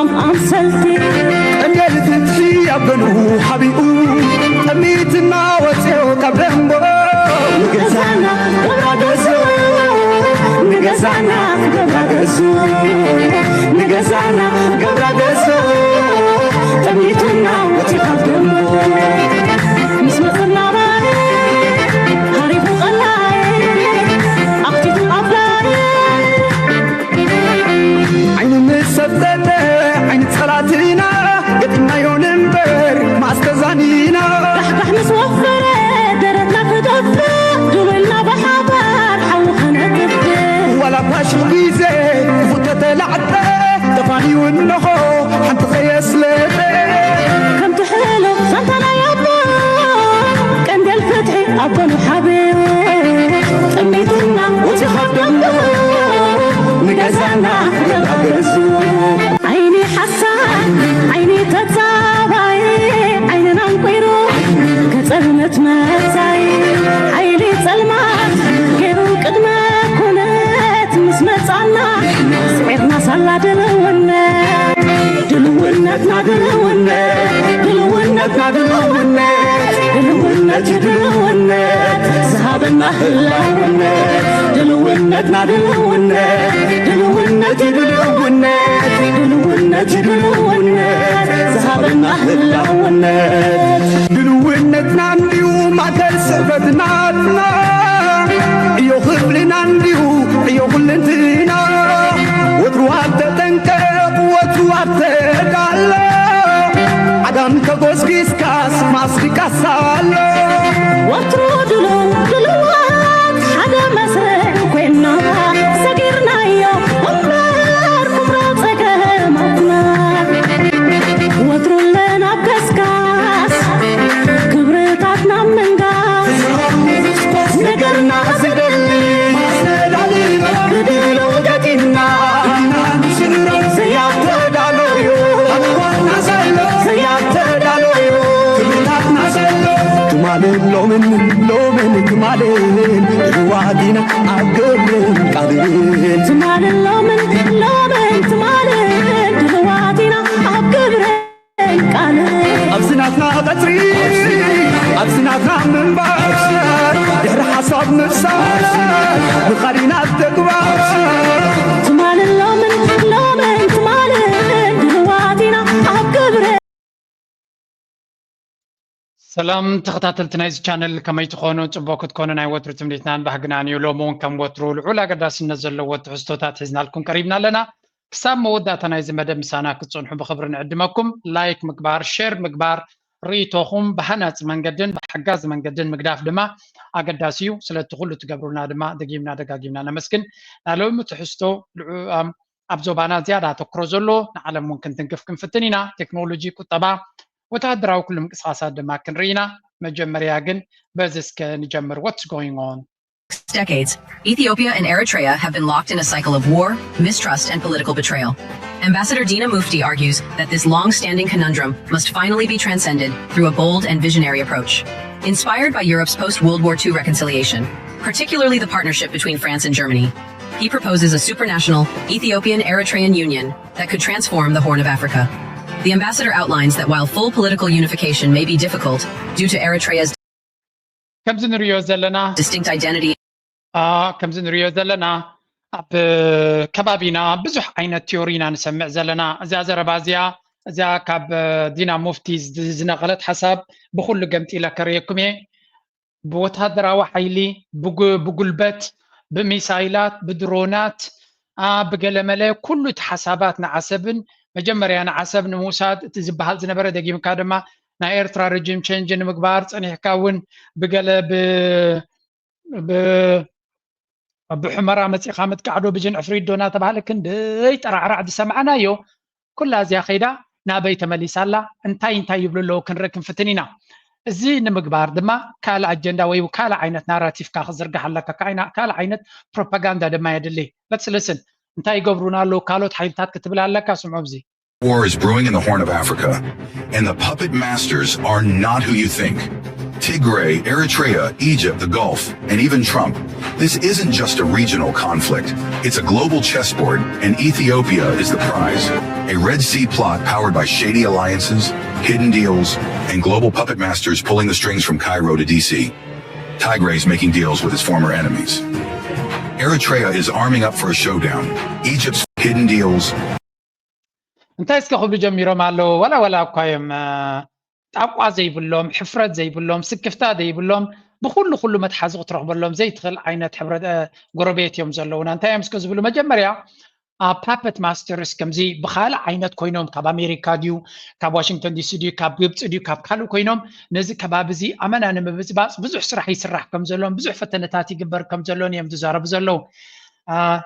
ኣምሰልቲ ቀንዴል ፍትሒ ኣብ ገንኡ ሓቢኡ ጠሚትና ወፅዮ ካብ ደንጎ ንገዛና ገብራ ገዝኡ ንገዛና ገብራ ገዝኡ ንገዛና ገብራ ገዝኡ ጠሚትና ወፅዮ ካብ ደንጎ ምስ መፅና ባይ ሃሪፉ ቀላይ ኣኽቲቱ ኣፍላይ ዓይኒ ምስ ሰብተተ ዓይኒ ጸላትና ገጢምናዮ ንንበር ማስተዛኒና ዳሕዳሕ ምስ ወፈረ ደረትና ክደፍእ ድውልና ብሓባር ሓዊ ከነጥፍእ ዋላ ባሽቕ ግዜ ክፉት ተተላዕጠ ተፋንዩ እንሆ ሓንቲ ከየስለጠ ከምቲ ሕሉፍ ዛንታ ናይ ኣቦ ቀንዴል ፍትሒ ኣብ ጎኑ ሓቢኡ ጠሚትና ወፂ ካብ ደንጎ ንገዛና ገዛ ገዝኡ ዓይኒ ሓሳድ ዓይኒ ተጻባይ ዓይንና ኣንቂሩ ገጸ እምነት መጻይ ሓይሊ ጸልማት ገይሩ ቅድመ ኩነት ምስ መጻና ስዒርና ሳላ ድልውነት ድልውነትና ድልውነት ድልውነትና ድልውነት ድልውነት ድልውነት ዝሃበና ህላውነት ድልውነትና ድልውነት ድልውነት ድልውነት ድልውነት ድልውነት ዝሃበና ህላውነት ድልውነትና እንዲዩ ማእከል ስዕበትናትና ዕዮ ክፍልና እንዲዩ ዕዮ ኩልንትና ወትሩ ኣብ ተጠንቀቕ ወትሩ ኣብ ተዳሎ ዓጋም ተጎስጊስካስ ማስሪቃስ ኣሎ ወትሩ ድሉው ድሉዋት ሓደ መስርዕ ኮይና ሰጊርናዮ እምበር ኩምራ ጸገማትና ወትሩ ኣለና ኣብ ገስጋስ ክብርታትና ምንጋስ ነገርና ዝደሊ ብድሎ ገጢምና ዘያተዳሎዩ ዘያተዳሎዩ ትማልን ሎምን ሎምን ትማልን ድልዋት ኢና ኣብ ግብርን ቃልን ትማልን ሎምን ሎምን ትማልን ድልዋት ኢና ኣብ ግብርን ቃልን ኣብዚ ናትና ቀጽሪ ኣብዚ ናትና ምንባር ድሕሪ ሓሳብ ምፍሳር ንኻሊና ተግባር ትማልን ሎምን ሎምን ትማልን ድልዋት ኢና ኣብ ግብርን ሰላም ተኸታተልቲ ናይዚ ቻነል ከመይ ትኾኑ? ጽቡቕ ክትኮኑ ናይ ወትሩ ትምኒትናን ባህግናን እዩ። ሎሚ እውን ከም ወትሩ ልዑል ኣገዳስነት ዘለዎ ትሕዝቶታት ሒዝናልኩም ቀሪብና ኣለና። ክሳብ መወዳእታ ናይዚ መደብ ምሳና ክትጸንሑ ብኽብሪ ንዕድመኩም። ላይክ ምግባር፣ ሼር ምግባር፣ ርእይቶኹም ብሃናጺ መንገድን ብሓጋዚ መንገድን ምግዳፍ ድማ ኣገዳሲ እዩ። ስለቲ ኩሉ ትገብሩልና ድማ ደጊምና ደጋጊምና ነመስግን። ናይ ሎሚ ትሕዝቶ ልዑ- ኣብ ዞባና ዝያዳ ኣተኩሮ ዘሎ ንዓለም እውን ክንትንክፍ ክንፍትን ኢና። ቴክኖሎጂ፣ ቁጠባ፣ ወተሃደራዊ ኩሉ ምንቅስቃሳት ድማ ክንርኢ ኢና። መጀመርያ ግን በዚ እስከ ንጀምር። What's going on? Decades, Ethiopia and Eritrea have been locked in a cycle of war, mistrust, and political betrayal. Ambassador Dina Mufti argues that this long standing conundrum must finally be transcended through a bold and visionary approach. Inspired by Europe's post World War two reconciliation, particularly the partnership between France and Germany, he proposes a supranational Ethiopian Eritrean Union that could transform the Horn of Africa. The ambassador outlines that while full political unification may be difficult due to Eritrea's ከምዚ ንሪኦ ዘለና distinct identity ከምዚ ንሪኦ ዘለና ኣብ ከባቢና ብዙሕ ዓይነት ቲዮሪ ኢና ንሰምዕ ዘለና። እዚኣ ዘረባ እዚኣ እዚኣ ካብ ዲና ሙፍቲ ዝነቐለት ሓሳብ ብኩሉ ገምጢለ ከርእየኩም እየ። ብወታደራዊ ሓይሊ፣ ብጉልበት፣ ብሚሳይላት፣ ብድሮናት፣ ብገለመለ ኩሉ እቲ ሓሳባት ንዓሰብን መጀመርያ ንዓሰብ ንምውሳድ እቲ ዝበሃል ዝነበረ ደጊምካ ድማ ናይ ኤርትራ ሪጂም ቸንጅ ንምግባር ጸኒሕካ እውን ብገለ ብሑመራ መጺኻ ምጥቃዕዶ ብጅን ዕፍሪዶ እናተባህለ ክንደይ ጠራዕራዕ ዝሰማዕናዮ ኩላ እዚኣ ከይዳ ናበይ ተመሊሳ ኣላ እንታይ እንታይ ይብሉ ኣለዉ ክንርኢ ክንፍትን ኢና። እዚ ንምግባር ድማ ካልእ ኣጀንዳ ወይ ካልእ ዓይነት ናራቲቭካ ክዝርጋሕ ኣለካ ካልእ ዓይነት ፕሮፓጋንዳ ድማ የድሊ። Let's listen እንታይ ይገብሩና ኣለዉ ካልኦት ሓይልታት ክትብል ኣለካ ስምዖ ኣብዚ። War is brewing in the Horn of Africa, and the puppet masters are not who you think. Tigray, Eritrea, Egypt, the Gulf, and even Trump. This isn't just a regional conflict, it's a global chessboard, and Ethiopia is the prize. A Red Sea plot powered by shady alliances, hidden deals, and global puppet masters pulling the strings from Cairo to D C. Tigray is making deals with his former enemies. Eritrea is arming up for a showdown. Egypt's hidden deals. እንታይ እስከ ክብሉ ጀሚሮም ኣለዉ? ዋላ ዋላ እኳ እዮም ጣቋ ዘይብሎም፣ ሕፍረት ዘይብሎም፣ ስክፍታ ዘይብሎም፣ ብኩሉ ኩሉ መትሓዚ ክትረኽበሎም ዘይትኽእል ዓይነት ሕብረት ጎረቤት እዮም ዘለዉና። እንታይ እዮም እስከ ዝብሉ? መጀመርያ ኣብ ፓፐት ማስተርስ ከምዚ ብካልእ ዓይነት ኮይኖም፣ ካብ ኣሜሪካ ድዩ፣ ካብ ዋሽንግተን ዲሲ ድዩ፣ ካብ ግብፂ ድዩ፣ ካብ ካልእ ኮይኖም ነዚ ከባቢ እዚ ኣመና ንምብፅባፅ ብዙሕ ስራሕ ይስራሕ ከም ዘሎን ብዙሕ ፈተነታት ይግበር ከም ዘሎን እዮም ዝዛረቡ ዘለዉ።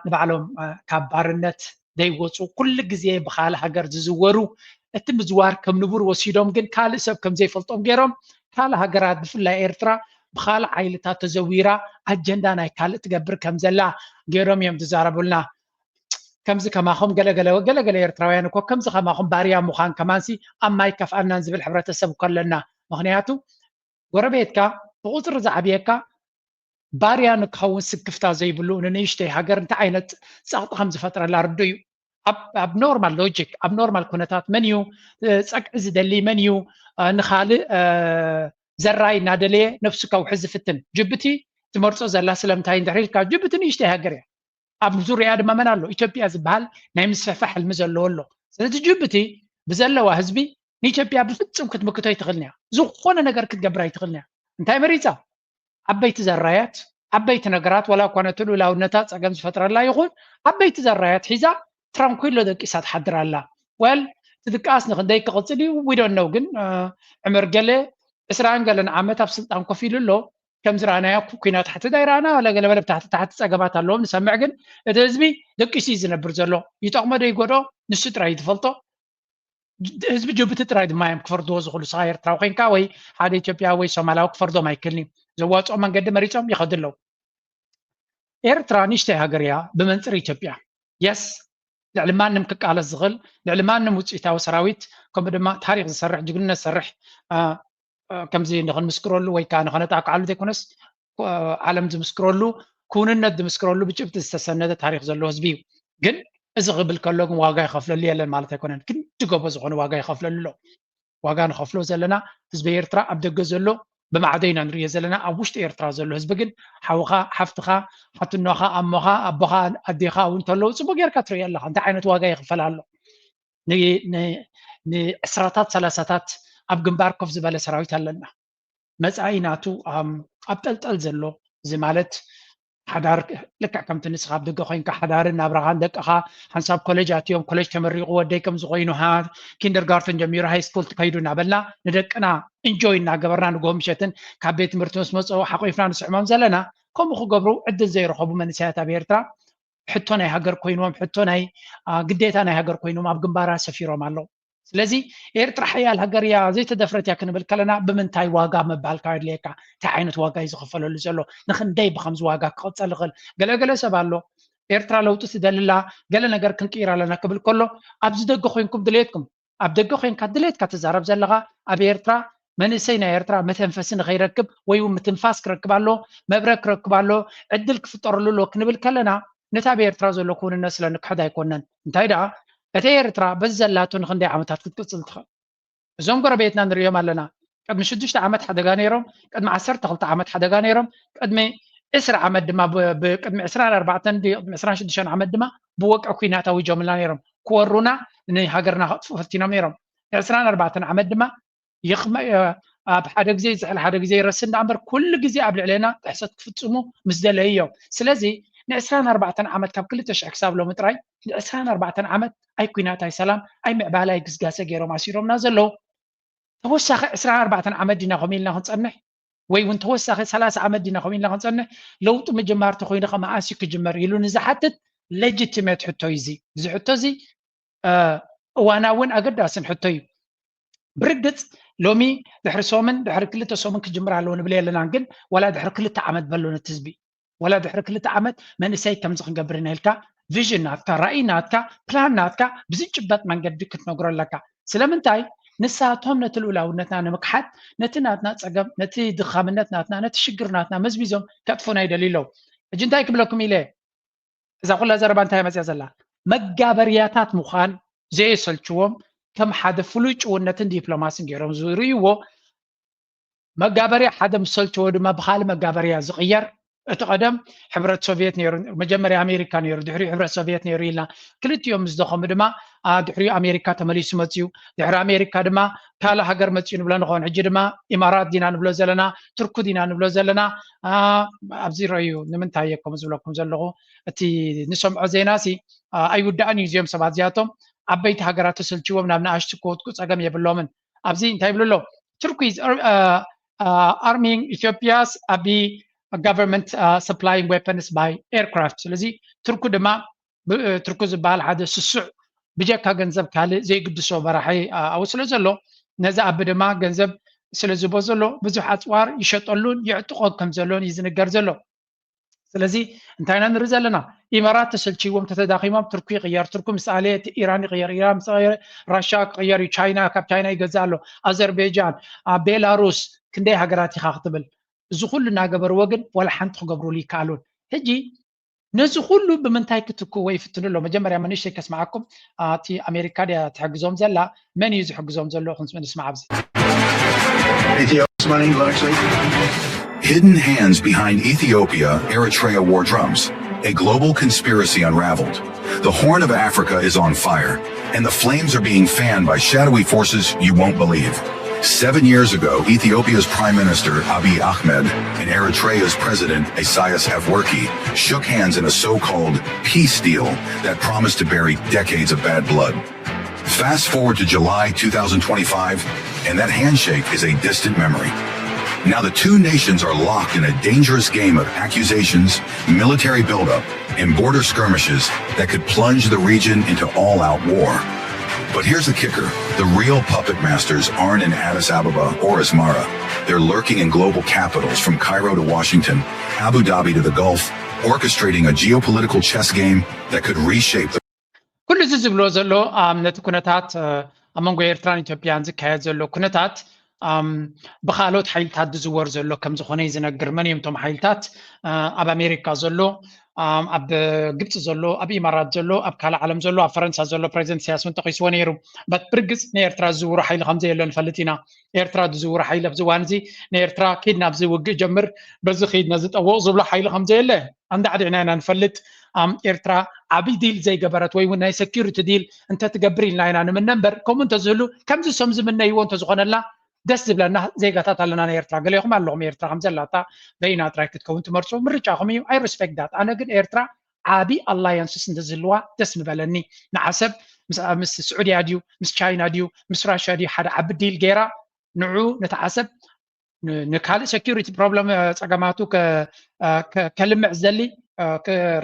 ንባዕሎም ካብ ባርነት ዘይወፁ፣ ኩሉ ግዜ ብካልእ ሃገር ዝዝወሩ፣ እቲ ምዝዋር ከም ንቡር ወሲዶም ግን ካልእ ሰብ ከም ዘይፈልጦም ገይሮም፣ ካልእ ሃገራት ብፍላይ ኤርትራ ብካልእ ሓይልታት ተዘዊራ ኣጀንዳ ናይ ካልእ ትገብር ከም ዘላ ገይሮም እዮም ዝዛረቡልና። ከምዚ ከማኹም ገለገለ ገለገለ ኤርትራውያን እኮ ከምዚ ከማኹም ባርያ ምዃን ከማንሲ ኣብ ማይ ከፍኣናን ዝብል ሕብረተሰብ እኮ ኣለና። ምክንያቱ ጎረቤትካ ብቁፅሪ ዝዓብየካ ባርያ ንክኸውን ስክፍታ ዘይብሉ ንንእሽተይ ሃገር እንታይ ዓይነት ጸቕጢ ከም ዝፈጥረላ ርዱእ እዩ። ኣብ ኖርማል ሎጂክ፣ ኣብ ኖርማል ኩነታት መን እዩ ጸግዒ ዝደሊ? መን እዩ ንኻልእ ዘራይ እናደለየ ነብሱ ከውሕዝ ዝፍትን? ጅቡቲ ትመርጾ ዘላ ስለምንታይ እንድሕር ኢልካ፣ ጅቡቲ ንእሽተይ ሃገር እያ። ኣብ ዙርያ ድማ መን ኣሎ? ኢትዮጵያ ዝበሃል ናይ ምስፍሕፋሕ ሕልሚ ዘለዎ ኣሎ። ስለዚ ጅቡቲ ብዘለዋ ህዝቢ ንኢትዮጵያ ብፍጹም ክትምክቶ ኣይትኽእልን እያ። ዝኾነ ነገር ክትገብር ኣይትኽእልን እያ። እንታይ መሪጻ? ዓበይቲ ዘራያት፣ ዓበይቲ ነገራት፣ ዋላ እኳ ነቲ ልኡላውነታ ጸገም ዝፈጥረላ ይኹን፣ ዓበይቲ ዘራያት ሒዛ ትራንኩሎ ደቂሳ ትሓድር ኣላ። ወል እቲ ድቃስ ንክንደይ ክቕጽል እዩ we don't know። ግን ዕምር ገለ ዕስራን ገለን ዓመት ኣብ ስልጣን ኮፍ ኢሉ ኣሎ። ከም ዝረኣናዮ ኩናት ትሕቲ ዳይራና ዋላ ገለ በለ ብታሕቲ ታሕቲ ጸገማት ኣለዎም ንሰምዕ። ግን እቲ ህዝቢ ደቂሱ እዩ ዝነብር ዘሎ። ይጠቕሞ ዶ ይጎድኦ ንሱ ጥራይ እዩ ዝፈልጦ። ህዝቢ ጅቡቲ ጥራይ ድማ እዮም ክፈርድዎ ዝኽእሉ። ስኻ ኤርትራዊ ኮይንካ ወይ ሓደ ኢትዮጵያ ወይ ሶማላዊ ክፈርዶም ኣይክእልን እዩ። ዘዋፅኦ መንገዲ መሪፆም ይኸዱ ኣለዉ። ኤርትራ ንእሽተይ ሃገር እያ ብመንፅር ኢትዮጵያ። የስ ልዕሊ ማንም ክቃለስ ዝኽእል፣ ልዕሊ ማንም ውፅኢታዊ ሰራዊት፣ ከምኡ ድማ ታሪክ ዝሰርሕ፣ ጅግንነት ዝሰርሕ፣ ከምዚ ንክንምስክረሉ ወይ ከዓ ንከነጣቅዓሉ ዘይኮነስ ዓለም ዝምስክረሉ፣ ክውንነት ዝምስክረሉ ብጭብጢ ዝተሰነደ ታሪክ ዘለዎ ህዝቢ እዩ። ግን እዚ ክብል ከሎ ግን ዋጋ ይኸፍለሉ የለን ማለት ኣይኮነን። ክንዲ ጎቦ ዝኾነ ዋጋ ይኸፍለሉ ኣሎ። ዋጋ ንኸፍሎ ዘለና ህዝቢ ኤርትራ ኣብ ደገ ዘሎ ብማዕዶ ኢና ንሪኦ ዘለና። ኣብ ውሽጢ ኤርትራ ዘሎ ህዝቢ ግን ሓውኻ፣ ሓፍትኻ፣ ሓትኖኻ፣ ኣሞኻ፣ ኣቦኻ፣ ኣዴኻ እውን እንተለዉ ፅቡቅ ጌርካ ትሪኦ ኣለኻ እንታይ ዓይነት ዋጋ ይኽፈል ኣሎ። ንዕስራታት ሰላሳታት ኣብ ግንባር ኮፍ ዝበለ ሰራዊት ኣለና። መፃኢ ናቱ ኣብ ጠልጠል ዘሎ፣ እዚ ማለት ሓዳር ልክዕ ከምቲ ንስኻ ኣብ ደገ ኮይንካ ሓዳርን ናብራኻን ደቅኻ ሓንሳብ ኮሌጅ ኣትዮም፣ ኮሌጅ ተመሪቑ ወደይ ከምዚ ኮይኑ፣ ኪንደርጋርተን ጀሚሩ ሃይ ስኩል ትከይዱ እናበልና ንደቅና ኢንጆይ እናገበርና ንጎ ምሸትን ካብ ቤት ትምህርቲ ምስ መፅኡ ሓቂፍና ንስሕሞም ዘለና፣ ከምኡ ክገብሩ ዕድል ዘይረኸቡ መንእሰያት ኣብ ኤርትራ ሕቶ ናይ ሃገር ኮይንዎም፣ ሕቶ ናይ ግዴታ ናይ ሃገር ኮይንዎም ኣብ ግንባራ ሰፊሮም ኣለዉ። ስለዚ ኤርትራ ሓያል ሃገር እያ፣ ዘይተደፍረት እያ ክንብል ከለና ብምንታይ ዋጋ ምባል ካብ ኣድልየካ፣ እንታይ ዓይነት ዋጋ እዩ ዝኽፈለሉ ዘሎ፣ ንክንደይ ብከምዚ ዋጋ ክቕፀል ይኽእል? ገለገለ ሰብ ኣሎ ኤርትራ ለውጢ ትደሊ ኣላ፣ ገለ ነገር ክንቅይር ኣለና ክብል ከሎ ኣብዚ ደገ ኮይንኩም ድሌትኩም፣ ኣብ ደገ ኮይንካ ድሌትካ ትዛረብ ዘለኻ ኣብ ኤርትራ መንእሰይ ናይ ኤርትራ መተንፈሲ ንኸይረክብ ወይ እውን ምትንፋስ ክረክብ ኣሎ፣ መብረ ክረክብ ኣሎ፣ ዕድል ክፍጠረሉ ኣሎ ክንብል ከለና ነቲ ኣብ ኤርትራ ዘሎ ክውንነት ስለ ንክሕድ ኣይኮነን። እንታይ ደኣ እቲ ኤርትራ በዚ ዘላቶ ንክንደይ ዓመታት ክትቅጽል ትኽእል? እዞም ጎረቤትና ንርእዮም ኣለና። ቅድሚ ሽዱሽተ ዓመት ሓደጋ ነይሮም፣ ቅድሚ ዓሰርተ ክልተ ዓመት ሓደጋ ነይሮም፣ ቅድሚ ዕስራ ዓመት ድማ ቅድሚ ዕስራን ኣርባዕተን ቅድሚ ዕስራን ሽዱሽተን ዓመት ድማ ብወቅዒ ኩናት ኣዊጆምልና ነይሮም። ክወሩና ንሃገርና ከጥፍኡ ፈቲኖም ነይሮም። ዕስራን ኣርባዕተን ዓመት ድማ ኣብ ሓደ ግዜ ይዝሕል ሓደ ግዜ ይረስን ደኣ እምበር ኩሉ ግዜ ኣብ ልዕሌና ጥሕሰት ክፍጽሙ ምስ ደለዩ እዮም። ስለዚ ንዕስራን ኣርባዕተን ዓመት ካብ ክልተ ሽሕ ክሳብ ሎሚ ጥራይ ንዕስራን ኣርባዕተን ዓመት ኣይ ኩናት ኣይ ሰላም ኣይ ምዕባለ ኣይ ግስጋሰ ገይሮም ኣሲሮምና ዘለዉ። ተወሳኺ ዕስራን ኣርባዕተን ዓመት ዲና ከምኡ ኢልና ክንጸንሕ ወይ እውን ተወሳኺ ሰላሳ ዓመት ዲና ከምኡ ኢልና ክንጸንሕ? ለውጢ ምጅማር ተኮይኑ ከ መኣስ እዩ ክጅመር ኢሉ ንዝሓትት ሌጂቲሜት ሕቶ እዩ እዚ። እዚ ሕቶ እዚ እዋናውን ኣገዳስን ሕቶ እዩ። ብርግጽ ሎሚ ድሕሪ ሶምን ድሕሪ ክልተ ሶምን ክጅምር ኣለዎ ንብል የለናን፣ ግን ዋላ ድሕሪ ክልተ ዓመት በሎ ነቲ ህዝቢ ዋላ ድሕሪ ክልተ ዓመት መንእሰይ ከምዚ ክንገብር ኢና ኢልካ ቪዥን ናትካ ራእይ ናትካ ፕላን ናትካ ብዝጭበጥ መንገዲ ክትነግሮ ኣለካ። ስለምንታይ ንሳቶም ነቲ ልኡላውነትና ንምክሓድ ነቲ ናትና ጸገም ነቲ ድኻምነት ናትና ነቲ ሽግር ናትና መዝሚዞም ከጥፉና ይደልዩ ኣለዉ። ሕጂ እንታይ ክብለኩም ኢለ እዛ ኩላ ዘረባ እንታይ መፅያ ዘላ መጋበርያታት ምዃን ዘየሰልችዎም ከም ሓደ ፍሉይ ጭውነትን ዲፕሎማስን ገይሮም ዝርእይዎ፣ መጋበርያ ሓደ ምስ ሰልቸዎ ድማ ብኻልእ መጋበርያ ዝቕየር። እቲ ቀደም ሕብረት ሶቪየት ነይሩ፣ መጀመርያ ኣሜሪካ ነይሩ፣ ድሕሪኡ ሕብረት ሶቪየት ነይሩ ኢልና። ክልቲኦም ምስ ደኸሙ ድማ ድሕሪኡ ኣሜሪካ ተመሊሱ መፅዩ። ድሕሪ ኣሜሪካ ድማ ካልእ ሃገር መፅዩ ንብሎ ንኸውን። ሕጂ ድማ ኢማራት ዲና ንብሎ ዘለና፣ ቱርኩ ዲና ንብሎ ዘለና። ኣብዚ ረዩ ንምንታይ እየ ከምኡ ዝብለኩም ዘለኹ? እቲ ንሰምዖ ዜና ሲ ኣይውዳእን እዩ። እዚኦም ሰባት እዚኣቶም ዓበይቲ ሃገራት ተሰልችዎም ናብ ንኣሽቱ ክወድቁ ፀገም የብሎምን። ኣብዚ እንታይ ይብሉ ኣሎ? Turkey is arming Ethiopia's Abiy government supplying weapons by aircraft። ስለዚ ቱርኩ ድማ ቱርኩ ዝበሃል ሓደ ስሱዕ ብጀካ ገንዘብ ካልእ ዘይግድሶ መራሒ ኣብኡ ስለ ዘሎ ነዚ ኣቢ ድማ ገንዘብ ስለ ዝቦ ዘሎ ብዙሕ ኣፅዋር ይሸጠሉን ይዕጥቆን ከም ዘሎን እዩ ዝንገር ዘሎ። ስለዚ እንታይ ኢና ንርኢ ዘለና? ኢማራት ተሰልችዎም ተተዳኺሞም ቱርኩ ይቕየር፣ ቱርኩ ምስ ኣለ ኢራን ይቕየር፣ ኢራን ምስ ራሻ ክቕየር እዩ፣ ቻይና ካብ ቻይና ይገዝእ ኣሎ፣ ኣዘርቤጃን ቤላሩስ ክንደይ ሃገራት ኢኻ ክትብል። እዚ ኩሉ እናገበርዎ ግን ዋላ ሓንቲ ክገብሩሉ ይከኣሉን። ሕጂ ነዚ ኩሉ ብምንታይ ክትክዎ ይፍትኑ ኣሎ? መጀመርያ መንእሽተይ ከስምዓኩም፣ እቲ ኣሜሪካ ድያ ትሕግዞም ዘላ? መን እዩ ዝሕግዞም ዘሎ? ክንስምዕ ንስማዕ ኣብዚ። Hidden hands behind Ethiopia Eritrea war drums. A global conspiracy unraveled. The Horn of Africa is on fire, and the flames are being fanned by shadowy forces you won't believe. Seven years ago, Ethiopia's Prime Minister Abiy Ahmed and Eritrea's President Isaias Afwerki shook hands in a so called peace deal that promised to bury decades of bad blood. Fast forward to July two thousand twenty-five, and that handshake is a distant memory. Now the two nations are locked in a dangerous game of accusations, military buildup, and border skirmishes that could plunge the region into all out war. But here's the kicker, the real puppet masters aren't in Addis Ababa or Asmara. They're lurking in global capitals from Cairo to Washington, Abu Dhabi to the Gulf, orchestrating a geopolitical chess game that could reshape the ኩሉ እዚ ዝብሎ ዘሎ ነቲ ኩነታት ኣብ መንጎ ኤርትራን ኢትዮጵያን ዝካየድ ዘሎ ኩነታት ብካልኦት ሓይልታት ዝዝወር ዘሎ ከም ዝኾነ እዩ ዝነግር። መን እዮም እቶም ሓይልታት? ኣብ ኣሜሪካ ዘሎ፣ ኣብ ግብፂ ዘሎ፣ ኣብ ኢማራት ዘሎ፣ ኣብ ካልእ ዓለም ዘሎ፣ ኣብ ፈረንሳ ዘሎ ፕሬዚደንት ኢሳያስ እውን ጠቒስዎ ነይሩ። በት ብርግፅ ንኤርትራ ዝዝውሮ ሓይሊ ከም ዘየሎ ንፈልጥ ኢና። ኤርትራ ዝዝውሮ ሓይሊ ኣብዚ እዋን እዚ ንኤርትራ ኪድ ናብዚ ውግእ ጀምር፣ በዚ ኪድ ነዚ ጠውቕ ዝብሎ ሓይሊ ከም ዘየለ ኣንዳዕዲዕና ኢና ንፈልጥ። ኤርትራ ዓብይ ዲል ዘይገበረት ወይ እውን ናይ ሰኪሪቲ ዲል እንተትገብር ኢልና ኢና ንምነ እምበር ከምኡ እንተዝህሉ ከምዚ ሶም ዝምነይዎ እንተዝኾነላ ደስ ዝብለና ዜጋታት ኣለና ናይ ኤርትራ። ገሌኹም ኣለኹም ኤርትራ ከም ዘላታ በይና ጥራይ ክትከውን ትመርፁ፣ ምርጫኹም እዩ። I respect that። ኣነ ግን ኤርትራ ዓቢ ኣላያንስስ እንተዝህልዋ ደስ ምበለኒ። ንዓሰብ ምስ ስዑድያ ድዩ ምስ ቻይና ድዩ ምስ ራሽያ ድዩ ሓደ ዓቢ ዲል ገይራ ንዑ ነቲ ዓሰብ ንካልእ ሰኪሪቲ ፕሮብለም ፀገማቱ ከልምዕ ዝደሊ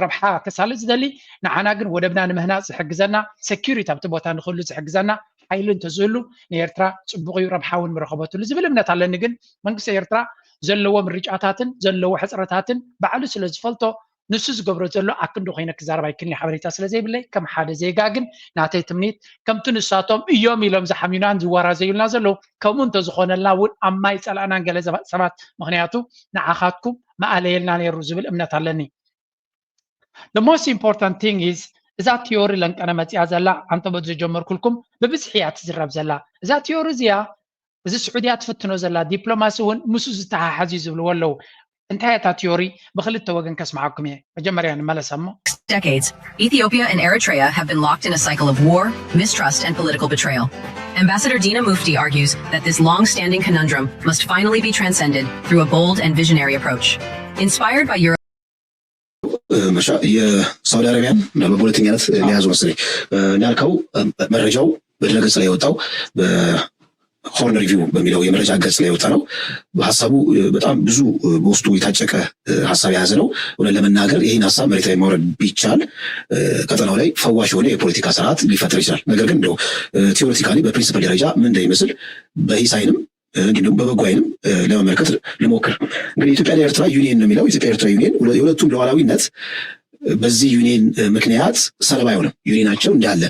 ረብሓ ከሳልጥ ዝደሊ ንዓና ግን ወደብና ንምህናፅ ዝሕግዘና ሰኪሪቲ ኣብቲ ቦታ ንክህሉ ዝሕግዘና ሓይሊ እንተዝህሉ ንኤርትራ ፅቡቅ እዩ ረብሓ እውን ምረኸበትሉ ዝብል እምነት ኣለኒ። ግን መንግስቲ ኤርትራ ዘለዎ ምርጫታትን ዘለዎ ሕፅረታትን ባዕሉ ስለ ዝፈልጦ ንሱ ዝገብሮ ዘሎ ኣክንዲ ኮይነ ክዛረብ ኣይክእልን ሓበሬታ ስለ ዘይብለይ ከም ሓደ ዜጋ ግን ናተይ ትምኒት ከምቲ ንሳቶም እዮም ኢሎም ዝሓምዩናን ዝወራዘዩልና ዘለዉ ከምኡ እንተዝኾነልና እውን ኣብ ማይ ፀላእናን ገለ ሰባት ምክንያቱ ንዓኻትኩም መኣለየልና ነይሩ ዝብል እምነት ኣለኒ። The most important thing is እዛ ቲዮሪ ለንቀነ መፅያ ዘላ ኣንተ በዚ ዝጀመርኩልኩም ብብዝሒ እያ ትዝረብ ዘላ እዛ ቲዮሪ እዚያ እዚ ስዑድያ ትፍትኖ ዘላ ዲፕሎማሲ እውን ምስኡ ዝተሓሓዝ እዩ ዝብልዎ ኣለዉ። እንታይ እታ ቲዮሪ ብክልተ ወገን ከስምዓኩም እየ። መጀመርያ ንመለስ እሞ Decades, Ethiopia and Eritrea have been locked in a cycle of war, mistrust, and political betrayal. Ambassador Dina Mufti argues that this long standing conundrum must finally be transcended through a bold and visionary approach. Inspired by Europe. መሻ የሳውዲ አረቢያን ምናልባት በሁለተኛነት ሊያዙ መሰለኝ እንዳልከው መረጃው በድረገጽ ላይ የወጣው ሆርን ሪቪው በሚለው የመረጃ ገጽ ላይ የወጣ ነው። ሀሳቡ በጣም ብዙ በውስጡ የታጨቀ ሀሳብ የያዘ ነው። እውነት ለመናገር ይህን ሀሳብ መሬት ላይ ማውረድ ቢቻል ቀጠናው ላይ ፈዋሽ የሆነ የፖለቲካ ስርዓት ሊፈጠር ይችላል። ነገር ግን እንደው ቲዎሬቲካሊ በፕሪንሲፕል ደረጃ ምን እንደሚመስል በሂስ አይንም እንዲሁም በበጎ አይንም ለመመልከት ልሞክር። እንግዲህ ኢትዮጵያ ኤርትራ ዩኒየን ነው የሚለው። ኢትዮጵያ ኤርትራ ዩኒየን የሁለቱም ሉዓላዊነት በዚህ ዩኒየን ምክንያት ሰለባ አይሆንም። ዩኒየናቸው እንዳለ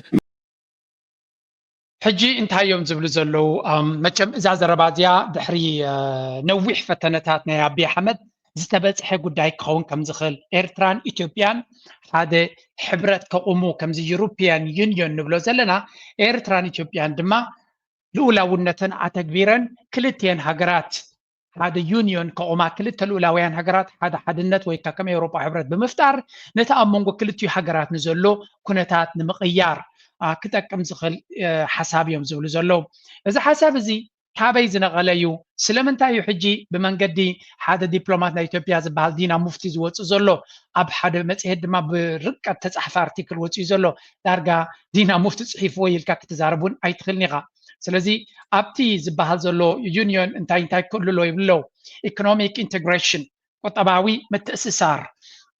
ሕጂ እንታይ እዮም ዝብሉ ዘለዉ? መቸም እዛ ዘረባ እዚኣ ድሕሪ ነዊሕ ፈተነታት ናይ ኣቢ ኣሕመድ ዝተበፅሐ ጉዳይ ክኸውን ከም ዝኽእል፣ ኤርትራን ኢትዮጵያን ሓደ ሕብረት ከቑሙ፣ ከምዚ ዩሮፒያን ዩኒዮን ንብሎ ዘለና፣ ኤርትራን ኢትዮጵያን ድማ ልኡላውነተን ኣተግቢረን ክልቲኤን ሃገራት ሓደ ዩኒዮን ከቑማ፣ ክልተ ልኡላውያን ሃገራት ሓደ ሓድነት ወይ ከ-፣ ከም ኤውሮጳ ሕብረት ብምፍጣር ነቲ ኣብ መንጎ ክልቲኡ ሃገራት ንዘሎ ኩነታት ንምቕያር፣ አ፣ ክጠቅም ዝኽእል፣ እ፣ ሓሳብ እዮም ዝብሉ ዘለዉ። እዚ ሓሳብ እዚ ካበይ ዝነቐለ እዩ? ስለምንታይ እዩ ሕጂ ብመንገዲ ሓደ ዲፕሎማት ናይ ኢትዮጵያ ዝበሃል ዲና ሙፍቲ ዝወጽእ ዘሎ? ኣብ ሓደ መጽሔት ድማ ብርቀት ተጻሕፈ ኣርቲክል ወጺኡ ዘሎ። ዳርጋ ዲና ሙፍቲ ጽሒፍዎ ኢልካ ክትዛረብ እውን ኣይትኽእልን ኢኻ። ስለዚ ኣብቲ ዝበሃል ዘሎ ዩኒዮን እንታይ እንታይ ክህሉ ኣሎ ይብሉ ኣለዉ። ኢኮኖሚክ ኢንቴግሬሽን፣ ቁጠባዊ ምትእስሳር፣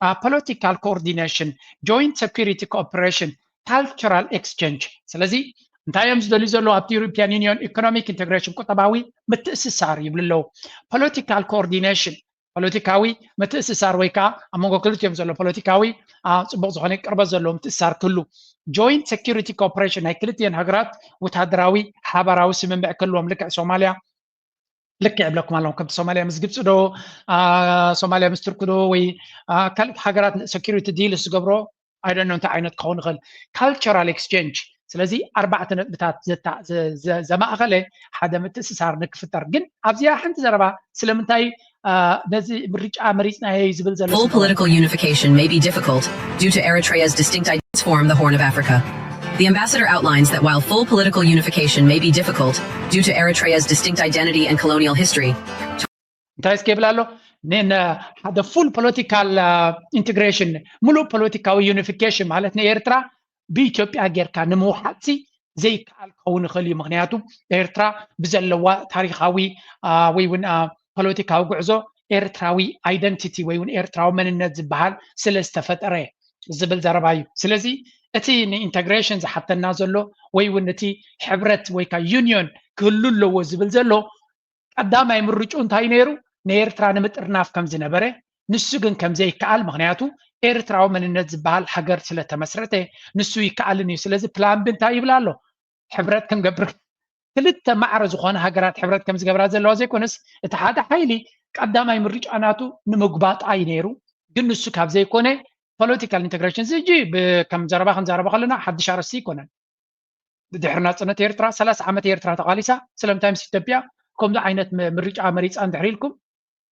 አ፣ ፖለቲካል ኮኦርዲኔሽን፣ ጆይንት ሴኩሪቲ ኮኦፐሬሽን፣ ካልቸራል ኤክስቼንጅ። ስለዚ እንታይ እዮም ዝደልዩ ዘለዉ ኣብቲ ዩሮፒያን ዩኒዮን? ኢኮኖሚክ ኢንቴግሬሽን፣ ቁጠባዊ ምትእስሳር ይብሉ ኣለዉ። ፖለቲካል ኮኦርዲኔሽን፣ ፖለቲካዊ ምትእስሳር ወይ ከዓ ኣብ መንጎ ክልቲኦም ዘሎ ፖለቲካዊ፣ አ፣ ጽቡቕ ዝኾነ ቅርበት ዘለዎ ምትእስሳር ክህሉ። ጆይንት ሴኩሪቲ ኮኦፐሬሽን፣ ናይ ክልቲኤን ሃገራት ወታደራዊ ሓባራዊ ስምምዕ ክህልዎም፣ ልክዕ ሶማልያ፣ ልክዕ ይብለኩም ኣለኹ፣ ከምቲ ሶማልያ ምስ ግብፂ ዶ፣ አ፣ ሶማልያ ምስ ቱርኪ ዶ፣ ወይ፣ አ፣ ካልኦት ሃገራት ሴኩሪቲ ዲልስ ዝገብሮ፣ ኣይ ዶንት ኖ እንታይ ዓይነት ክኸውን ይኽእል። ካልቸራል ኤክስቼንጅ። ስለዚ ኣርባዕተ ነጥብታት ዘታ-፣ ዘ-፣ ዘ-፣ ዘማእኸለ ሓደ ምትእስሳር ንክፍጠር። ግን ኣብዚኣ ሓንቲ ዘረባ፣ ስለምንታይ፣ አ፣ ነዚ ምርጫ መሪፅናዮ እዩ ዝብል ዘሎ Full ስምዒት? Political unification may be difficult due to Eritrea's distinct identities form the Horn of Africa. The ambassador outlines that while full political unification may be difficult due to Eritrea's distinct identity and colonial history, እንታይ እስከ ይብል ኣሎ? ን-፣ ን-፣ ሓደ ፉል ፖለቲካል ኢንቴግሬሽን፣ ሙሉእ ፖለቲካዊ ዩኒፊኬሽን ማለት ንኤርትራ ብኢትዮጵያ ጌርካ ንምውሓጥሲ ዘይከኣል ክኸውን ይኽእል እዩ። ምኽንያቱ ኤርትራ ብዘለዋ ታሪኻዊ፣ አ፣ ወይ እውን፣ አ፣ ፖለቲካዊ ጉዕዞ ኤርትራዊ ኣይደንቲቲ ወይ እውን ኤርትራዊ መንነት ዝበሃል ስለ ዝተፈጠረ ዝብል ዘረባ እዩ። ስለዚ እቲ ንኢንተግሬሽን ዝሓተና ዘሎ ወይ እውን እቲ ሕብረት ወይ ከዓ ዩኒዮን ክህሉ ኣለዎ ዝብል ዘሎ ቀዳማይ ምርጭኡ እንታይ ነይሩ? ንኤርትራ ንምጥርናፍ ከም ዝነበረ፣ ንሱ ግን ከም ዘይከኣል፣ ምኽንያቱ ኤርትራዊ መንነት ዝበሃል ሃገር ስለ ተመስረተ፣ ንሱ ይከኣልን እዩ። ስለዚ ፕላን ቢ እንታይ ይብል ኣሎ? ሕብረት ክንገብር፣ ክልተ ማዕረ ዝኾነ ሃገራት ሕብረት ከም ዝገብራ ዘለዋ ዘይኮነስ፣ እቲ ሓደ ሓይሊ ቀዳማይ ምርጫ ናቱ ንምጉባጣ እዩ ነይሩ። ግን ንሱ ካብ ዘይኮነ ፖለቲካል ኢንተግሬሽን፣ እዚ ሕጂ ብ-፣ ከም ዘረባ ክንዛረባ ከለና ሓድሽ ኣርእስቲ ኣይኮነን። ድሕሪ ናጽነት ኤርትራ ሰላሳ ዓመት ኤርትራ ተቓሊሳ፣ ስለምንታይ ምስ ኢትዮጵያ ከምዚ ዓይነት ም-፣ ምርጫ መሪጻ እንድሕር ኢልኩም፣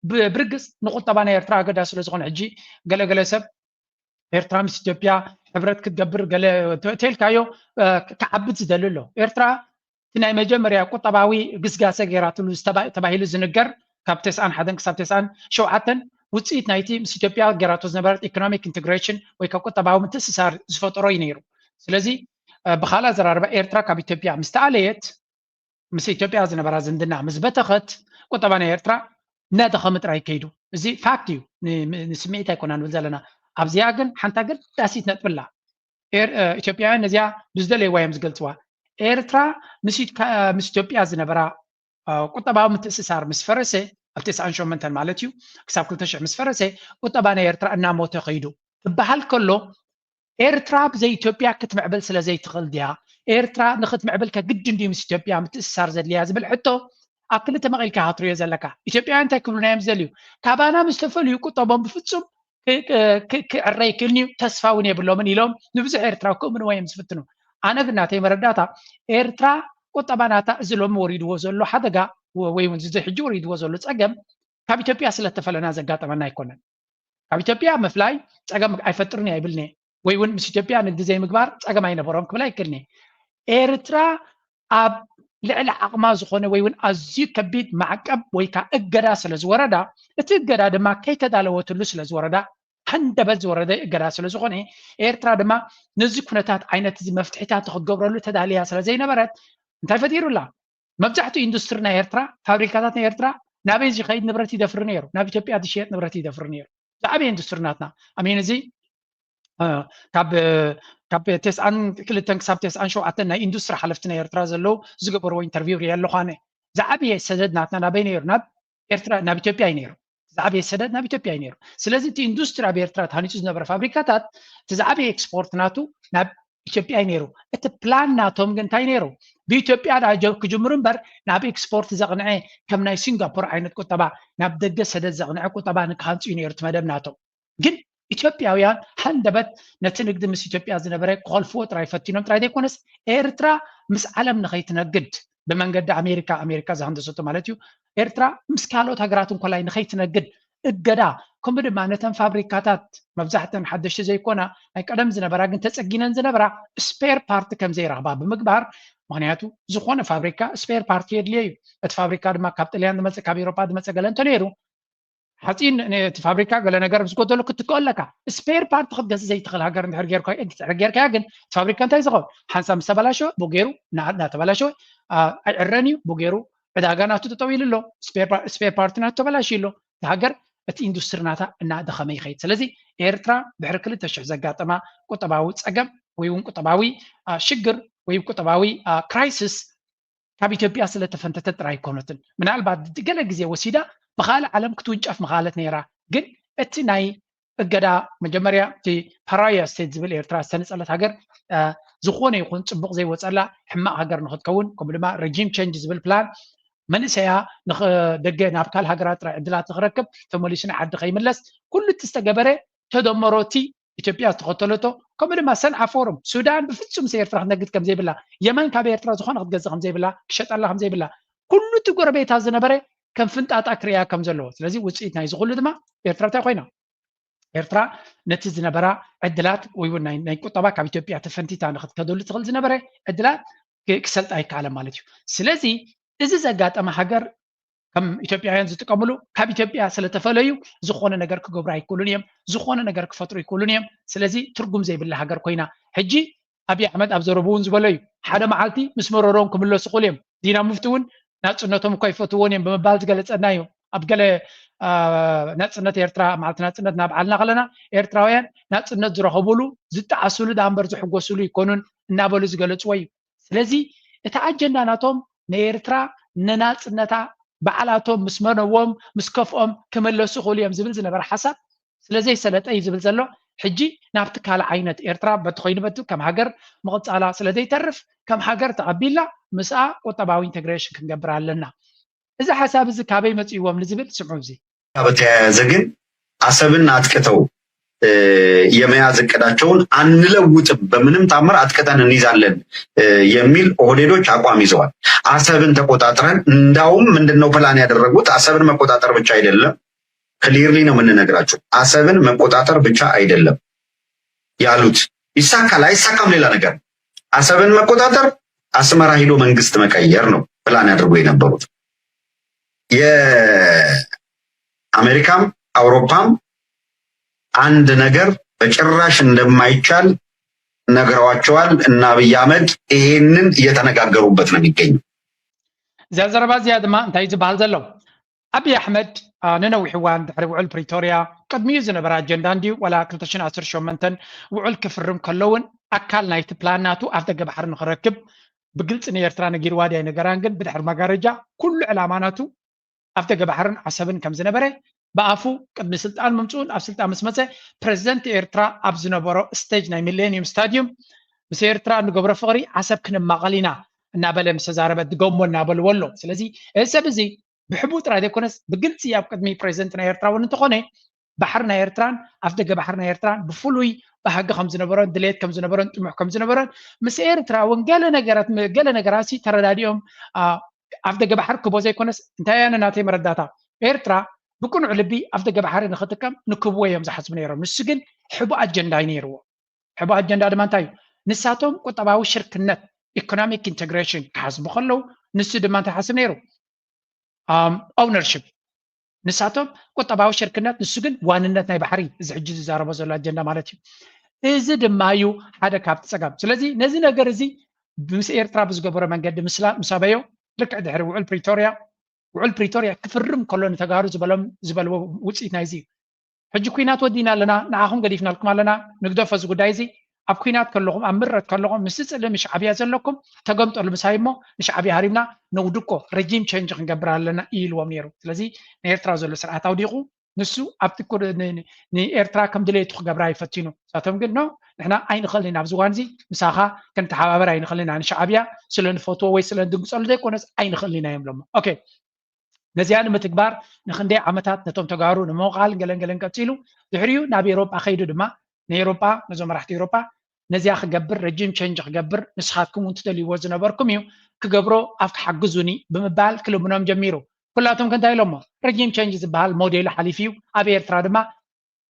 ብ-፣ ብርግጽ ንቁጠባ ናይ ኤርትራ ኣገዳሲ ስለ ዝኾነ፣ ሕጂ ገለገለ ሰብ ኤርትራ ምስ ኢትዮጵያ ሕብረት ክትገብር ገለ ተ-፣ ተልካዮ፣ እ፣ ክ-፣ ክዓብድ ዝደሊ ኣሎ። ኤርትራ እቲ ናይ መጀመርያ ቁጠባዊ ግስጋሰ ገይራትሉ ዝተባ-፣ ተባሂሉ ዝንገር ካብ ተስዓን ሓደን ክሳብ ተስዓን ሸውዓተን ውጽኢት ናይቲ ምስ ኢትዮጵያ ገይራቶ ዝነበረት ኢኮኖሚክ ኢንቴግሬሽን ወይ ካብ ቁጠባዊ ምትእስሳር ዝፈጠሮ እዩ ነይሩ። ስለዚ፣ እ፣ ብኻልእ ኣዘራርባ ኤርትራ ካብ ኢትዮጵያ ምስ ተኣለየት፣ ምስ ኢትዮጵያ ዝነበራ ዝምድና ምስ በተኸት፣ ቁጠባ ናይ ኤርትራ እናደኸመ ጥራይ ከይዱ። እዚ ፋክት እዩ። ን-፣ ን-፣ ንስምዒት ኣይኮና ንብል ዘለና። ኣብዚኣ ግን ሓንቲ ኣገዳሲት ነጥቢ ኣላ። ኤር-፣ እ፣ ኢትዮጵያውያን ነዚኣ ብዝደለይዋ እዮም ዝገልጽዋ። ኤርትራ ምስ ኢት-፣ ካ-፣ ምስ ኢትዮጵያ ዝነበራ፣ እ፣ ቁጠባዊ ምትእስሳር ምስ ፈረሰ፣ ኣብ ተስዓን ሸሞንተን ማለት እዩ፣ ክሳብ ክልተ ሽሕ ምስ ፈረሰ፣ ቁጠባ ናይ ኤርትራ እናሞተ ከይዱ ክበሃል ከሎ፣ ኤርትራ ብዘይ ኢትዮጵያ ክትምዕብል ስለ ዘይትኽእል ድያ? ኤርትራ ንኽትምዕብል ከ ግድን ድዩ ምስ ኢትዮጵያ ምትእስሳር ዘድልያ ዝብል ሕቶ ኣብ ክልተ መቒልካ ኢኻ ትርእዮ ዘለካ። ኢትዮጵያውያን እንታይ ክብሉና እዮም ዝደልዩ? ካባና ምስ ተፈልዩ ቁጠቦም ብፍጹም ክ-፣ ክ-፣ ክ-፣ ክዕረ ኣይክእልን እዩ፣ ተስፋ እውን የብሎምን ኢሎም ንብዙሕ ኤርትራዊ ክእምንዎ እዮም ዝፍትኑ። ኣነ ግን ናተይ መረዳእታ ኤርትራ ቁጠባ ናታ እዚ ሎሚ ወሪድዎ ዘሎ ሓደጋ ወ-፣ ወይ እውን እዚ ሕጂ ወሪድዎ ዘሎ ጸገም ካብ ኢትዮጵያ ስለ እተፈለና ዘጋጠመና ኣይኮነን። ካብ ኢትዮጵያ ምፍላይ ጸገም ኣይፈጥርን እየ ኣይብልን እየ። ወይ እውን ምስ ኢትዮጵያ ንግዲ ዘይምግባር ጸገም ኣይነበሮም ክብል ኣይክእልን እየ። ኤርትራ ኣብ ልዕሊ ዓቕማ ዝኾነ ወይ እውን ኣዝዩ ከቢድ ማዕቀብ ወይ ከዓ እገዳ ስለ ዝወረዳ፣ እቲ እገዳ ድማ ከይተዳለወትሉ ስለ ዝወረዳ፣ ሃንደበት ዝወረደ እገዳ ስለ ዝኾነ፣ ኤርትራ ድማ ነዚ ኩነታት ዓይነት እዚ መፍትሒታት ክትገብረሉ ተዳልያ ስለ ዘይነበረት፣ እንታይ ፈጢሩላ? መብዛሕትኡ ኢንዱስትሪ ናይ ኤርትራ፣ ፋብሪካታት ናይ ኤርትራ ናበይ ዝኸይድ ንብረት ይደፍር ነይሩ? ናብ ኢትዮጵያ ዝሽየጥ ንብረት ይደፍር ነይሩ። ዝዓበየ ኢንዱስትሪ ናትና። ኣሜን፣ እዚ፣ እ፣ ካብ፣ ካብ ተስዓን ክልተን ክሳብ ተስዓን ሸውዓተን ናይ ኢንዱስትሪ ሓለፍቲ ናይ ኤርትራ ዘለዉ ዝገበርዎ ኢንተርቪው ሪኤ ኣለኹ ኣነ። ዝዓበየ ሰደድ ናትና ናበይ ነይሩ? ናብ ኤርትራ፣ ናብ ኢትዮጵያ እዩ ነይሩ። ዝዓበየ ሰደድ ናብ ኢትዮጵያ እዩ ነይሩ። ስለዚ እቲ ኢንዱስትሪ ኣብ ኤርትራ ተሃኒጹ ዝነበረ ፋብሪካታት፣ እቲ ዝዓበየ ኤክስፖርት ናቱ ናብ ኢትዮጵያ እዩ ነይሩ። እቲ ፕላን ናቶም ግን እንታይ ነይሩ? ብኢትዮጵያ ደኣ ጀ- ክጅምሩ እምበር ናብ ኤክስፖርት ዘቕንዐ፣ ከም ናይ ሲንጋፖር ዓይነት ቁጠባ፣ ናብ ደገ ሰደድ ዘቕንዐ ቁጠባ ንክሃንፁ እዩ ነይሩ እቲ መደብ ናቶም። ግን ኢትዮጵያውያን ሃንደበት ነቲ ንግዲ ምስ ኢትዮጵያ ዝነበረ ክኸልፍዎ ጥራይ ፈቲኖም ጥራይ ዘይኮነስ፣ ኤርትራ ምስ ዓለም ንኸይትነግድ ብመንገዲ ኣሜሪካ፣ ኣሜሪካ ዝሃንደሰቶ ማለት እዩ፣ ኤርትራ ምስ ካልኦት ሃገራት እንኮላይ ንኸይትነግድ እገዳ፣ ከምኡ ድማ ነተን ፋብሪካታት፣ መብዛሕተን ሓደሽቲ ዘይኮና፣ ናይ ቀደም ዝነበራ ግን ተጸጊነን ዝነበራ፣ ስፔር ፓርት ከም ዘይረኽባ ብምግባር፣ ምኽንያቱ ዝኾነ ፋብሪካ ስፔር ፓርት የድልዮ እዩ። እቲ ፋብሪካ ድማ ካብ ጥልያን ዝመጸ፣ ካብ ኤውሮጳ ዝመጸ ገለ እንተነይሩ፣ ሓፂን ነቲ ፋብሪካ ገለ ነገር ምስ ጎደሎ ክትክኦ ኣለካ። ስፔር ፓርት ክትገዝእ ዘይትኽእል ሃገር እንድሕር ጌርካ፣ እንድሕር ጌርካያ ግን እቲ ፋብሪካ እንታይ ዝኸውን? ሓንሳብ ምስ ተበላሸወ ብኡ ገይሩ እና- እናተበላሸወ፣ አ፣ ኣይዕረን እዩ፣ ብኡ ገይሩ ዕዳጋ ናቱ ጠጠው ኢሉ ኣሎ። ስፔር ፓ- ስፔር ፓርት ናቱ ተበላሽዩ ኣሎ። እቲ ሃገር እቲ ኢንዱስትሪ ናታ እናደኸመ ይኸይድ። ስለዚ ኤርትራ ድሕሪ ክልተ ሽሕ ዘጋጠማ ቁጠባዊ ጸገም ወይ እውን ቁጠባዊ፣ አ፣ ሽግር ወይ ቁጠባዊ፣ አ፣ ክራይሲስ ካብ ኢትዮጵያ ስለተፈንተተት ጥራይ ኣይኮነትን። ምናልባት ገለ ግዜ ወሲዳ ብኻልእ ዓለም ክትውንጨፍ ምኻለት ነይራ። ግን እቲ ናይ እገዳ መጀመርያ እቲ ፓራያ ስቴት ዝብል ኤርትራ ዝተነጸለት ሃገር፣ አ፣ ዝኾነ ይኹን ጽቡቕ ዘይወጸላ ሕማቕ ሃገር ንኽትከውን፣ ከምኡ ድማ ረጂም ቸንጅ ዝብል ፕላን መንእሰያ ንኽ- ደገ ናብ ካልእ ሃገራት ጥራይ ዕድላት ንኽረክብ፣ ተመሊሱ ንዓዲ ከይምለስ፣ ኩሉ እቲ ዝተገበረ ተደመሮ እቲ ኢትዮጵያ ዝተኸተለቶ፣ ከምኡ ድማ ሰንዓ ፎርም፣ ሱዳን ብፍጹም ስ ኤርትራ ክትነግድ ከም ዘይብላ፣ የመን ካብ ኤርትራ ዝኾነ ክትገዝእ ከም ዘይብላ፣ ክሸጠላ ከም ዘይብላ፣ ኩሉ እቲ ጎረቤታ ዝነበረ ከም ፍንጣጣ ክርእያ ከም ዘለዎ። ስለዚ ውጽኢት ናይዚ ኩሉ ድማ ኤርትራ እንታይ ኮይና? ኤርትራ ነቲ ዝነበራ ዕድላት ወይ እውን ናይ ናይ ቁጠባ ካብ ኢትዮጵያ ተፈንቲታ ንክትከደሉ ትኽእል ዝነበረ ዕድላት ክ- ክሰልጣ ኣይከኣለን ማለት እዩ። ስለዚ እዚ ዘጋጠመ ሃገር ከም ኢትዮጵያውያን ዝጥቀምሉ ካብ ኢትዮጵያ ስለተፈለዩ ዝኾነ ነገር ክገብሩ ኣይክእሉን እዮም፣ ዝኾነ ነገር ክፈጥሩ ኣይክእሉን እዮም። ስለዚ ትርጉም ዘይብላ ሃገር ኮይና ሕጂ ኣብይ ኣሕመድ ኣብ ዘረቡ እውን ዝበሎ እዩ። ሓደ መዓልቲ ምስ መረሮም ክምለሱ ይኽእሉ እዮም። ዲና ሙፍቲ እውን ናጽነቶም እኮ ኣይፈትዎን እዮም ብምባል ዝገለጸና እዩ። ኣብ ገለ፣ አ፣ ናጽነት ኤርትራ፣ መዓልቲ ናጽነት እናበዓልና ከለና ኤርትራውያን ናጽነት ዝረኸቡሉ ዝጠዓስሉ ደኣ እምበር ዝሕጎስሉ ኣይኮኑን እናበሉ ዝገለጽዎ እዩ። ስለዚ እቲ ኣጀንዳ ናቶም ንኤርትራ ንናጽነታ ባዕላቶም ምስ መነዎም ምስ ከፍኦም ክምለሱ ይኽእሉ እዮም ዝብል ዝነበረ ሓሳብ ስለ ዘይሰለጠ እዩ ዝብል ዘሎ። ሕጂ ናብቲ ካልእ ዓይነት ኤርትራ በቲ ኮይኑ በቲ ከም ሃገር ምቕጻላ ስለ ዘይተርፍ ከም ሃገር ተቐቢልና ምስኣ ቁጠባዊ ኢንተግሬሽን ክንገብር ኣለና። እዚ ሓሳብ እዚ ካበይ መጺእዎም ንዝብል ስምዑ። እዚ ጋር በተያያዘ ግን አሰብን አጥቅተው የመያዝ እቅዳቸውን አንለውጥም፣ በምንም ታምር አጥቅተን እንይዛለን የሚል ኦህዴዶች አቋም ይዘዋል። አሰብን ተቆጣጥረን እንዳውም ምንድነው ፕላን ያደረጉት? አሰብን መቆጣጠር ብቻ አይደለም፣ ክሊርሊ ነው የምንነግራቸው። አሰብን መቆጣጠር ብቻ አይደለም ያሉት፣ ይሳካል አይሳካም ሌላ ነገር። አሰብን መቆጣጠር፣ አስመራ ሂዶ መንግስት መቀየር ነው ፕላን ያደርጉ የነበሩት። የአሜሪካም አውሮፓም አንድ ነገር በጭራሽ እንደማይቻል ነግረዋቸዋል። እና አብይ አህመድ ይሄንን እየተነጋገሩበት ነው የሚገኘው። እዚኣ ዘረባ እዚኣ ድማ እንታይ እዩ ዝበሃል ዘሎ? ኣብይ ኣሕመድ፣ አ፣ ንነዊሕ እዋን ድሕሪ ውዕል ፕሪቶርያ ቅድሚኡ ዝነበረ ኣጀንዳ እንድዩ፣ ዋላ ክልተ ሽሕን ዓሰርተ ሸሞንተን ውዕል ክፍርም ከሎ እውን ኣካል ናይቲ ፕላን ናቱ ኣፍደገ ባሕሪ ንኽረክብ ብግልፂ ንኤርትራ ነጊርዋ ድያ ኣይነገራን፣ ግን ብድሕሪ መጋረጃ ኩሉ ዕላማ ናቱ ኣፍደገ ባሕርን ዓሰብን ከም ዝነበረ ብኣፉ ቅድሚ ስልጣን ምምፅኡን ኣብ ስልጣን ምስ መፀ ፕረዚደንት ኤርትራ ኣብ ዝነበሮ ስቴጅ ናይ ሚሌኒየም ስታዲዩም ምስ ኤርትራ እንገብሮ ፍቕሪ ዓሰብ ክንማቐል ኢና እናበለ ምስ ተዛረበ ድገሞ እናበልዎ ኣሎ። ስለዚ እዚ ሰብ እዚ ብሕቡእ ጥራይ ዘይኮነስ ብግልፂ ኣብ ቅድሚ ፕረዚደንት ናይ ኤርትራ እውን እንተኾነ ባሕሪ ናይ ኤርትራን ኣፍደገ ባሕሪ ናይ ኤርትራን ብፍሉይ ባህጊ ከም ዝነበሮን ድሌት ከም ዝነበሮን ጥሙሕ ከም ዝነበሮን ምስ ኤርትራ እውን ገለ ነገራት ገለ ነገራት ሲ ተረዳዲኦም፣ አ፣ ኣፍደገ ባሕሪ ክቦ ዘይኮነስ እንታይ እያ ናተይ መረዳእታ ኤርትራ ብቅኑዕ ልቢ ኣፍደገ ባሕሪ ንክጥቀም ንክብዎ እዮም ዝሓስቡ ነይሮም። ንሱ ግን ሕቡእ ኣጀንዳ እዩ ነይርዎ። ሕቡእ ኣጀንዳ ድማ እንታይ እዩ? ንሳቶም ቁጠባዊ ሽርክነት ኢኮኖሚክ ኢንተግሬሽን ክሓስቡ ከለዉ ንሱ ድማ እንታይ ሓስብ ነይሩ? ኦውነርሽፕ። ንሳቶም ቁጠባዊ ሽርክነት፣ ንሱ ግን ዋንነት ናይ ባሕሪ፣ እዚ ሕጂ ዝዛረቦ ዘሎ ኣጀንዳ ማለት እዩ። እዚ ድማ እዩ ሓደ ካብቲ ጸገም። ስለዚ ነዚ ነገር እዚ ምስ ኤርትራ ብዝገበሮ መንገዲ ምስላ ምስ ኣበዮ ልክዕ ድሕሪ ውዕል ፕሪቶርያ ውዕል ፕሪቶርያ ክፍርም ከሎ ንተጋሩ ዝበሎም ዝበልዎ ውፅኢት ናይዚ እዩ። ሕጂ ኩናት ወዲና ኣለና፣ ንዓኹም ገዲፍናልኩም ኣለና፣ ንግደፎ እዚ ጉዳይ እዚ። ኣብ ኩናት ከለኹም ኣብ ምረት ከለኹም ምስቲ ፅልኢ ምስ ሻዕብያ ዘለኩም ተገምጠሉ ምሳይ እሞ ንሻዕብያ ሃሪምና ነውድቆ፣ ረጂም ቸንጅ ክንገብር ኣለና ኢልዎም ነይሩ። ስለዚ ናይ ኤርትራ ዘሎ ስርዓት ኣውዲቑ ንሱ ኣብቲ ኩር- ን- ን- ንኤርትራ ከም ድሌቱ ክገብራ ይፈትኑ። ንሳቶም ግን ኖ፣ ንሕና ኣይንኽእልን ኢና፣ ኣብዚ እዋን እዚ ምሳኻ ክንተሓባበር ኣይንኽእልን ኢና፣ ንሻዕብያ ስለ ንፈትዎ ወይ ስለ ንድንግጸሉ ዘይኮነስ ኣይንኽእልን ኢና እዮም ኢሎሞ። ኦኬ፣ ነዚኣ ንምትግባር ንክንደይ ዓመታት ነቶም ተጋሩ ንምቕቓል ገለን ገለን ቀጺሉ፣ ድሕሪኡ ናብ ኤሮጳ ከይዱ ድማ ንኤሮጳ፣ ነዞም መራሕቲ ኤሮጳ ነዚኣ ክገብር፣ ረጂም ቸንጅ ክገብር ንስኻትኩም እውን ትደልይዎ ዝነበርኩም እዩ፣ ክገብሮ ኣብ ክሓግዙኒ ብምባል ክልምኖም ጀሚሩ። ኩላቶም ከ እንታይ ኢሎሞ? ረጂም ቸንጅ ዝበሃል ሞዴሉ ሓሊፉ እዩ። ኣብ ኤርትራ ድማ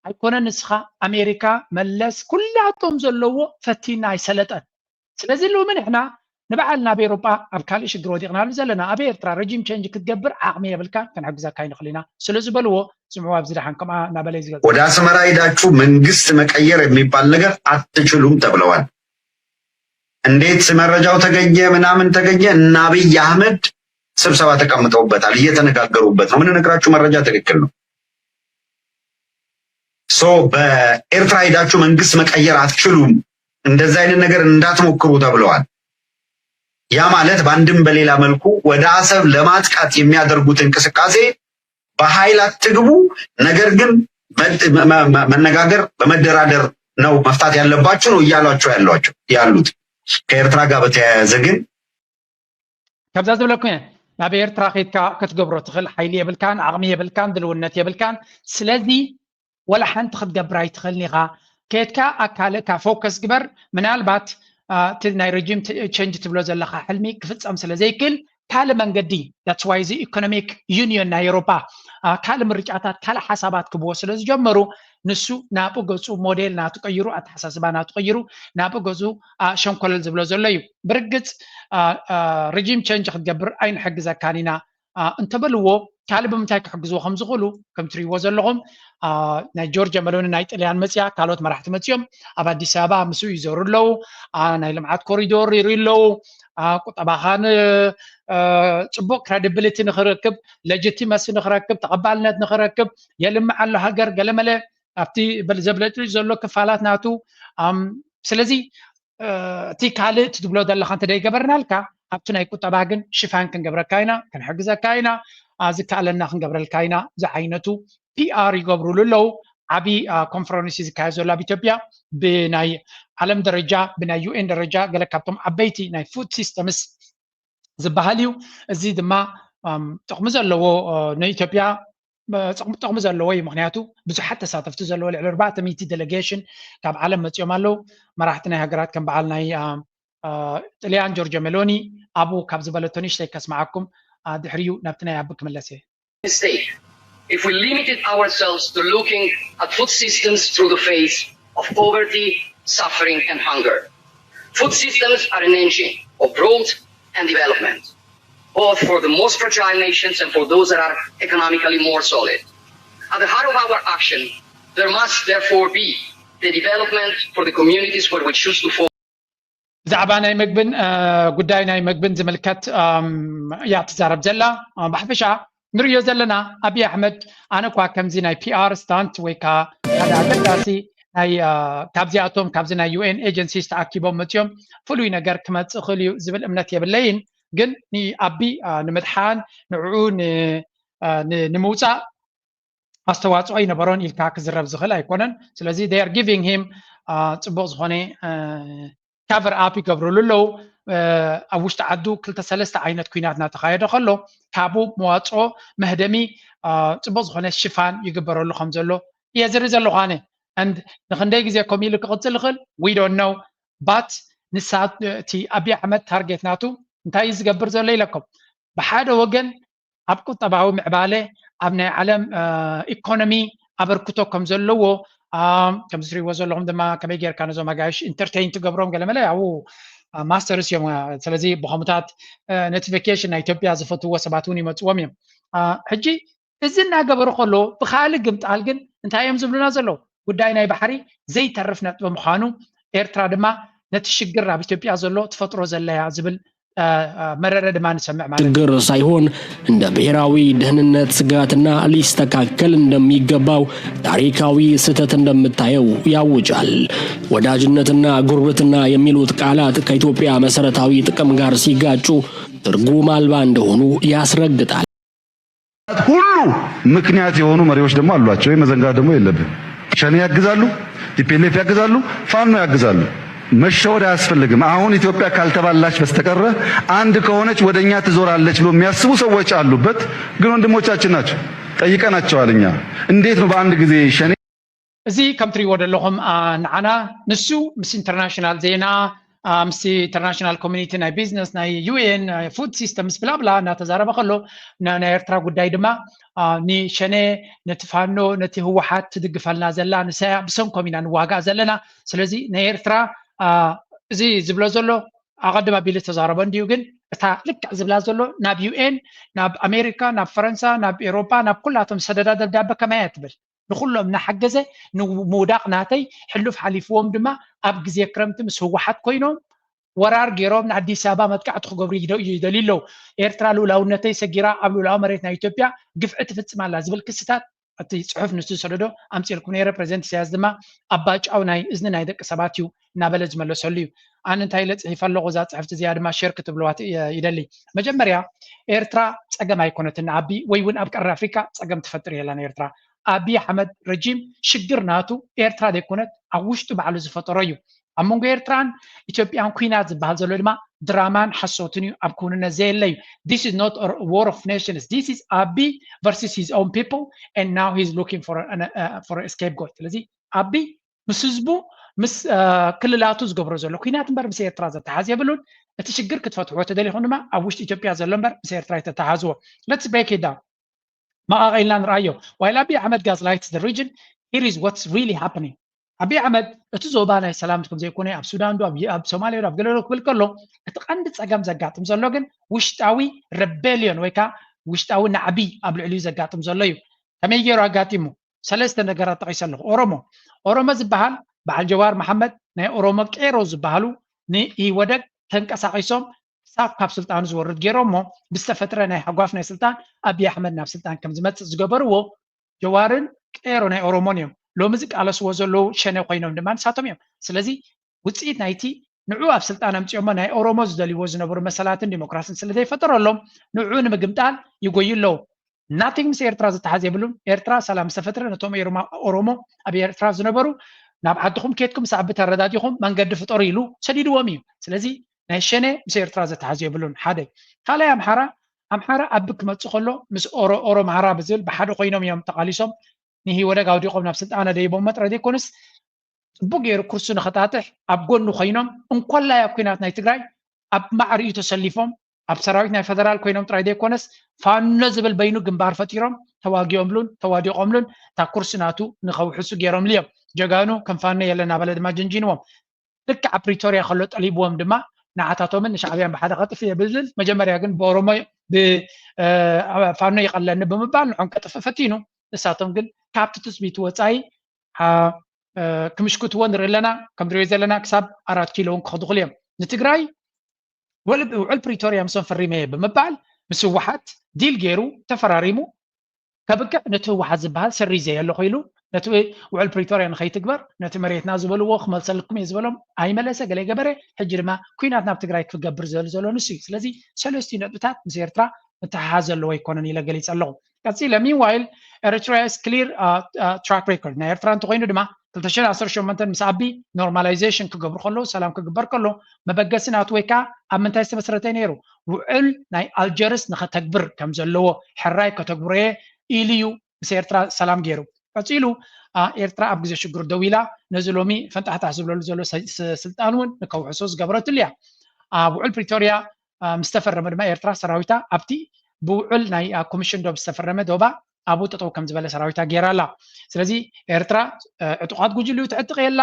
ኣይኮነን ንስኻ፣ ኣሜሪካ፣ መለስ፣ ኩላቶም ዘለዎ ፈቲና ኣይሰለጠን። ስለዚ ሎሚ ንሕና ንባዕልና ኣብ ኤሮጳ ኣብ ካልእ ሽግር ወዲቕናሉ ዘለና፣ ኣብ ኤርትራ ረጂም ቸንጅ ክትገብር ዓቕሚ የብልካን፣ ክንሕግዘካ ኣይንኽእል ኢና ስለ ዝበልዎ፣ ስምዑ ኣብዚ ደሓን ከምኣ እናበለ እዩ ዝገልጽ። ወደ አስመራ ሄዳችሁ መንግስት መቀየር የሚባል ነገር አትችሉም ተብለዋል። እንዴት መረጃው ተገኘ ምናምን ተገኘ? እና አብይ አህመድ ስብሰባ ተቀምጠውበታል፣ እየተነጋገሩበት ነው። ምንነግራችሁ መረጃ ትክክል ነው። ሶ በኤርትራ ሄዳችሁ መንግስት መቀየር አትችሉም፣ እንደዚህ አይነት ነገር እንዳትሞክሩ ተብለዋል። ያ ማለት በአንድም በሌላ መልኩ ወደ አሰብ ለማጥቃት የሚያደርጉት እንቅስቃሴ በኃይል አትግቡ፣ ነገር ግን መነጋገር በመደራደር ነው መፍታት ያለባችሁ ነው እያሏቸው ያሏቸው ያሉት። ከኤርትራ ጋር በተያያዘ ግን ከምዛ ዝብለኩ እየ፣ ናብ ኤርትራ ከይድካ ክትገብሮ ትኽእል ሓይሊ የብልካን፣ ዓቕሚ የብልካን፣ ድልውነት የብልካን። ስለዚ ወላ ሓንቲ ክትገብር ኣይትኽእልን ኢኻ። ከየድካ ኣካልካ ፎከስ ግበር። ምናልባት እቲ ናይ ረጂም ቸንጅ ትብሎ ዘለኻ ሕልሚ ክፍፀም ስለ ዘይክእል ካልእ መንገዲ፣ that's why እዚ ኢኮኖሚክ ዩኒዮን ናይ ኤሮፓ ካልእ ምርጫታት ካልእ ሓሳባት ክብዎ ስለ ዝጀመሩ፣ ንሱ ናብኡ ገፁ፣ ሞዴል ናቱ ቀይሩ፣ ኣተሓሳስባ ናቱ ቀይሩ ናብኡ ገፁ ሸንኮለል ዝብሎ ዘሎ እዩ። ብርግፅ ረጂም ቸንጅ ክትገብር ኣይንሕግዘካን ኢና እንተበልዎ፣ ካልእ ብምንታይ ክሕግዝዎ ከም ዝኽእሉ ከም ትሪእዎ ዘለኹም፣ ናይ ጆርጅ መሎኒ ናይ ጥልያን መፅያ፣ ካልኦት መራሕቲ መፅዮም ኣብ ኣዲስ ኣበባ ምስኡ ይዞሩ ኣለዉ። ናይ ልምዓት ኮሪዶር ይርኢ ኣለዉ። ቁጠባኻን ፅቡቅ ክረዲብሊቲ ንክረክብ፣ ሌጂቲመሲ ንክረክብ፣ ተቐባልነት ንክረክብ፣ የልምዕ ኣሎ ሃገር ገለመለ ኣብቲ ዘብለጭልጭ ዘሎ ክፋላት ናቱ። ስለዚ እቲ ካልእ ትብሎ ዘለካ እንተ ደይገበርናልካ፣ ኣብቲ ናይ ቁጠባ ግን ሽፋን ክንገብረካ ኢና፣ ክንሕግዘካ ኢና፣ ዝከኣለና ክንገብረልካ ኢና ዝዓይነቱ ፒኣር ይገብሩሉ ኣለዉ። ዓብዪ ኮንፈረንስ እዩ ዝካየድ ዘሎ ኣብ ኢትዮጵያ፣ ብናይ ዓለም ደረጃ፣ ብናይ ዩኤን ደረጃ፣ ገለ ካብቶም ዓበይቲ ናይ ፉድ ሲስተምስ ዝበሃል እዩ። እዚ ድማ ጥቕሚ ዘለዎ ንኢትዮጵያ ጥቕሚ ዘለዎ እዩ። ምክንያቱ ብዙሓት ተሳተፍቲ ዘለዎ፣ ልዕሊ ኣርባዕተ ሚእቲ ዴሌጌሽን ካብ ዓለም መፂኦም ኣለዉ። መራሕቲ ናይ ሃገራት ከም በዓል ናይ ጥልያን ጆርጆ ሜሎኒ ኣብኡ ካብ ዝበለቶ ንእሽተይ ከስምዓኩም፣ ድሕሪኡ ናብቲ ናይ ኣቢ ክምለስ እየ። Mistake if we limited ourselves to looking at food systems through the face of poverty, suffering, and hunger. Food systems are an engine of growth and development, both for the most fragile nations and for those that are economically more solid. At the heart of our action, there must therefore be the development for the communities where we choose to focus. ብዛዕባ ናይ ምግብን ጉዳይ ናይ ምግብን ዝምልከት እያ ትዛረብ ዘላ። ብሓፈሻ ንርእዮ ዘለና ኣብይ ኣሕመድ፣ ኣነ እኳ ከምዚ ናይ ፒኣር ስታንት ወይ ከዓ ሓደ ኣገዳሲ ናይ ካብዚኣቶም ካብዚ ናይ ዩኤን ኤጀንሲስ ተኣኪቦም መፅኦም ፍሉይ ነገር ክመፅእ ክእል እዩ ዝብል እምነት የብለይን። ግን ንኣቢ ንምድሓን ንዕኡ ንምውፃእ ኣስተዋፅኦ ኣይነበሮን ኢልካ ክዝረብ ዝኽእል ኣይኮነን። ስለዚ they are giving him ፅቡቅ ዝኾነ ካቨር ኣፕ ይገብርሉ ኣለዉ። ኣብ ውሽጢ ዓዱ ክልተ ሰለስተ ዓይነት ኩናት እናተኻየደ ከሎ ካብኡ መዋፅኦ መህደሚ ፅቡቅ ዝኾነ ሽፋን ይግበረሉ ከም ዘሎ እየ ዝርኢ ዘለኹ ኣነ። And ንክንደይ ግዜ ከምኡ ኢሉ ክቕፅል ይኽእል we don't know, but ንሳ እቲ ኣብይ ኣሕመድ ታርጌት ናቱ እንታይ እዩ ዝገብር ዘሎ ኢለኩም። ብሓደ ወገን ኣብ ቁጠባዊ ምዕባለ ኣብ ናይ ዓለም ኢኮኖሚ ኣበርክቶ ከም ዘለዎ ከምዚ ትሪእዎ ዘለኹም ድማ ከመይ ጌርካ ነዞም ኣጋይሽ ኢንተርቴይን ትገብሮም ገለመለ ኣብኡ ማስተርስ እዮም። ስለዚ ብኸምታት ኖቲፊኬሽን ናይ ኢትዮጵያ ዝፈትዎ ሰባት እውን ይመፅዎም እዮም። ሕጂ እዚ እናገበሩ ከሎ ብካልእ ግምጣል ግን እንታይ እዮም ዝብሉና ዘለዉ? ጉዳይ ናይ ባሕሪ ዘይተርፍ ነጥቢ ምዃኑ፣ ኤርትራ ድማ ነቲ ሽግር ኣብ ኢትዮጵያ ዘሎ ትፈጥሮ ዘለያ ዝብል መረረ ድማ ንሰምዕ ማለት እዩ። ችግር ሳይሆን እንደ ብሔራዊ ደህንነት ስጋትና ሊስተካከል እንደሚገባው ታሪካዊ ስህተት እንደምታየው ያውጃል። ወዳጅነትና ጉርብትና የሚሉት ቃላት ከኢትዮጵያ መሰረታዊ ጥቅም ጋር ሲጋጩ ትርጉም አልባ እንደሆኑ ያስረግጣል። ሁሉ ምክንያት የሆኑ መሪዎች ደግሞ አሏቸው። ይህ መዘንጋት ደግሞ የለብን። ሸኔ ያግዛሉ፣ ቲፒኤልኤፍ ያግዛሉ፣ ፋኖ ያግዛሉ። መሸወድ አያስፈልግም። አሁን ኢትዮጵያ ካልተባላች በስተቀረ አንድ ከሆነች ወደ እኛ ትዞራለች ብሎ የሚያስቡ ሰዎች አሉበት። ግን ወንድሞቻችን ናቸው፣ ጠይቀናቸዋል። እኛ እንዴት ነው በአንድ ጊዜ ሸኔ እዚ ከም ትሪእዎ ዘለኹም ንዓና ንሱ ምስ ኢንተርናሽናል ዜና ምስ ኢንተርናሽናል ኮሚኒቲ ናይ ቢዝነስ ናይ ዩኤን ፉድ ሲስተምስ ብላብላ እናተዛረበ ከሎ ናይ ኤርትራ ጉዳይ ድማ ንሸኔ ነቲ ፋኖ ነቲ ህወሓት ትድግፈልና ዘላ ንሳያ ብሰንኮም ኢና ንዋጋእ ዘለና። ስለዚ ናይ ኤርትራ እዚ ዝብሎ ዘሎ ኣቐድም ኣቢሉ ዝተዛረቦ እንድዩ። ግን እታ ልክዕ ዝብላ ዘሎ ናብ ዩኤን ናብ ኣሜሪካ ናብ ፈረንሳ ናብ ኤሮፓ ናብ ኩላቶም ሰደዳ ደብዳበ ከማያ ትብል ንኩሎም እናሓገዘ ንምውዳቕ ናተይ ሕሉፍ ሓሊፍዎም ድማ ኣብ ግዜ ክረምቲ ምስ ህወሓት ኮይኖም ወራር ገይሮም ንኣዲስ ኣበባ መጥቃዕቲ ክገብሩ ይደልዩ ኣለዉ። ኤርትራ ልኡላውነተይ ሰጊራ ኣብ ልኡላዊ መሬት ናይ ኢትዮጵያ ግፍዒ ትፍፅም ኣላ ዝብል ክስታት እቲ ፅሑፍ ንሱ ዝሰደዶ ኣምፂልኩም ነይረ። ፕሬዚደንት ኢሳያስ ድማ ኣባጫው ናይ እዝኒ ናይ ደቂ ሰባት እዩ እናበለ ዝመለሰሉ እዩ። ኣነ እንታይ ኢለ ፅሒፈ ኣለኹ እዛ ፅሕፍቲ እዚኣ ድማ ሼር ክትብልዋ ይደሊ። መጀመርያ ኤርትራ ፀገም ኣይኮነትን ንኣቢ ወይ እውን ኣብ ቀረብ ኣፍሪካ ፀገም ትፈጥር የላን ኤርትራ። ኣቢ ኣሕመድ ረጂም ሽግር ናቱ ኤርትራ ዘይኮነት ኣብ ውሽጡ ባዕሉ ዝፈጠሮ እዩ። ኣብ መንጎ ኤርትራን ኢትዮጵያን ኩናት ዝበሃል ዘሎ ድማ ድራማን ሓሶትን እዩ። ኣብ ክውንነት ዘየለ እዩ። This is not a war of nations. This is ኣቢ versus his own people and now he's looking for an, uh, for a scapegoat. ስለዚ ኣቢ ምስ ህዝቡ ምስ ክልላቱ ዝገብሮ ዘሎ ኩናት እምበር ምስ ኤርትራ ዘተሓዝ የብሉን። እቲ ሽግር ክትፈትሕዎ ተደሊኹም ድማ ኣብ ውሽጢ ኢትዮጵያ ዘሎ እምበር ምስ ኤርትራ ኣይተተሓዝዎ። Let's break it down. መቓቐ ኢልና ንርኣዮ። While ኣቢ ኣሕመድ gaslights the region, here is what's really happening. ኣቢ ኣሕመድ እቲ ዞባ ናይ ሰላም ከም ዘይኮነ ኣብ ሱዳን ዶ ኣብ ሶማልያ ዶ ኣብ ገለ ዶ ክብል ከሎ እቲ ቀንዲ ፀገም ዘጋጥም ዘሎ ግን ውሽጣዊ rebellion ወይ ከዓ ውሽጣዊ ናዕቢ ኣብ ልዕሊኡ ዘጋጥም ዘሎ እዩ። ከመይ ገይሩ ኣጋጢሙ? ሰለስተ ነገራት ጠቒሰ ኣለኹ። ኦሮሞ ኦሮሞ ዝበሃል በዓል ጀዋር መሓመድ ናይ ኦሮሞ ቄሮ ዝበሃሉ ንኢህወደግ ተንቀሳቒሶም ክሳብ ካብ ስልጣኑ ዝወርድ ገይሮሞ ብዝተፈጥረ ናይ ሃጓፍ ናይ ስልጣን ኣብይ ኣሕመድ ናብ ስልጣን ከም ዝመፅእ ዝገበርዎ ጀዋርን ቄሮ ናይ ኦሮሞን እዮም። ሎሚ ዝቃለስዎ ዘለዉ ሸነ ኮይኖም ድማ ንሳቶም እዮም። ስለዚ ውፅኢት ናይቲ ንዑ ኣብ ስልጣን ኣምፂኦሞ ናይ ኦሮሞ ዝደልይዎ ዝነበሩ መሰላትን ዲሞክራስን ስለዘይፈጠረሎም ንዑ ንምግምጣል ይጎዩ ኣለዉ። Nothing ምስ ኤርትራ ዝተሓዝ የብሉን። ኤርትራ ሰላም ዝተፈጥረ ነቶም ኦሮሞ ኣብ ኤርትራ ዝነበሩ ናብ ዓድኹም ኬድኩም ምስ ኣቢ ተረዳዲኹም መንገዲ ፍጠሩ ኢሉ ሰዲድዎም እዩ። ስለዚ ናይ ሸኔ ምስ ኤርትራ ዘተሓዝ የብሉን። ሓደ ካልኣይ ኣምሓራ ኣምሓራ ኣቢ ክመፅእ ከሎ ምስ ኦሮ ኦሮምሃራ ብዝብል ብሓደ ኮይኖም እዮም ተቃሊሶም ንሂወደግ ኣውዲቆም ናብ ስልጣን ኣደይቦም መጥረ ዘይኮነስ ፅቡቅ ገይሩ ኩርሱ ንኸጣጥሕ ኣብ ጎኑ ኮይኖም እንኮላይ ኣብ ኩናት ናይ ትግራይ ኣብ ማዕሪኡ ተሰሊፎም ኣብ ሰራዊት ናይ ፈደራል ኮይኖም ጥራይ ዘይኮነስ ፋኖ ዝብል በይኑ ግንባር ፈጢሮም ተዋጊኦምሉን ተዋዲቆምሉን እታ ኩርሲ ናቱ ንኸውሕሱ ገይሮምሉ እዮም። ጀጋኑ ከም ፋኖ የለ እናበለ ድማ ጀንጂንዎም። ልክዕ ኣብ ፕሪቶርያ ከሎ ጠሊብዎም ድማ ንዓታቶምን ንሻዕብያን ብሓደ ከጥፍ እየ ብዝብል መጀመርያ ግን ብኦሮሞ ብፋኖ ይቐለኒ ብምባል ንዖም ከጥፍ ፈቲኑ። ንሳቶም ግን ካብቲ ትፅቢት ወፃኢ ክምሽክትዎ ንርኢ ኣለና። ከም ንሪኦ ዘለና ክሳብ ኣራት ኪሎ እውን ክኸዱ ክል እዮም። ንትግራይ ውዕል ፕሪቶርያ ምሶም ፈሪመ እየ ብምባል ምስ ህወሓት ዲል ገይሩ ተፈራሪሙ ከብቅዕ ነቲ ህወሓት ዝበሃል ሰሪዘ እየ ኣለኹ ኢሉ ነቲ ውዕል ፕሪቶርያ ንኸይትግበር ነቲ መሬትና ዝበልዎ ክመልሰልኩም እየ ዝበሎም ኣይመለሰ ገለ ገበረ። ሕጂ ድማ ኩናት ናብ ትግራይ ክገብር ዝብል ዘሎ ንሱ እዩ። ስለዚ ሰለስቲኡ ነጥብታት ምስ ኤርትራ ምትሕሓዝ ዘለዎ ኣይኮነን ኢለ ገሊፀ ኣለኹ። ቀፂለ meanwhile Eritrea is clear track record ናይ ኤርትራ እንተኮይኑ ድማ ክልተ ሽሕን ዓሰርተ ሸሞንተን ምስ ኣቢ normalization ክገብሩ ከለዉ ሰላም ክግበር ከሎ መበገሲ ናቱ ወይ ከዓ ኣብ ምንታይ ዝተመስረተ ነይሩ ውዕል ናይ ኣልጀርስ ንኸተግብር ከም ዘለዎ ሕራይ ከተግብሮ እየ ኢሉ እዩ ምስ ኤርትራ ሰላም ገይሩ። ቀፂሉ ኤርትራ ኣብ ግዜ ሽግር ደው ኢላ ነዚ ሎሚ ፈንጣሕጣሕ ዝብለሉ ዘሎ ስልጣን እውን ንከውሕሶ ዝገበረትሉ እያ። ኣብ ውዕል ፕሪቶርያ ምስ ተፈረመ ድማ ኤርትራ ሰራዊታ ኣብቲ ብውዕል ናይ ኮሚሽን ዶብ ዝተፈረመ ዶባ ኣብኡ ጠጠው ከም ዝበለ ሰራዊታ ገይራ ኣላ። ስለዚ ኤርትራ ዕጡቓት ጉጅልኡ ትዕጥቕ የላ፣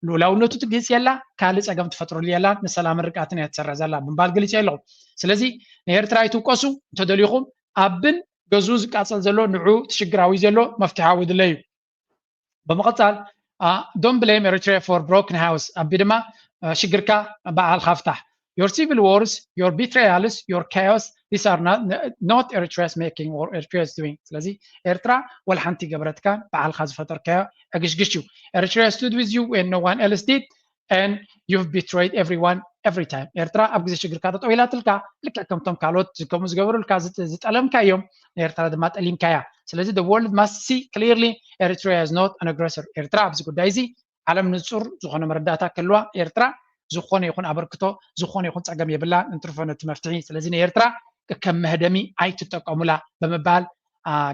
ልኡላውነቱ ትግህስ የላ፣ ካልእ ጸገም ትፈጥረሉ የላ፣ ንሰላምን ርግኣትን እያ ትሰርሕ ዘላ ብምባል ገሊጸ ኣለኹ። ስለዚ ንኤርትራ ኣይትውቀሱ እንተደሊኹም ኣብን ገዝኡ ዝቃጸል ዘሎ ንዑ ትሽግራዊ ዘሎ መፍትሓዊ ድለ እዩ። ብምቕጻል don't blame Eritrea for broken house ኣቢ ድማ ሽግርካ በዓልካ ፍታሕ። Your civil wars, your betrayals, your chaos, these are not, not Eritrea's making or Eritrea's doing. ስለዚ ኤርትራ ወላ ሓንቲ ገበረትካ በዓልካ ዝፈጠርካዮ ዕግሽግሽ እዩ። Eritrea stood with you when no one else did. and you've betrayed everyone every time. ኤርትራ ኣብ ግዜ ሽግርካ ጠጠው ኢላትልካ፣ ልክዕ ከምቶም ካልኦት ከምኡ ዝገበሩልካ ዝጠለምካ እዮም። ንኤርትራ ድማ ጠሊምካያ። ስለዚ the world must see clearly Eritrea is not an aggressor. ኤርትራ ኣብዚ ጉዳይ እዚ ዓለም ንጹር ዝኾነ መረዳእታ ክህልዋ፣ ኤርትራ ዝኾነ ይኹን ኣበርክቶ፣ ዝኾነ ይኹን ጸገም የብላን፣ እንትርፎ ነቲ መፍትሒ። ስለዚ ንኤርትራ ከም መህደሚ ኣይትጠቀሙላ ብምባል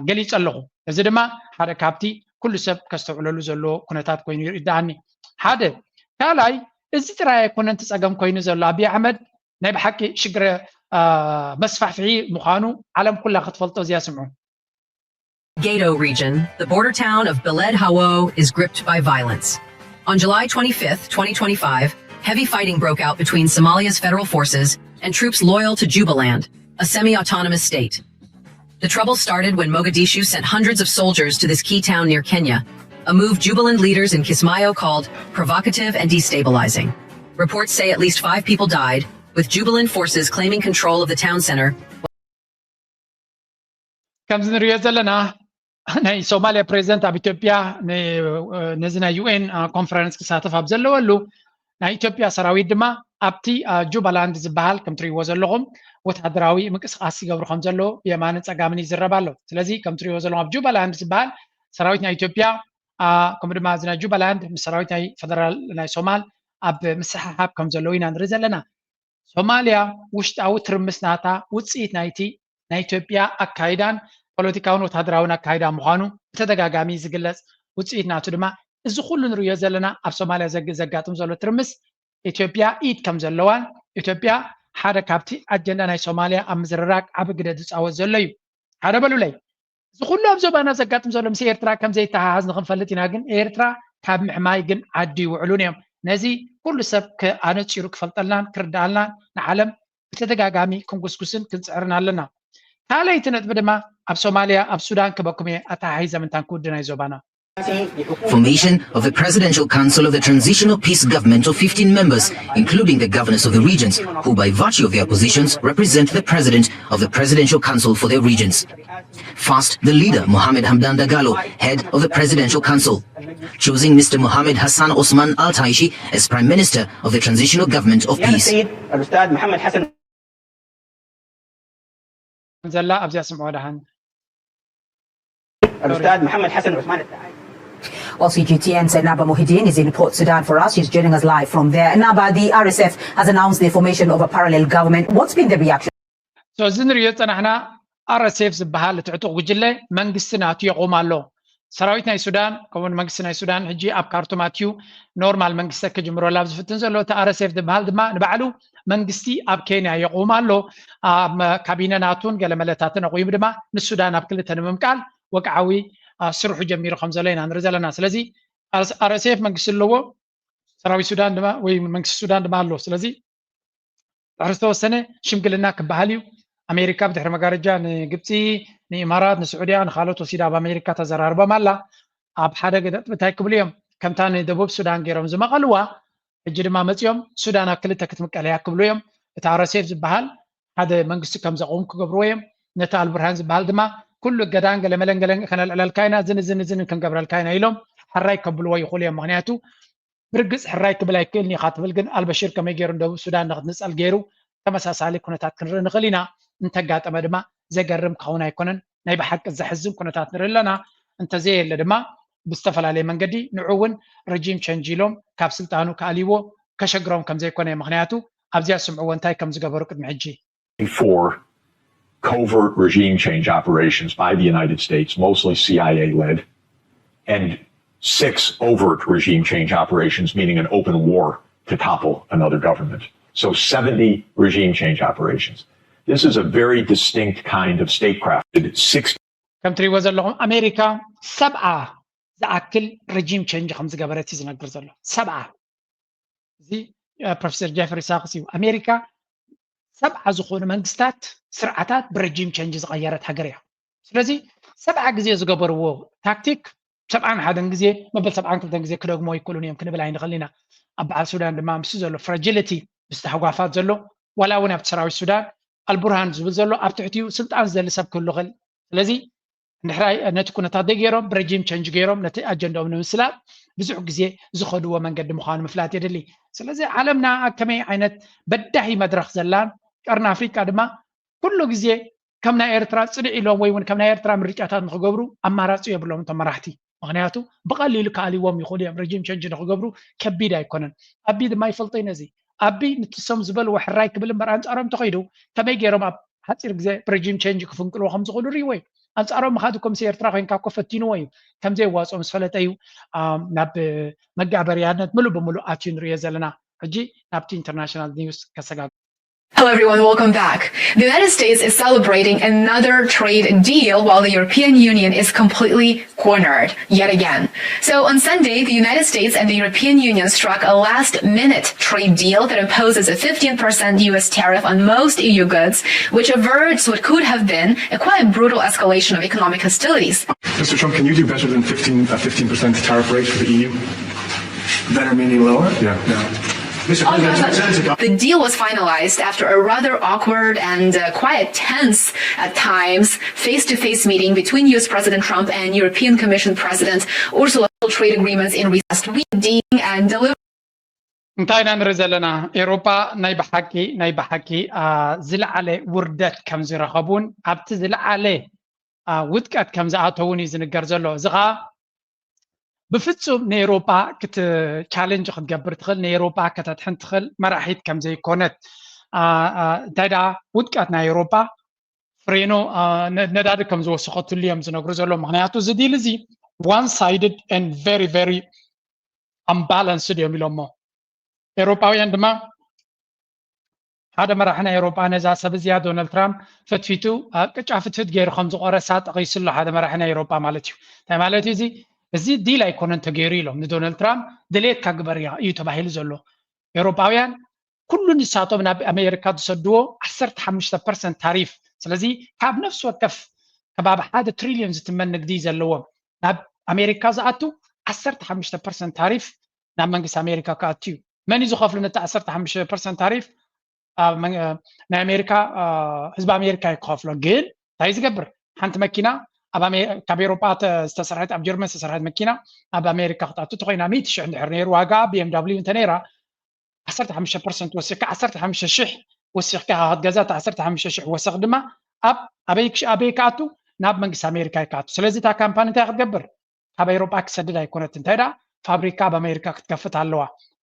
ገሊጸ ኣለኹ። እዚ ድማ ሓደ ካብቲ ኩሉ ሰብ ከስተውዕለሉ ዘለዎ ኩነታት ኮይኑ ይርዳኣኒ። ሓደ ካልኣይ፣ እዚ ጥራይ ኣይኮነን እቲ ጸገም ኮይኑ ዘሎ። ኣቢይ ኣሕመድ ናይ ብሓቂ ሽግረ መስፋሕፍሒ ምዃኑ ዓለም ኩላ ክትፈልጦ እዚኣ ስምዑ። Gedo region, the border town of Beled Hawo is gripped by violence. On July twenty-fifth, twenty twenty-five, heavy fighting broke out between Somalia's federal forces and troops loyal to Jubaland, a semi-autonomous state. The trouble started when Mogadishu sent hundreds of soldiers to this key town near Kenya, a move Jubaland leaders in Kismayo called provocative and destabilizing. Reports say at least five people died, with Jubaland forces claiming control of the town center. ከምዚ ንሪኦ ዘለና ናይ ሶማሊያ ፕሬዚደንት ኣብ ኢትዮጵያ ነዚ ናይ ዩ ኤን ኮንፈረንስ ክሳተፍ ኣብ ዘለወሉ ናይ ኢትዮጵያ ሰራዊት ድማ ኣብቲ ጁባላንድ ዝበሃል ከም ትሪእዎ ዘለኹም ወታደራዊ ምንቅስቃስ ይገብሩ ከም ዘለዉ ብየማንን ፀጋምን ይዝረብ ኣሎ። ስለዚ ከም ትሪእዎ ዘለኹም ኣብ ጁባላንድ ዝበሃል ሰራዊት ናይ ኢትዮጵያ ከምኡ ድማ እዚ ናይ ጁባላንድ ምስ ሰራዊት ናይ ፈደራል ናይ ሶማል ኣብ ምስሕሓብ ከም ዘለዉ ኢና ንርኢ ዘለና። ሶማልያ ውሽጣዊ ትርምስ ናታ ውፅኢት ናይቲ ናይ ኢትዮጵያ ኣካይዳን ፖለቲካውን ወታደራውን ኣካይዳ ምዃኑ ብተደጋጋሚ ዝግለፅ ውፅኢት ናቱ ድማ እዚ ኩሉ ንሪኦ ዘለና ኣብ ሶማልያ ዘጋጥም ዘሎ ትርምስ ኢትዮጵያ ኢድ ከም ዘለዋን ኢትዮጵያ ሓደ ካብቲ ኣጀንዳ ናይ ሶማልያ ኣብ ምዝርራግ ዓቢ ግደ ዝፃወት ዘሎ እዩ። ሓደ በሉለይ። እዚ ኩሉ ኣብ ዞባና ዘጋጥም ዘሎ ምስ ኤርትራ ከም ዘይተሓሓዝ ንክንፈልጥ ኢና፣ ግን ኤርትራ ካብ ምሕማይ ግን ዓዲ ይውዕሉን እዮም። ነዚ ኩሉ ሰብ ኣነጺሩ ክፈልጠልናን ክርድኣልናን ንዓለም ብተደጋጋሚ ክንጉስጉስን ክንጽዕርን ኣለና። ካልኣይቲ ነጥቢ ድማ ኣብ ሶማልያ፣ ኣብ ሱዳን ክበኩም እየ ኣተሓሒዘ ምንታን ክውድእ ናይ ዞባና። Formation of a Presidential Council of the Transitional Peace Government of fifteen members, including the governors of the regions, who by virtue of their positions represent the President of the Presidential Council for their regions. First, the leader, Mohamed Hamdan Dagalo, head of the Presidential Council, choosing Mister Mohamed Hassan Osman Al Taishi as Prime Minister of the Transitional Government of Peace. ዘላ ኣብዚኣ ስምዖ ደሃን Al-Ustad Muhammad Hassan Uthman. Well, C G T N said Naba Muhyiddin is in Port Sudan for us. He's joining us live from there. Naba, the R S F has announced the formation of a parallel government. What's been the reaction? So, እዚ ንሪኦ ዝጸናሕና ኣር ኤስ ኤፍ ዝበሃል እቲ ዕጡቕ ጉጅለ መንግስቲ ናቱ የቑም ኣሎ። ሰራዊት ናይ ሱዳን ከምኡውን መንግስቲ ናይ ሱዳን ሕጂ ኣብ ካርቱም ኣትዩ ኖርማል መንግስቲ ክጅምረሉ ኣብ ዝፍትን ዘሎ እቲ ኣር ኤስ ኤፍ ዝበሃል ድማ ንባዕሉ መንግስቲ ኣብ ኬንያ የቑም ኣሎ። ኣብ ካቢነ ናቱን ገለመለታትን ኣቑሙ ድማ ንሱዳን ኣብ ክልተ ንምምቃል ወግዓዊ ስርሑ ጀሚሩ ከም ዘሎ ኢና ንርኢ ዘለና። ስለዚ ኣር ኤስ ኤፍ መንግስቲ ኣለዎ፣ ሰራዊት ሱዳን ድማ ወይ መንግስቲ ሱዳን ድማ ኣሎ። ስለዚ ድሕሪ ዝተወሰነ ሽምግልና ክበሃል እዩ። ኣሜሪካ ብድሕሪ መጋረጃ ንግብፂ፣ ንኢማራት፣ ንስዑድያ፣ ንካልኦት ወሲዳ ኣብ ኣሜሪካ ተዘራርቦም ኣላ። ኣብ ሓደ ነጥቢ እንታይ ክብሉ እዮም? ከምታ ንደቡብ ሱዳን ገይሮም ዝመቐልዋ ሕጂ ድማ መፂኦም ሱዳን ኣብ ክልተ ክትምቀል እያ ክብሉ እዮም። እቲ ኣር ኤስ ኤፍ ዝበሃል ሓደ መንግስቲ ከም ዘቑም ክገብርዎ እዮም። ነቲ ኣልቡርሃን ዝበሃል ድማ ኩሉ እገዳን ገለመለን ገለን ከነልዕለልካ ኢና፣ እዝን እዝን እዝን ክንገብረልካ ኢና ኢሎም ሕራይ ከብልዎ ይኽእሉ እዮም። ምክንያቱ ብርግፅ ሕራይ ክብል ኣይክእልን ኢኻ ትብል፣ ግን ኣልበሽር ከመይ ገይሩ ንደቡብ ሱዳን ንክትንፀል ገይሩ ተመሳሳሊ ኩነታት ክንርኢ ንኽእል ኢና። እንተጋጠመ ድማ ዘገርም ክኸውን ኣይኮነን። ናይ ብሓቂ ዘሕዝን ኩነታት ንርኢ ኣለና። እንተዘየለ ድማ ብዝተፈላለየ መንገዲ ንዑ እውን ረጂም ቸንጅ ኢሎም ካብ ስልጣኑ ክኣልይዎ ከሸግሮም ከም ዘይኮነ፣ ምኽንያቱ ኣብዚኣ ስምዕዎ እንታይ ከም ዝገበሩ ቅድሚ ሕጂ። Four covert regime change operations by the United States, mostly C I A led, and six overt regime change operations, meaning an open war to topple another government. So seventy regime change operations. This is a very distinct kind of statecraft. Six ከም ትሪእዎ ዘለኹም ኣሜሪካ ሰብዓ ዝኣክል ረጂም ቸንጅ ከም ዝገበረት እዩ ዝነግር ዘሎ። ሰብዓ እዚ ፕሮፌሰር ጀፍሪ ሳክስ እዩ። ኣሜሪካ ሰብዓ ዝኾኑ መንግስታት ስርዓታት ብረጂም ቸንጅ ዝቐየረት ሃገር እያ። ስለዚ ሰብዓ ግዜ ዝገበርዎ ታክቲክ ሰብዓን ሓደን ግዜ መበል ሰብዓን ክልተን ግዜ ክደግሞ ይክእሉን እዮም ክንብል ኣይንኽእል ኢና። ኣብ በዓል ሱዳን ድማ ምስ ዘሎ ፍራጂሊቲ ምስ ተህጓፋት ዘሎ ዋላ እውን ኣብቲ ሰራዊት ሱዳን ኣልቡርሃን ዝብል ዘሎ ኣብ ትሕቲኡ ስልጣን ዝደሊ ሰብ ክህሉ ይኽእል። ስለዚ እንድሕራይ ነቲ ኩነታት ደይ ገይሮም ብረጂም ቸንጅ ገይሮም ነቲ ኣጀንዳኦም ንምስላጥ ብዙሕ ግዜ ዝኸድዎ መንገዲ ምዃኑ ምፍላጥ የድሊ። ስለዚ ዓለምና ኣብ ከመይ ዓይነት በዳሂ መድረኽ ዘላን ቀርኒ ኣፍሪቃ ድማ ኩሉ ግዜ ከም ናይ ኤርትራ ጽንዕ ኢሎም ወይ እውን ከም ናይ ኤርትራ ምርጫታት ንክገብሩ ኣማራጺ የብሎም እቶም መራሕቲ። ምክንያቱ ብቐሊሉ ክኣልዎም ይኽእሉ እዮም። ረጂም ቸንጅ ንክገብሩ ከቢድ ኣይኮነን። ኣቢ ድማ ይፈልጦ እዩ ነዚ። ኣቢ ንትሶም ዝበልዎ ሕራይ ክብል እምበር ኣንጻሮም ተኸይዱ ከመይ ገይሮም ኣብ ሓፂር ግዜ ብረጂም ቸንጅ ክፍንቅልዎ ከም ዝኽእሉ ርእይዎ እዩ። ኣንጻሮም ምኻድ እኮ ምስ ኤርትራ ኮይንካ እኮ ፈቲንዎ እዩ። ከምዘይዋፅኦም ዝፈለጠ እዩ ናብ መጋበርያነት ምሉእ ብምሉእ ኣትዩ ንርእዮ ዘለና። ሕጂ ናብቲ ኢንተርናሽናል ኒውስ ከሰጋግ Hello everyone, welcome back. The United States is celebrating another trade deal while the European Union is completely cornered yet again. So on Sunday, the United States and the European Union struck a last-minute trade deal that imposes a fifteen percent U S tariff on most E U goods, which averts what could have been a quite brutal escalation of economic hostilities. Mister Trump, can you do better than fifteen, a fifteen percent tariff rate for the E U? Better meaning lower? Yeah. No. The deal was finalized after a rather awkward and uh, quite tense at times face-to-face meeting between U S President Trump and European Commission President Ursula. Trade agreements in recent week and deliver. እንታይ ኢና ንርኢ ዘለና? ኤሮጳ ናይ ብሓቂ ናይ ብሓቂ ዝለዓለ ውርደት ከም ዝረኸቡን ኣብቲ ዝለዓለ ውድቀት ከም ዝኣተውን እዩ ዝንገር ዘሎ። እዚ ኸዓ ብፍጹም ንኤሮጳ ክት ቻለንጅ ክትገብር ትኽእል፣ ንኤሮጳ ከተድሕን ትኽእል መራሒት ከም ዘይኮነት፣ እንታይ ደኣ ውድቀት ናይ ኤሮጳ ፍሬኖ ነዳዲ ከም ዝወሰኸትሉ እዮም ዝነግሩ ዘሎ። ምክንያቱ እዚ ዲል እዚ one sided and very very unbalanced እዮም ኢሎሞ። ኤሮጳውያን ድማ ሓደ መራሒ ናይ ኤሮጳ ነዛ ሰብ እዚኣ ዶናልድ ትራምፕ ፈትፊቱ ቅጫ ፍትፍት ገይሩ ከም ዝቆረሳ ጠቒሱ ኣሎ። ሓደ መራሒ ናይ ኤሮጳ ማለት እዩ። እንታይ ማለት እዩ እዚ? እዚ ዲል ኣይኮነን ተገይሩ ኢሎም ንዶናልድ ትራምፕ ድሌትካ ግበር እዩ ተባሂሉ ዘሎ። ኤሮጳውያን ኩሉ ንሳቶም ናብ ኣሜሪካ ዝሰድዎ ዓሰርተ ሓሙሽተ ፐርሰንት ታሪፍ። ስለዚ ካብ ነፍሲ ወከፍ ከባቢ ሓደ ትሪልዮን ዝትመን ንግዲ ዘለዎም ናብ ኣሜሪካ ዝኣቱ ዓሰርተ ሓሙሽተ ፐርሰንት ታሪፍ ናብ መንግስቲ ኣሜሪካ ክኣቱ እዩ። መን እዩ ዝኸፍሉ ነቲ ዓሰርተ ሓሙሽተ ፐርሰንት ታሪፍ? ናይ ኣሜሪካ ህዝቢ ኣሜሪካ እዩ ክኸፍሎ። ግን እንታይ ዝገብር? ሓንቲ መኪና ካብ ኤሮጳ ዝተሰርሐት ኣብ ጀርመን ዝተሰርሐት መኪና ኣብ ኣሜሪካ ክትኣቱ ተኮይና ሚእቲ ሽሕ እንድሕር ነይሩ ዋጋ ቢኤምዳብሊዩ እንተ ነይራ ዓሰርተ ሓሙሽተ ፐርሰንት ወሲኽካ ዓሰርተ ሓሙሽተ ሽሕ ወሲኽካ ክትገዛ እቲ ዓሰርተ ሓሙሽተ ሽሕ ወሰኽ ድማ ኣብ ኣበይ ኣበይ ክኣቱ? ናብ መንግስቲ ኣሜሪካ እዩ ክኣቱ። ስለዚ እታ ካምፓኒ እንታይ ክትገብር? ካብ ኤሮጳ ክሰድድ ኣይኮነትን። እንታይ ደኣ ፋብሪካ ኣብ ኣሜሪካ ክትከፍት ኣለዋ።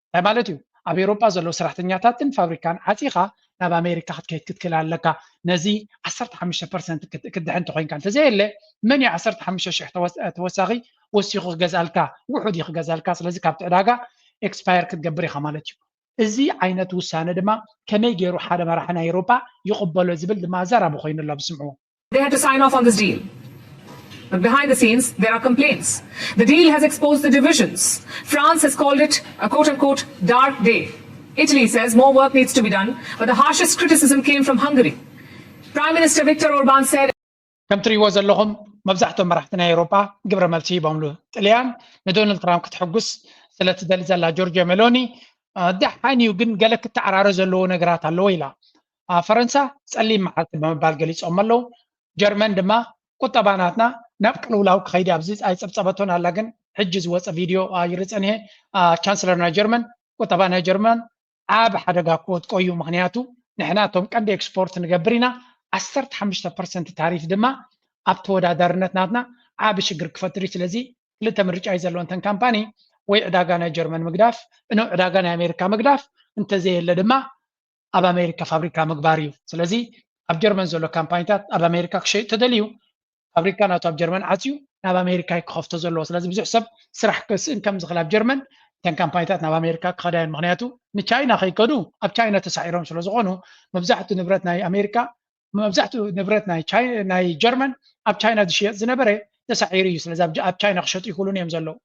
እንታይ ማለት እዩ? ኣብ ኤሮጳ ዘለዉ ሰራሕተኛታትን ፋብሪካን ዓጺኻ ናብ ኣሜሪካ ክትከይድ ክትክእል ኣለካ። ነዚ ዓሰርተ ሓሙሽተ ፐርሰንት ክትድሕን እንተኾይንካ። እንተዘየለ መን እዩ ዓሰርተ ሓሙሽተ ሽሕ ተወሳኺ ወሲኹ ክገዝኣልካ? ውሑድ እዩ ክገዝኣልካ። ስለዚ ካብቲ ዕዳጋ ኤክስፓየር ክትገብር ኢኻ ማለት እዩ። እዚ ዓይነት ውሳነ ድማ ከመይ ገይሩ ሓደ መራሒ ናይ ኤሮጳ ይቕበሎ ዝብል ድማ ኣዛራቢ ኮይኑ ኣሎ። ብስምዕዎ። They had to sign off on this deal. But behind the scenes, there are complaints. The deal has exposed the divisions. France has called it a quote unquote dark day. Italy says more work needs to be done, but the harshest criticism came from Hungary. Prime Minister Viktor Orban said. ከም ትሪእዎ ዘለኹም መብዛሕትኦም መራሕቲ ናይ ኤውሮጳ ግብረ መልሲ ሂቦምሉ። ጥልያን ንዶናልድ ትራምፕ ክትሕጉስ ስለትደሊ ዘላ ጆርጅዮ ሜሎኒ ደሓን እዩ፣ ግን ገለ ክተዓራረ ዘለዎ ነገራት ኣለዎ ኢላ። ፈረንሳ ጸሊም መዓልቲ ብምባል ገሊጾም ኣለዉ። ጀርመን ድማ ቁጠባ ናትና ናብ ቅልውላው ክኸይድ ኣብዚ ኣይጸብጸበቶን ኣላ፣ ግን ሕጂ ዝወጸ ቪድዮ ይርጸን እየ። ቻንስለር ናይ ጀርመን ቁጠባ ናይ ጀርመን ኣብ ሓደጋ ክወድቆ እዩ። ምክንያቱ ንሕና እቶም ቀንዲ ኤክስፖርት ንገብር ኢና። ዓሰርተ ሓሙሽተ ፐርሰንት ታሪፍ ድማ ኣብ ተወዳዳርነት ናትና ዓቢ ሽግር ክፈጥር እዩ። ስለዚ ክልተ ምርጫ እዩ ዘለዎ። እንተን ካምፓኒ ወይ ዕዳጋ ናይ ጀርመን ምግዳፍ፣ እኖ ዕዳጋ ናይ ኣሜሪካ ምግዳፍ፣ እንተዘየለ ድማ ኣብ ኣሜሪካ ፋብሪካ ምግባር እዩ። ስለዚ ኣብ ጀርመን ዘሎ ካምፓኒታት ኣብ ኣሜሪካ ክሸይጥ ተደልዩ ፋብሪካ ናቱ ኣብ ጀርመን ዓፅዩ ናብ ኣሜሪካ እዩ ክኸፍቶ ዘለዎ። ስለዚ ብዙሕ ሰብ ስራሕ ክስእን ከም ዝኽእል ኣብ ጀርመን እተን ካምፓኒታት ናብ ኣሜሪካ ክኸዳ እየን። ምክንያቱ ንቻይና ከይከዱ ኣብ ቻይና ተሳዒሮም ስለዝኾኑ መብዛሕትኡ ንብረት ናይ ኣሜሪካ መብዛሕትኡ ንብረት ናይ ቻይ- ናይ ጀርመን ኣብ ቻይና ዝሽየጥ ዝነበረ ተሳዒሩ እዩ። ስለዚ ኣብ ጀ- ኣብ ቻይና ክሸጡ ይኽእሉን እዮም ዘለዉ።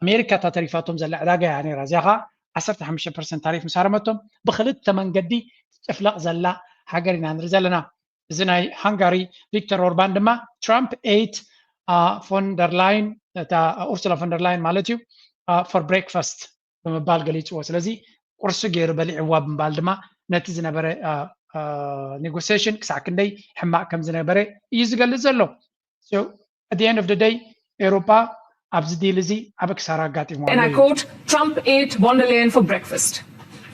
ኣሜሪካ እታ ተሪፋቶም ዘላ ዕዳጋ እያ ነይራ። እዚኣ ኸዓ ዓሰርተ ሓሙሽተ ፐርሰንት ታሪፍ ምስ ሃረመቶም ብክልተ መንገዲ ትጭፍለቕ ዘላ ሃገር ኢና ንርኢ ዘለና። እዚ ናይ ሃንጋሪ ቪክተር ኦርባን ድማ ትራምፕ ኤት ፎንደርላይን እታ ኡርሱላ ፎንደርላይን ማለት እዩ ፎር ብሬክፋስት ብምባል ገሊፅዎ። ስለዚ ቁርሲ ገይሩ በሊዕዋ ብምባል ድማ ነቲ ዝነበረ ኔጎሲሽን ክሳዕ ክንደይ ሕማቕ ከም ዝነበረ እዩ ዝገልፅ ዘሎ። So at the end of the day ኤውሮጳ ኣብዚ ዲል እዚ ዓቢ ክሳራ ኣጋጢሙ And I quote, Trump ate von der Leyen for breakfast.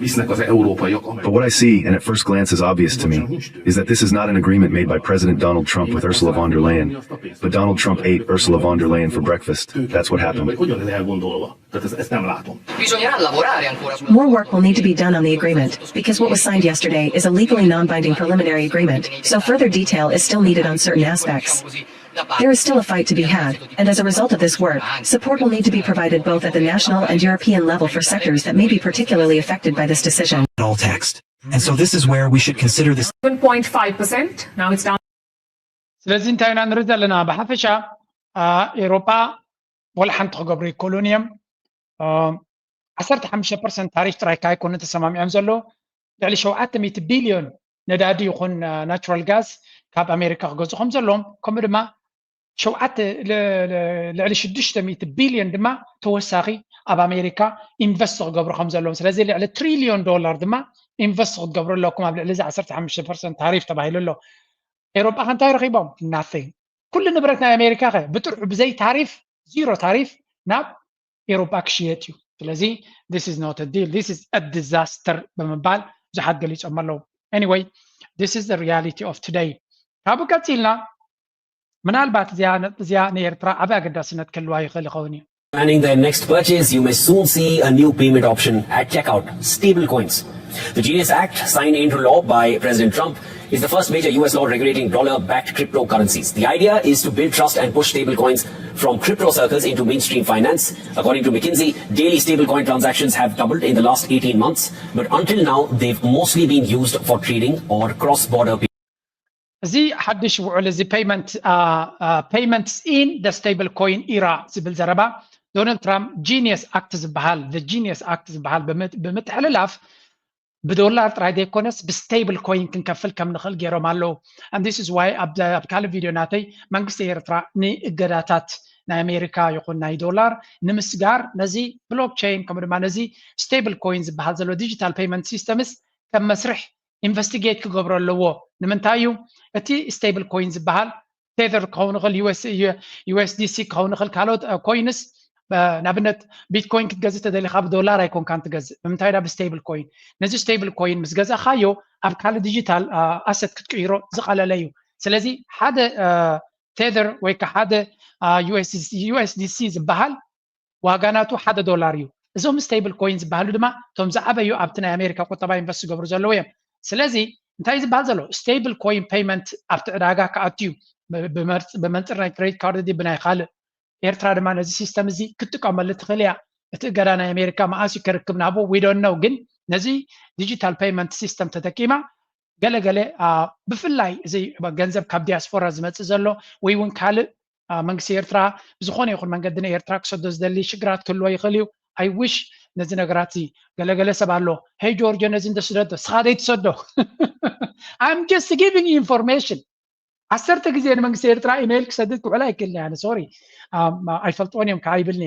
Visst snackar sig Europa, jag kommer. But what I see, and at first glance is obvious to me, is that this is not an agreement made by President Donald Trump with Ursula von der Leyen, but Donald Trump ate Ursula von der Leyen for breakfast. That's what happened. Coglione della gondola, che sta stamalato. Bisognerà lavorare ancora su More work will need to be done on the agreement because what was signed yesterday is a legally non binding preliminary agreement, so further detail is still needed on certain aspects. There is still a fight to be had, and as a result of this work, support will need to be provided both at the national and European level for sectors that may be particularly affected by this decision. All taxed. And so this is where we should consider this. Seven point five percent. Now it's down. ስለዚ እንታይ ኢና ንርኢ ዘለና? ብሓፈሻ ኤሮጳ ወላ ሓንቲ ክገብሩ ይክእሉን እዮም። ዓሰርተ ሓሙሽተ ፐርሰንት ታሪፍ ጥራይ ካይኮነ ተሰማሚዖም ዘሎ፣ ልዕሊ ሸውዓተ ሚእቲ ቢልዮን ነዳዲ ይኹን ናቹራል ጋዝ ካብ ኣሜሪካ ክገዙ ከም ዘለዎም፣ ከምኡ ድማ ሸውዓተ ልዕሊ ሽዱሽተ ሚእቲ ቢልዮን ድማ ተወሳኺ ኣብ ኣሜሪካ ኢንቨስት ክገብሩ ከም ዘለዎም። ስለዚ ልዕሊ ትሪልዮን ዶላር ድማ ኢንቨስት ክትገብሩ ኣለኩም ኣብ ልዕሊ እዚ ዓሰርተ ሓሙሽተ ፐርሰንት ታሪፍ ተባሂሉ ኣሎ። ኤሮጳ ከ እንታይ ረኺቦም? Nothing። ኩሉ ንብረት ናይ ኣሜሪካ ከ ብጥርሑ ብዘይ ታሪፍ፣ ዚሮ ታሪፍ ናብ ኤሮጳ ክሽየጥ እዩ። ስለዚ this is not a deal, this is a disaster ብምባል ብዙሓት ገሊጾም ኣለዉ። Anyway, this is the reality of today። ካብኡ ቀጺልና ምናልባት እዚኣ ንኤርትራ ዓቢ ኣገዳስነት ክህልዋ ይኽእል ይኸውን እዩ። Planning their next purchase, you may soon see a new payment option at checkout, stablecoins. The Genius Act, signed into law by President Trump, is the first major U S law regulating dollar backed cryptocurrencies. The idea is to build trust and push stablecoins from crypto circles into mainstream finance. According to McKinsey, daily stablecoin transactions have doubled in the last eighteen months, but until now, they've mostly been used for trading or cross border. እዚ ሓድሽ ውዕል እዚ payments in the stable coin era ዝብል ዘረባ ዶናልድ ትራምፕ ጂኒየስ ኣክት ዝበሃል the Genius Act ዝበሃል ብምትሕልላፍ ብዶላር ጥራይ ዘይኮነስ ብስቴብል ኮይን ክንከፍል ከም ንኽእል ገይሮም ኣለዉ። And this is why ኣብ ካልእ ቪድዮ ናተይ መንግስቲ ኤርትራ ንእገዳታት ናይ ኣሜሪካ ይኹን ናይ ዶላር ንምስጋር ነዚ ብሎክቸይን ከምኡ ድማ ነዚ ስቴብል ኮይን ዝበሃል ዘሎ ዲጂታል ፔይመንት ሲስተምስ ከም መስርሕ ኢንቨስቲጌት ክገብሮ ኣለዎ። ንምንታይ እዩ? እቲ ስቴብል ኮይን ዝበሃል ቴዘር ክኸውን ይኽእል፣ ዩኤስዲሲ ክኸውን ይኽእል፣ ካልኦት ኮይንስ ንኣብነት ቢትኮይን ክትገዝእ ተደሊኻ ብዶላር ኣይኮንካን ትገዝእ። ብምንታይ? ናብ ስቴብል ኮይን። ነዚ ስቴብል ኮይን ምስ ገዛእኻዮ ኣብ ካልእ ዲጂታል ኣሰት ክትቅይሮ ዝቐለለ እዩ። ስለዚ ሓደ ቴዘር ወይ ከዓ ሓደ ዩኤስዲሲ ዝበሃል ዋጋ ናቱ ሓደ ዶላር እዩ። እዞም ስቴብል ኮይን ዝበሃሉ ድማ እቶም ዝዓበዩ ኣብቲ ናይ ኣሜሪካ ቁጠባ ኢንቨስት ዝገብሩ ዘለዉ እዮም። ስለዚ እንታይ ዝበሃል ዘሎ ስቴብል ኮይን ፔይመንት ኣብቲ ዕዳጋ ክኣቱ እዩ። ብመንፅር ናይ ክሬዲት ካርድ ድዩ ብናይ ካልእ። ኤርትራ ድማ ነዚ ሲስተም እዚ ክትጥቀመሉ ትኽእል እያ። እቲ እገዳ ናይ ኣሜሪካ መኣስ እዩ ከርክብ ናብኡ we don't know፣ ግን ነዚ ዲጂታል ፔይመንት ሲስተም ተጠቂማ ገለገለ ብፍላይ እዚ ገንዘብ ካብ ዲያስፖራ ዝመፅእ ዘሎ ወይ እውን ካልእ መንግስቲ ኤርትራ ብዝኾነ ይኹን መንገዲ ንኤርትራ ክሰዶ ዝደሊ ሽግራት ክህልዎ ይኽእል እዩ። I wish ነዚ ነገራት እዚ ገለገለ ሰብ ኣሎ ሄይ ጆርጆ ነዚ እንደ ስደዶ ስኻ ደይ ትሰዶ I'm just giving you information። ዓሰርተ ግዜ ንመንግስቲ ኤርትራ ኢሜይል ክሰድድ ክውዕል ኣይክእልን እየ ኣነ ሶሪ ኣይፈልጥዎን እዮም ከዓ ይብልኒ።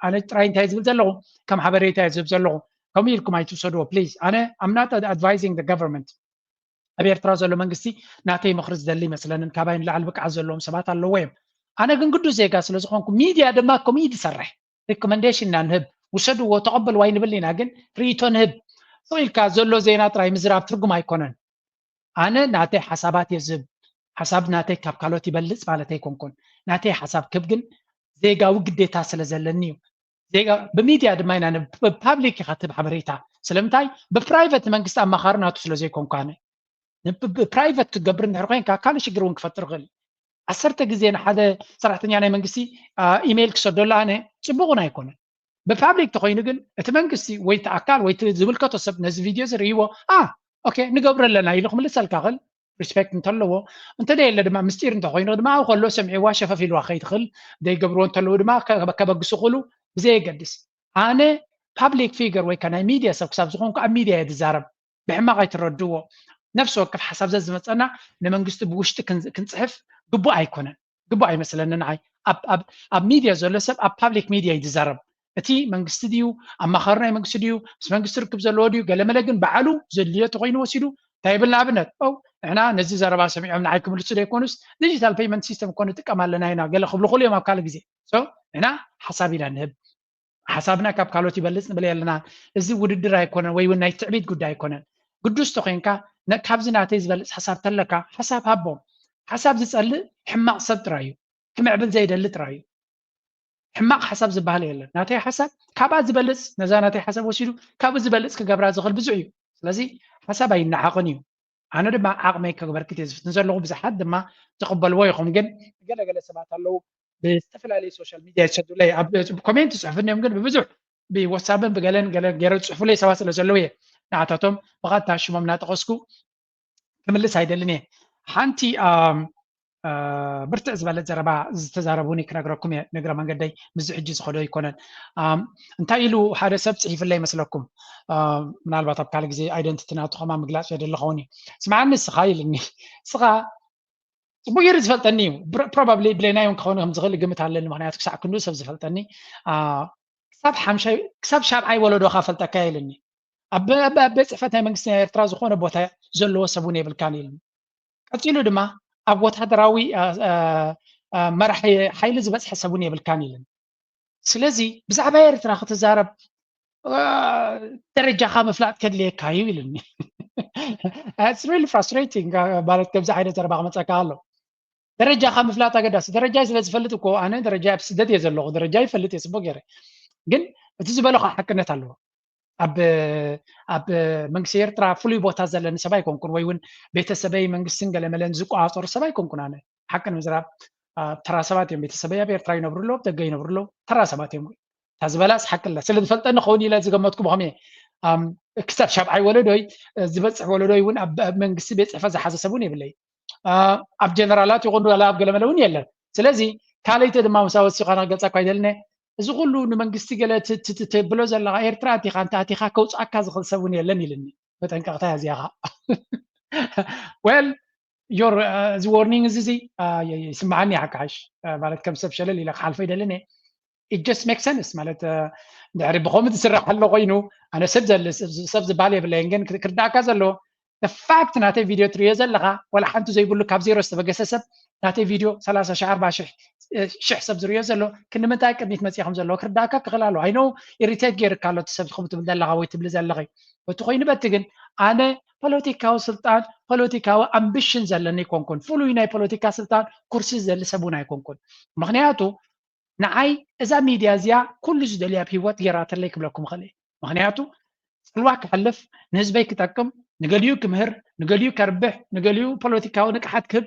ኣነ ጥራይ እንታይ ዝብል ዘለኹ ከም ሓበሬታ እየ ዝህብ ዘለኹ። ከምኡ ኢልኩም ኣይትውሰድዎ please። ኣነ I'm not advising the government። ኣብ ኤርትራ ዘሎ መንግስቲ ናተይ ምኽሪ ዝደሊ ይመስለንን ካባይ ንላዕሊ ብቅዓት ዘለዎም ሰባት ኣለዎ እዮም። ኣነ ግን ግዱ ዜጋ ስለ ዝኾንኩ ሚድያ ድማ ከምኡ እዩ ዝሰርሕ። ሪኮመንዴሽን ኢና ንህብ፣ ውሰድዎ ተቐበልዎ ኣይንብል ኢና፣ ግን ርእይቶ ንህብ። ስቕ ኢልካ ዘሎ ዜና ጥራይ ምዝራብ ትርጉም ኣይኮነን። ኣነ ናተይ ሓሳባት እየ ዝህብ። ሓሳብ ናተይ ካብ ካልኦት ይበልፅ ማለት ኣይኮንኩን። ናተይ ሓሳብ ክህብ ግን ዜጋዊ ግዴታ ስለ ዘለኒ እዩ። ዜጋ ብሚድያ ድማ ኢና ብፓብሊክ ኢኻ ትህብ ሓበሬታ። ስለምንታይ? ብፕራይቨት መንግስቲ ኣማኻሪ ናቱ ስለ ዘይኮንኩ ኣነ። ብፕራይቨት ክትገብር እንድሕር ኮይንካ ካልእ ሽግር እውን ክፈጥር ይኽእል። ዓሰርተ ግዜ ንሓደ ሰራሕተኛ ናይ መንግስቲ ኢሜይል ክሰደሉ ኣነ ፅቡቕ እውን ኣይኮነን። ብፓብሊክ ተኮይኑ ግን እቲ መንግስቲ ወይ እቲ ኣካል ወይ እቲ ዝምልከቶ ሰብ ነዚ ቪድዮ ዝርእይዎ ኣ ኦኬ ንገብሮ ኣለና ኢሉ ክምልሰልካ ክእል ሪስፔክት እንተለዎ እንተደየለ ድማ ምስጢር እንተኮይኑ ድማ ኣብ ከሎ ሰምዒዋ ሸፈፍ ኢልዋ ከይትኽእል ዘይገብርዎ እንተለዉ ድማ ከበግሱ ክእሉ ብዘየገድስ ኣነ ፓብሊክ ፊገር ወይ ናይ ሚድያ ሰብ ክሳብ ዝኾንኩ ኣብ ሚድያ እየ ዝዛረብ። ብሕማቕ ኣይትረድዎ። ነፍሲ ወከፍ ሓሳብ ዘዝመፀና ንመንግስቲ ብውሽጢ ክንፅሕፍ ግቡእ ኣይኮነን። ግቡእ ኣይመስለኒ ንዓይ። ኣብ ሚድያ ዘሎ ሰብ ኣብ ፓብሊክ ሚድያ እዩ ዝዛረብ። እቲ መንግስቲ ድዩ ኣማኻሪ ናይ መንግስቲ ድዩ ምስ መንግስቲ ርክብ ዘለዎ ድዩ ገለመለ ግን ባዕሉ ዘድልዮ ተኮይኑ ወሲዱ እንታይ ይብል ንኣብነት ው ንሕና ነዚ ዘረባ ሰሚዖም ንዓይ ክምልሱ ዘይኮኑስ digital payment system እኮ ንጥቀም ኣለና ኢና ገለ ክብሉ ክሉ እዮም ኣብ ካልእ ግዜ ንሕና ሓሳብ ኢና ንህብ ሓሳብና ካብ ካልኦት ይበልፅ ንብል ኣለና እዚ ውድድር ኣይኮነን ወይ እውን ናይ ትዕቢት ጉዳይ ኣይኮነን ግዱስ ተኮይንካ ካብዚ ናተይ ዝበልፅ ሓሳብ ተለካ ሓሳብ ሃቦም ሓሳብ ዝፀልእ ሕማቕ ሰብ ጥራይ እዩ ክምዕብል ዘይደሊ ጥራይ እዩ ሕማቕ ሓሳብ ዝበሃል የለን ናተይ ሓሳብ ካብኣ ዝበልፅ ነዛ ናተይ ሓሳብ ወሲዱ ካብኡ ዝበልፅ ክገብራ ዝኽእል ብዙሕ እዩ ስለዚ ሓሳብ ኣይነዓቕን እዩ ኣነ ድማ ዓቕመይ ከበርክት እየ ዝፍትን ዘለኹ ብዙሓት ድማ ትቕበልዎ ኢኹም ግን ገለገለ ሰባት ኣለዉ ብዝተፈላለዩ social media ይሰዱለይ ኣብ ኮሜንት ይፅሕፉ እዮም ግን ብብዙሕ ብወትሳፕን ብገለን ገለ ገይረ ዝፅሕፉለይ ሰባት ስለ ዘለዉ እየ ንዓታቶም ብቐጥታ ሽሞም እናጠቐስኩ ክምልስ ኣይደልን እየ ሓንቲ ብርትዕ ዝበለት ዘረባ ዝተዛረቡኒ ክነግረኩም እየ ንግረ መንገደይ ምዚ ሕጂ ዝኸዶ ኣይኮነን እንታይ ኢሉ ሓደ ሰብ ፅሒፍለ ይመስለኩም ምናልባት ኣብ ካልእ ግዜ identity ናቱ ከማ ምግላፅ የደሊ ኸውን እዩ ስምዓኒ ንስኻ ኢልኒ ንስኻ ፅቡቅ ገይሩ ዝፈልጠኒ እዩ probably ብሌናይ እውን ክኸውን ከም ዝኽእል ግምት ኣለኒ ምክንያቱ ክሳዕ ክንድኡ ሰብ ዝፈልጠኒ ክሳብ ሓምሻይ ክሳብ ሻብዓይ ወለዶካ ፈልጠካ ኢልኒ ኣብ ቤት ፅሕፈት ናይ መንግስቲ ናይ ኤርትራ ዝኾነ ቦታ ዘለዎ ሰብ እውን የብልካን ኢልኒ ቀፂሉ ድማ ኣብ ወታደራዊ መራሒ ሓይሊ ዝበፅሐ ሰብ እውን የብልካን ኢልኒ ስለዚ ብዛዕባ ኤርትራ ክትዛረብ ደረጃኻ ምፍላጥ ከድልየካ እዩ ኢልኒ really frustrating ማለት ከምዚ ዓይነት ዘረባ ክመፀካ ኣሎ ደረጃኻ ምፍላጥ ኣገዳሲ ደረጃ ስለ ዝፈልጥ እኮ ኣነ ደረጃ ኣብ ስደት እየ ዘለኹ ደረጃ ይፈልጥ እየ ፅቡቅ ገይረ ግን እቲ ዝበለኻ ሓቅነት ኣለዎ ኣብ ኣብ መንግስቲ ኤርትራ ፍሉይ ቦታ ዘለኒ ሰብ ኣይኮንኩን ወይ እውን ቤተሰበይ መንግስትን ገለመለን ዝቆፃፀሩ ሰብ ኣይኮንኩን ኣነ ሓቂ ንምዝራብ ተራ ሰባት እዮም ቤተሰበይ ኣብ ኤርትራ ይነብሩ ኣለዉ ደገ ይነብሩ ኣለዉ ተራ ሰባት እዮም እታ ዝበላስ ሓቂ ኣላ ስለ ዝፈልጠኒ ክኸውን ኢለ ዝገመትኩ ብኸም ክሳብ ሻብዓይ ወለዶይ ዝበፅሕ ወለዶይ እውን ኣብ መንግስቲ ቤት ፅሕፈት ዝሓዘ ሰብ እውን የብለይ ኣብ ጀነራላት ይኹን ኣብ ገለመለ እውን የለን ስለዚ ካልይቲ ድማ ምሳብ ወሲኻ ክገልፀካ ይደልኒ እዚ ኩሉ ንመንግስቲ ገለ ትብሎ ዘለኻ ኤርትራ ኣቲኻ እንተ ኣቲኻ ከውፅኣካ ዝኽእል ሰብ እውን የለን ኢልኒ መጠንቀቕታ እዚኣኻ well your እዚ warning እዚ እዚ ይስምዓኒ ይሓካሓሽ ማለት ከም ሰብ ሸለል ኢለ ክሓልፎ ይደልን እየ it just make sense ማለት ድሕሪ ብኸምኡ ዝስራሕ ኣሎ ኮይኑ ኣነ ሰብ ሰብ ዝበሃል የብለይን ግን ክርዳእካ ዘለዎ the fact ናተይ ቪድዮ ትሪኦ ዘለኻ ዋላ ሓንቲ ዘይብሉ ካብ ዜሮ ዝተበገሰ ሰብ ናተይ ቪድዮ ሰላሳ ሺሕ ኣርባዓ ሺሕ ሰብ ዝሪኦ ዘሎ ክንምንታይ ቅድሚት መፅእ ከም ዘለዎ ክርዳእካ ክኽእል ኣሎ ኣይኖ irritate ገይርካ ኣሎ እቲ ሰብ ዝኹም ትብል ዘለኻ ወይ ትብሊ ዘለኺ በቲ ኮይኑ በቲ ግን ኣነ ፖለቲካዊ ስልጣን ፖለቲካዊ ኣምቢሽን ዘለኒ ኣይኮንኩን ፍሉይ ናይ ፖለቲካ ስልጣን ኩርሲ ዝደሊ ሰብ እውን ኣይኮንኩን ምክንያቱ ንዓይ እዛ ሚድያ እዚኣ ኩሉ ዝደልያ ኣብ ሂወት ገይራተለይ ክብለኩም ይኽእል እየ ምክንያቱ ፅልዋ ክሕልፍ ንህዝበይ ክጠቅም ንገሊኡ ክምህር ንገሊኡ ከርብሕ ንገሊኡ ፖለቲካዊ ንቅሓት ክህብ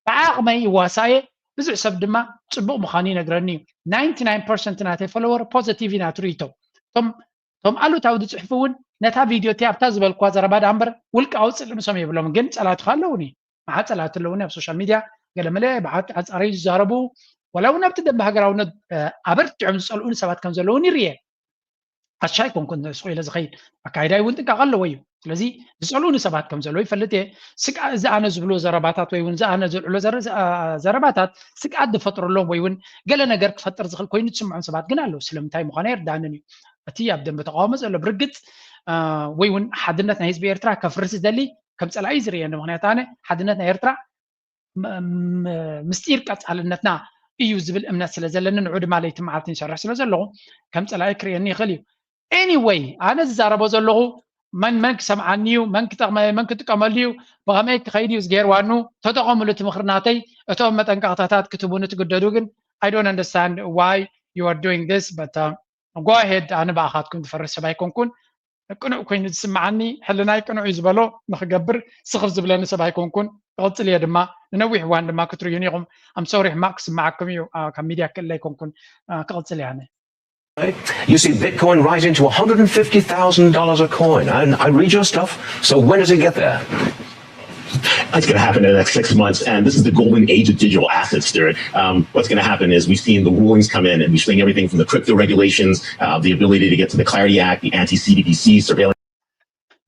ብዓቕመይ ይዋሳየ ብዙሕ ሰብ ድማ ፅቡቅ ምዃኑ ይነግረኒ እዩ ናይንቲ ናይን ፐርሰንት ናተይ ፎሎወር ፖዘቲቭ ኢና ትርኢቶ እቶም ኣሉታዊ ዝፅሕፉ እውን ነታ ቪድዮ እቲ ኣብታ ዝበልኳ ዘረባ ዳ እምበር ውልቃዊ ፅልምሶም የብሎም ግን ፀላትኻ ኣለውኒ መዓት ፀላእቲ ኣለውኒ ኣብ ሶሻል ሚድያ ገለመለ ብዓት ኣፃረዩ ዝዛረቡ ዋላ እውን ኣብቲ ደንበ ሃገራውነት ኣበርቲዖም ዝፀልኡኒ ሰባት ከም ዘለውን ይርየ ኣሻይ ኮንኩን ስቑ ኢለ ዝኸይድ ኣካይዳይ እውን ጥንቃቕ ኣለዎ እዩ ስለዚ ዝፀልኡኒ ሰባት ከም ዘለዎ ይፈልጥ እየ ስግኣ እዚ ኣነ ዝብሎ ዘረባታት ወይ እውን ዝኣነ ዘልዕሎ ዘረባታት ስግኣት ዝፈጥረሎም ወይ እውን ገለ ነገር ክፈጥር ዝኽእል ኮይኑ ዝስምዖም ሰባት ግን ኣለዉ ስለምንታይ ምዃኑ የርዳንን እዩ እቲ ኣብ ደንበ ተቃውሞ ዘሎ ብርግፅ ወይ እውን ሓድነት ናይ ህዝቢ ኤርትራ ከፍርስ ዝደሊ ከም ፀላኢ ዝርእየኒ ምክንያቱ ኣነ ሓድነት ናይ ኤርትራ ምስጢር ቀፃልነትና እዩ ዝብል እምነት ስለ ዘለኒ ንዑ ድማ ለይቲ መዓልቲ ንሰርሕ ስለ ዘለኹ ከም ፀላኢ ክርእየኒ ይኽእል እዩ anyway ኣነ ዝዛረቦ ዘለኹ መን መን ክሰምዓኒ እዩ መን ክጠቕመ መን ክጥቀመሉ እዩ ብኸመይ ክኸይድ እዩ ዝገይርዋኑ ተጠቐሙሉ ትምኽሪ ናተይ እቶም መጠንቀቕታታት ክትቡኒ ትግደዱ ግን I don't understand why you are doing this but uh, go ahead ኣነ ብኣኻትኩም ዝፈርስ ሰብ ኣይኮንኩን ቅኑዕ ኮይኑ ዝስምዓኒ ሕልናይ ቅኑዕ እዩ ዝበሎ ንክገብር ስኽፍ ዝብለኒ ሰብ ኣይኮንኩን ክቕፅል እየ ድማ ንነዊሕ እዋን ድማ ክትርእዩኒ ኢኹም I'm sorry ሕማቕ ክስምዓኩም እዩ ካብ ሚድያ ክእለ ኣይኮንኩን ክቕፅል እየ ኣነ You see Bitcoin rising to one hundred fifty thousand dollars a coin. I, I read your stuff, so when does it get there? It's going to happen in the next six months, and this is the golden age of digital assets, Stuart. Um, what's going to happen is we've seen the rulings come in, and we've seen everything from the crypto regulations, uh, the ability to get to the Clarity Act, the anti-C B D C surveillance.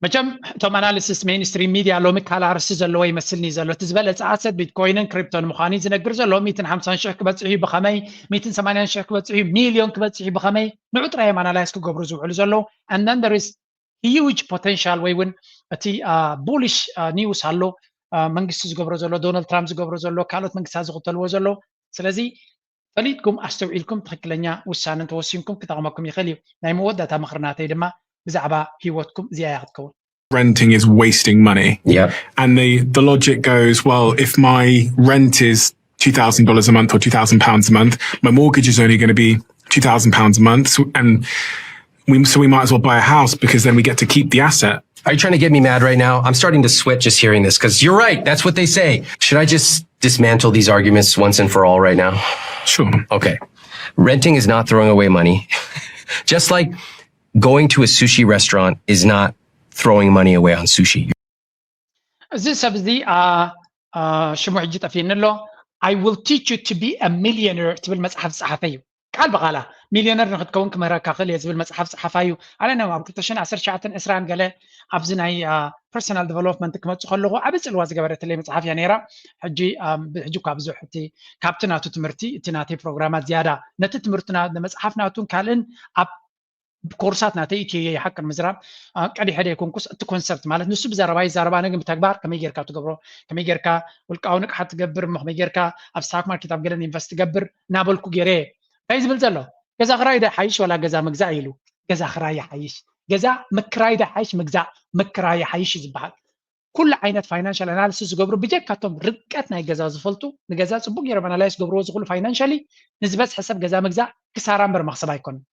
መቸም እቶም ኣናሊሲስ ሜንስትሪም ሚድያ ሎሚ ካልእ ኣርእስቲ ዘለዎ ይመስልኒ ዘሎ እቲ ዝበለፀ ኣሰት ቢትኮይንን ክሪፕቶን ምዃኑ ዝነግር ዘሎ ሚትን ሓምሳን ሽሕ ክበፅሕ እዩ ብኸመይ ሚትን ሰማንያን ሽሕ ክበፅሕ እዩ ሚልዮን ክበፅሕ እዩ ብኸመይ ንዑ ጥራይ እዮም ኣናላይዝ ክገብሩ ዝውዕሉ ዘለዉ and then there is huge potential ወይ እውን እቲ bullish news ኣሎ መንግስቲ ዝገብሮ ዘሎ፣ ዶናልድ ትራምፕ ዝገብሮ ዘሎ፣ ካልኦት መንግስታት ዝኽተልዎ ዘሎ። ስለዚ ፈሊጥኩም ኣስተውዒልኩም ትኽክለኛ ውሳነ እንተወሲንኩም ክጠቕመኩም ይኽእል እዩ። ናይ መወዳእታ ምኽሪ ናተይ ድማ ብዛዕባ ህይወትኩም እዚኣ እያ ክትከውን። Renting is wasting money. Yep. And the, the logic goes, well, if my rent is two thousand dollars a month or two thousand pounds a month, my mortgage is only going to be two thousand pounds a month. So, and we, so we might as well buy a house because then we get to keep the asset. Are you trying to get me mad right now? I'm starting to sweat just hearing this because you're right. That's what they say. Should I just dismantle these arguments once and for all right now? Sure. Okay. Renting is not throwing away money. Just like going to a sushi restaurant is not throwing money away on sushi. እዚ ሰብ እዚ ሽሙ ሕጂ ጠፊኒ ኣሎ። I will teach you to be a millionaire ትብል መፅሓፍ ዝፀሓፈ እዩ። ቃል ብቃላ ሚልዮነር ንክትከውን ክምህረካ ክእል እየ ዝብል መፅሓፍ ፀሓፋ እዩ። ኣለ ኣብ ክልተ ሽሕን ዓሰርተ ትሽዓተን ዕስራን ገለ ኣብዚ ናይ personal development ክመፅእ ከለኹ ዓብ ፅልዋ ዝገበረትለይ መፅሓፍ እያ ነይራ። ሕጂ ሕጂ እኳ ብዙሕ እቲ ካብቲ ናቱ ትምህርቲ እቲ ናተይ ፕሮግራማት ዝያዳ ነቲ ትምህርትና መፅሓፍ ናቱን ካልእን ኣብ ኮርሳት ናተይ ኢትዮ ይሓቅን ምዝራብ ቀዲሐ ደ ይኮንኩስ እቲ ኮንሰፕት ማለት ንሱ ብዘረባ ይዛረብ ኣነ ግን ብተግባር ከመይ ጌርካ ትገብሮ ከመይ ጌርካ ውልቃዊ ንቅሓት ትገብር እሞ ከመይ ጌርካ ኣብ ስታክ ማርኬት ኣብ ገለን ኢንቨስት ትገብር እናበልኩ ገይረ እንታይ ዝብል ዘሎ ገዛ ክራይ ደ ሓይሽ ወላ ገዛ ምግዛእ ኢሉ ገዛ ክራይ ይሓይሽ ገዛ ምክራይ ደ ሓይሽ ምግዛእ ምክራይ ይሓይሽ እዩ ዝበሃል ኩሉ ዓይነት ፋይናንሻል ኣናሊሲስ ዝገብሩ ብጀካቶም ርቀት ናይ ገዛ ዝፈልጡ ንገዛ ፅቡቅ ገይሮም ኣናላይስ ገብርዎ ዝኽእሉ ፋይናንሻሊ ንዝበዝሐ ሰብ ገዛ ምግዛእ ክሳራ እምበር መክሰብ ኣይኮነን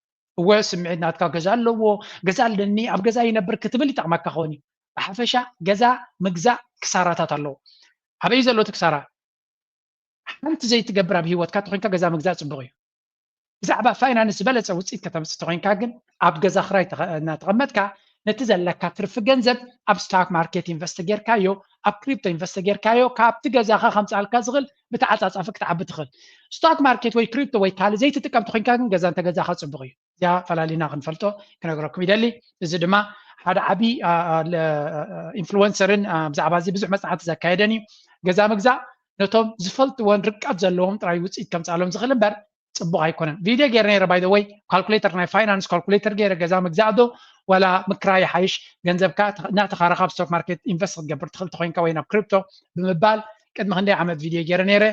እወ ስምዒት ናትካ ገዛ ኣለዎ ገዛ ኣለኒ ኣብ ገዛ ይነብር ክትብል ይጠቕመካ ክኸውን እዩ ብሓፈሻ ገዛ ምግዛእ ክሳራታት ኣለዎ ኣበይ ዘሎ እቲ ክሳራ ሓንቲ ዘይትገብር ኣብ ሂወትካ ተኮንካ ገዛ ምግዛእ ፅቡቅ እዩ ብዛዕባ ፋይናንስ ዝበለፀ ውፅኢት ከተምፅእ ተኮንካ ግን ኣብ ገዛ ክራይ እናተቐመጥካ ነቲ ዘለካ ትርፊ ገንዘብ ኣብ ስታክ ማርኬት ኢንቨስት ጌርካዮ ኣብ ክሪፕቶ ኢንቨስት ጌርካዮ ካብቲ ገዛኻ ከምፅኣልካ ዝኽእል ብተዓፃፃፊ ክትዓቢ ትኽእል ስታክ ማርኬት ወይ ክሪፕቶ ወይ ካልእ ዘይትጥቀም ተኮንካ ግን ገዛ እንተገዛኻ ፅቡቅ እዩ እዚኣ ፈላሊና ክንፈልጦ ክነግረኩም ይደሊ እዚ ድማ ሓደ ዓቢ ኢንፍሉወንሰርን ብዛዕባ እዚ ብዙሕ መፅናዕቲ ዘካየደን እዩ ገዛ ምግዛእ ነቶም ዝፈልጥዎን ርቀት ዘለዎም ጥራይ ውፅኢት ከምፃሎም ዝኽእል እምበር ፅቡቅ ኣይኮነን ቪድዮ ገይረ ነይረ ባይ ወይ ካልኩሌተር ናይ ፋይናንስ ካልኩሌተር ገይረ ገዛ ምግዛእ ዶ ዋላ ምክራይ ሓይሽ ገንዘብካ እናተኻረኻ ኣብ ስቶክ ማርኬት ኢንቨስት ክትገብር ትኽእል ተኮይንካ ወይ ናብ ክሪፕቶ ብምባል ቅድሚ ክንደይ ዓመት ቪድዮ ገይረ ነይረ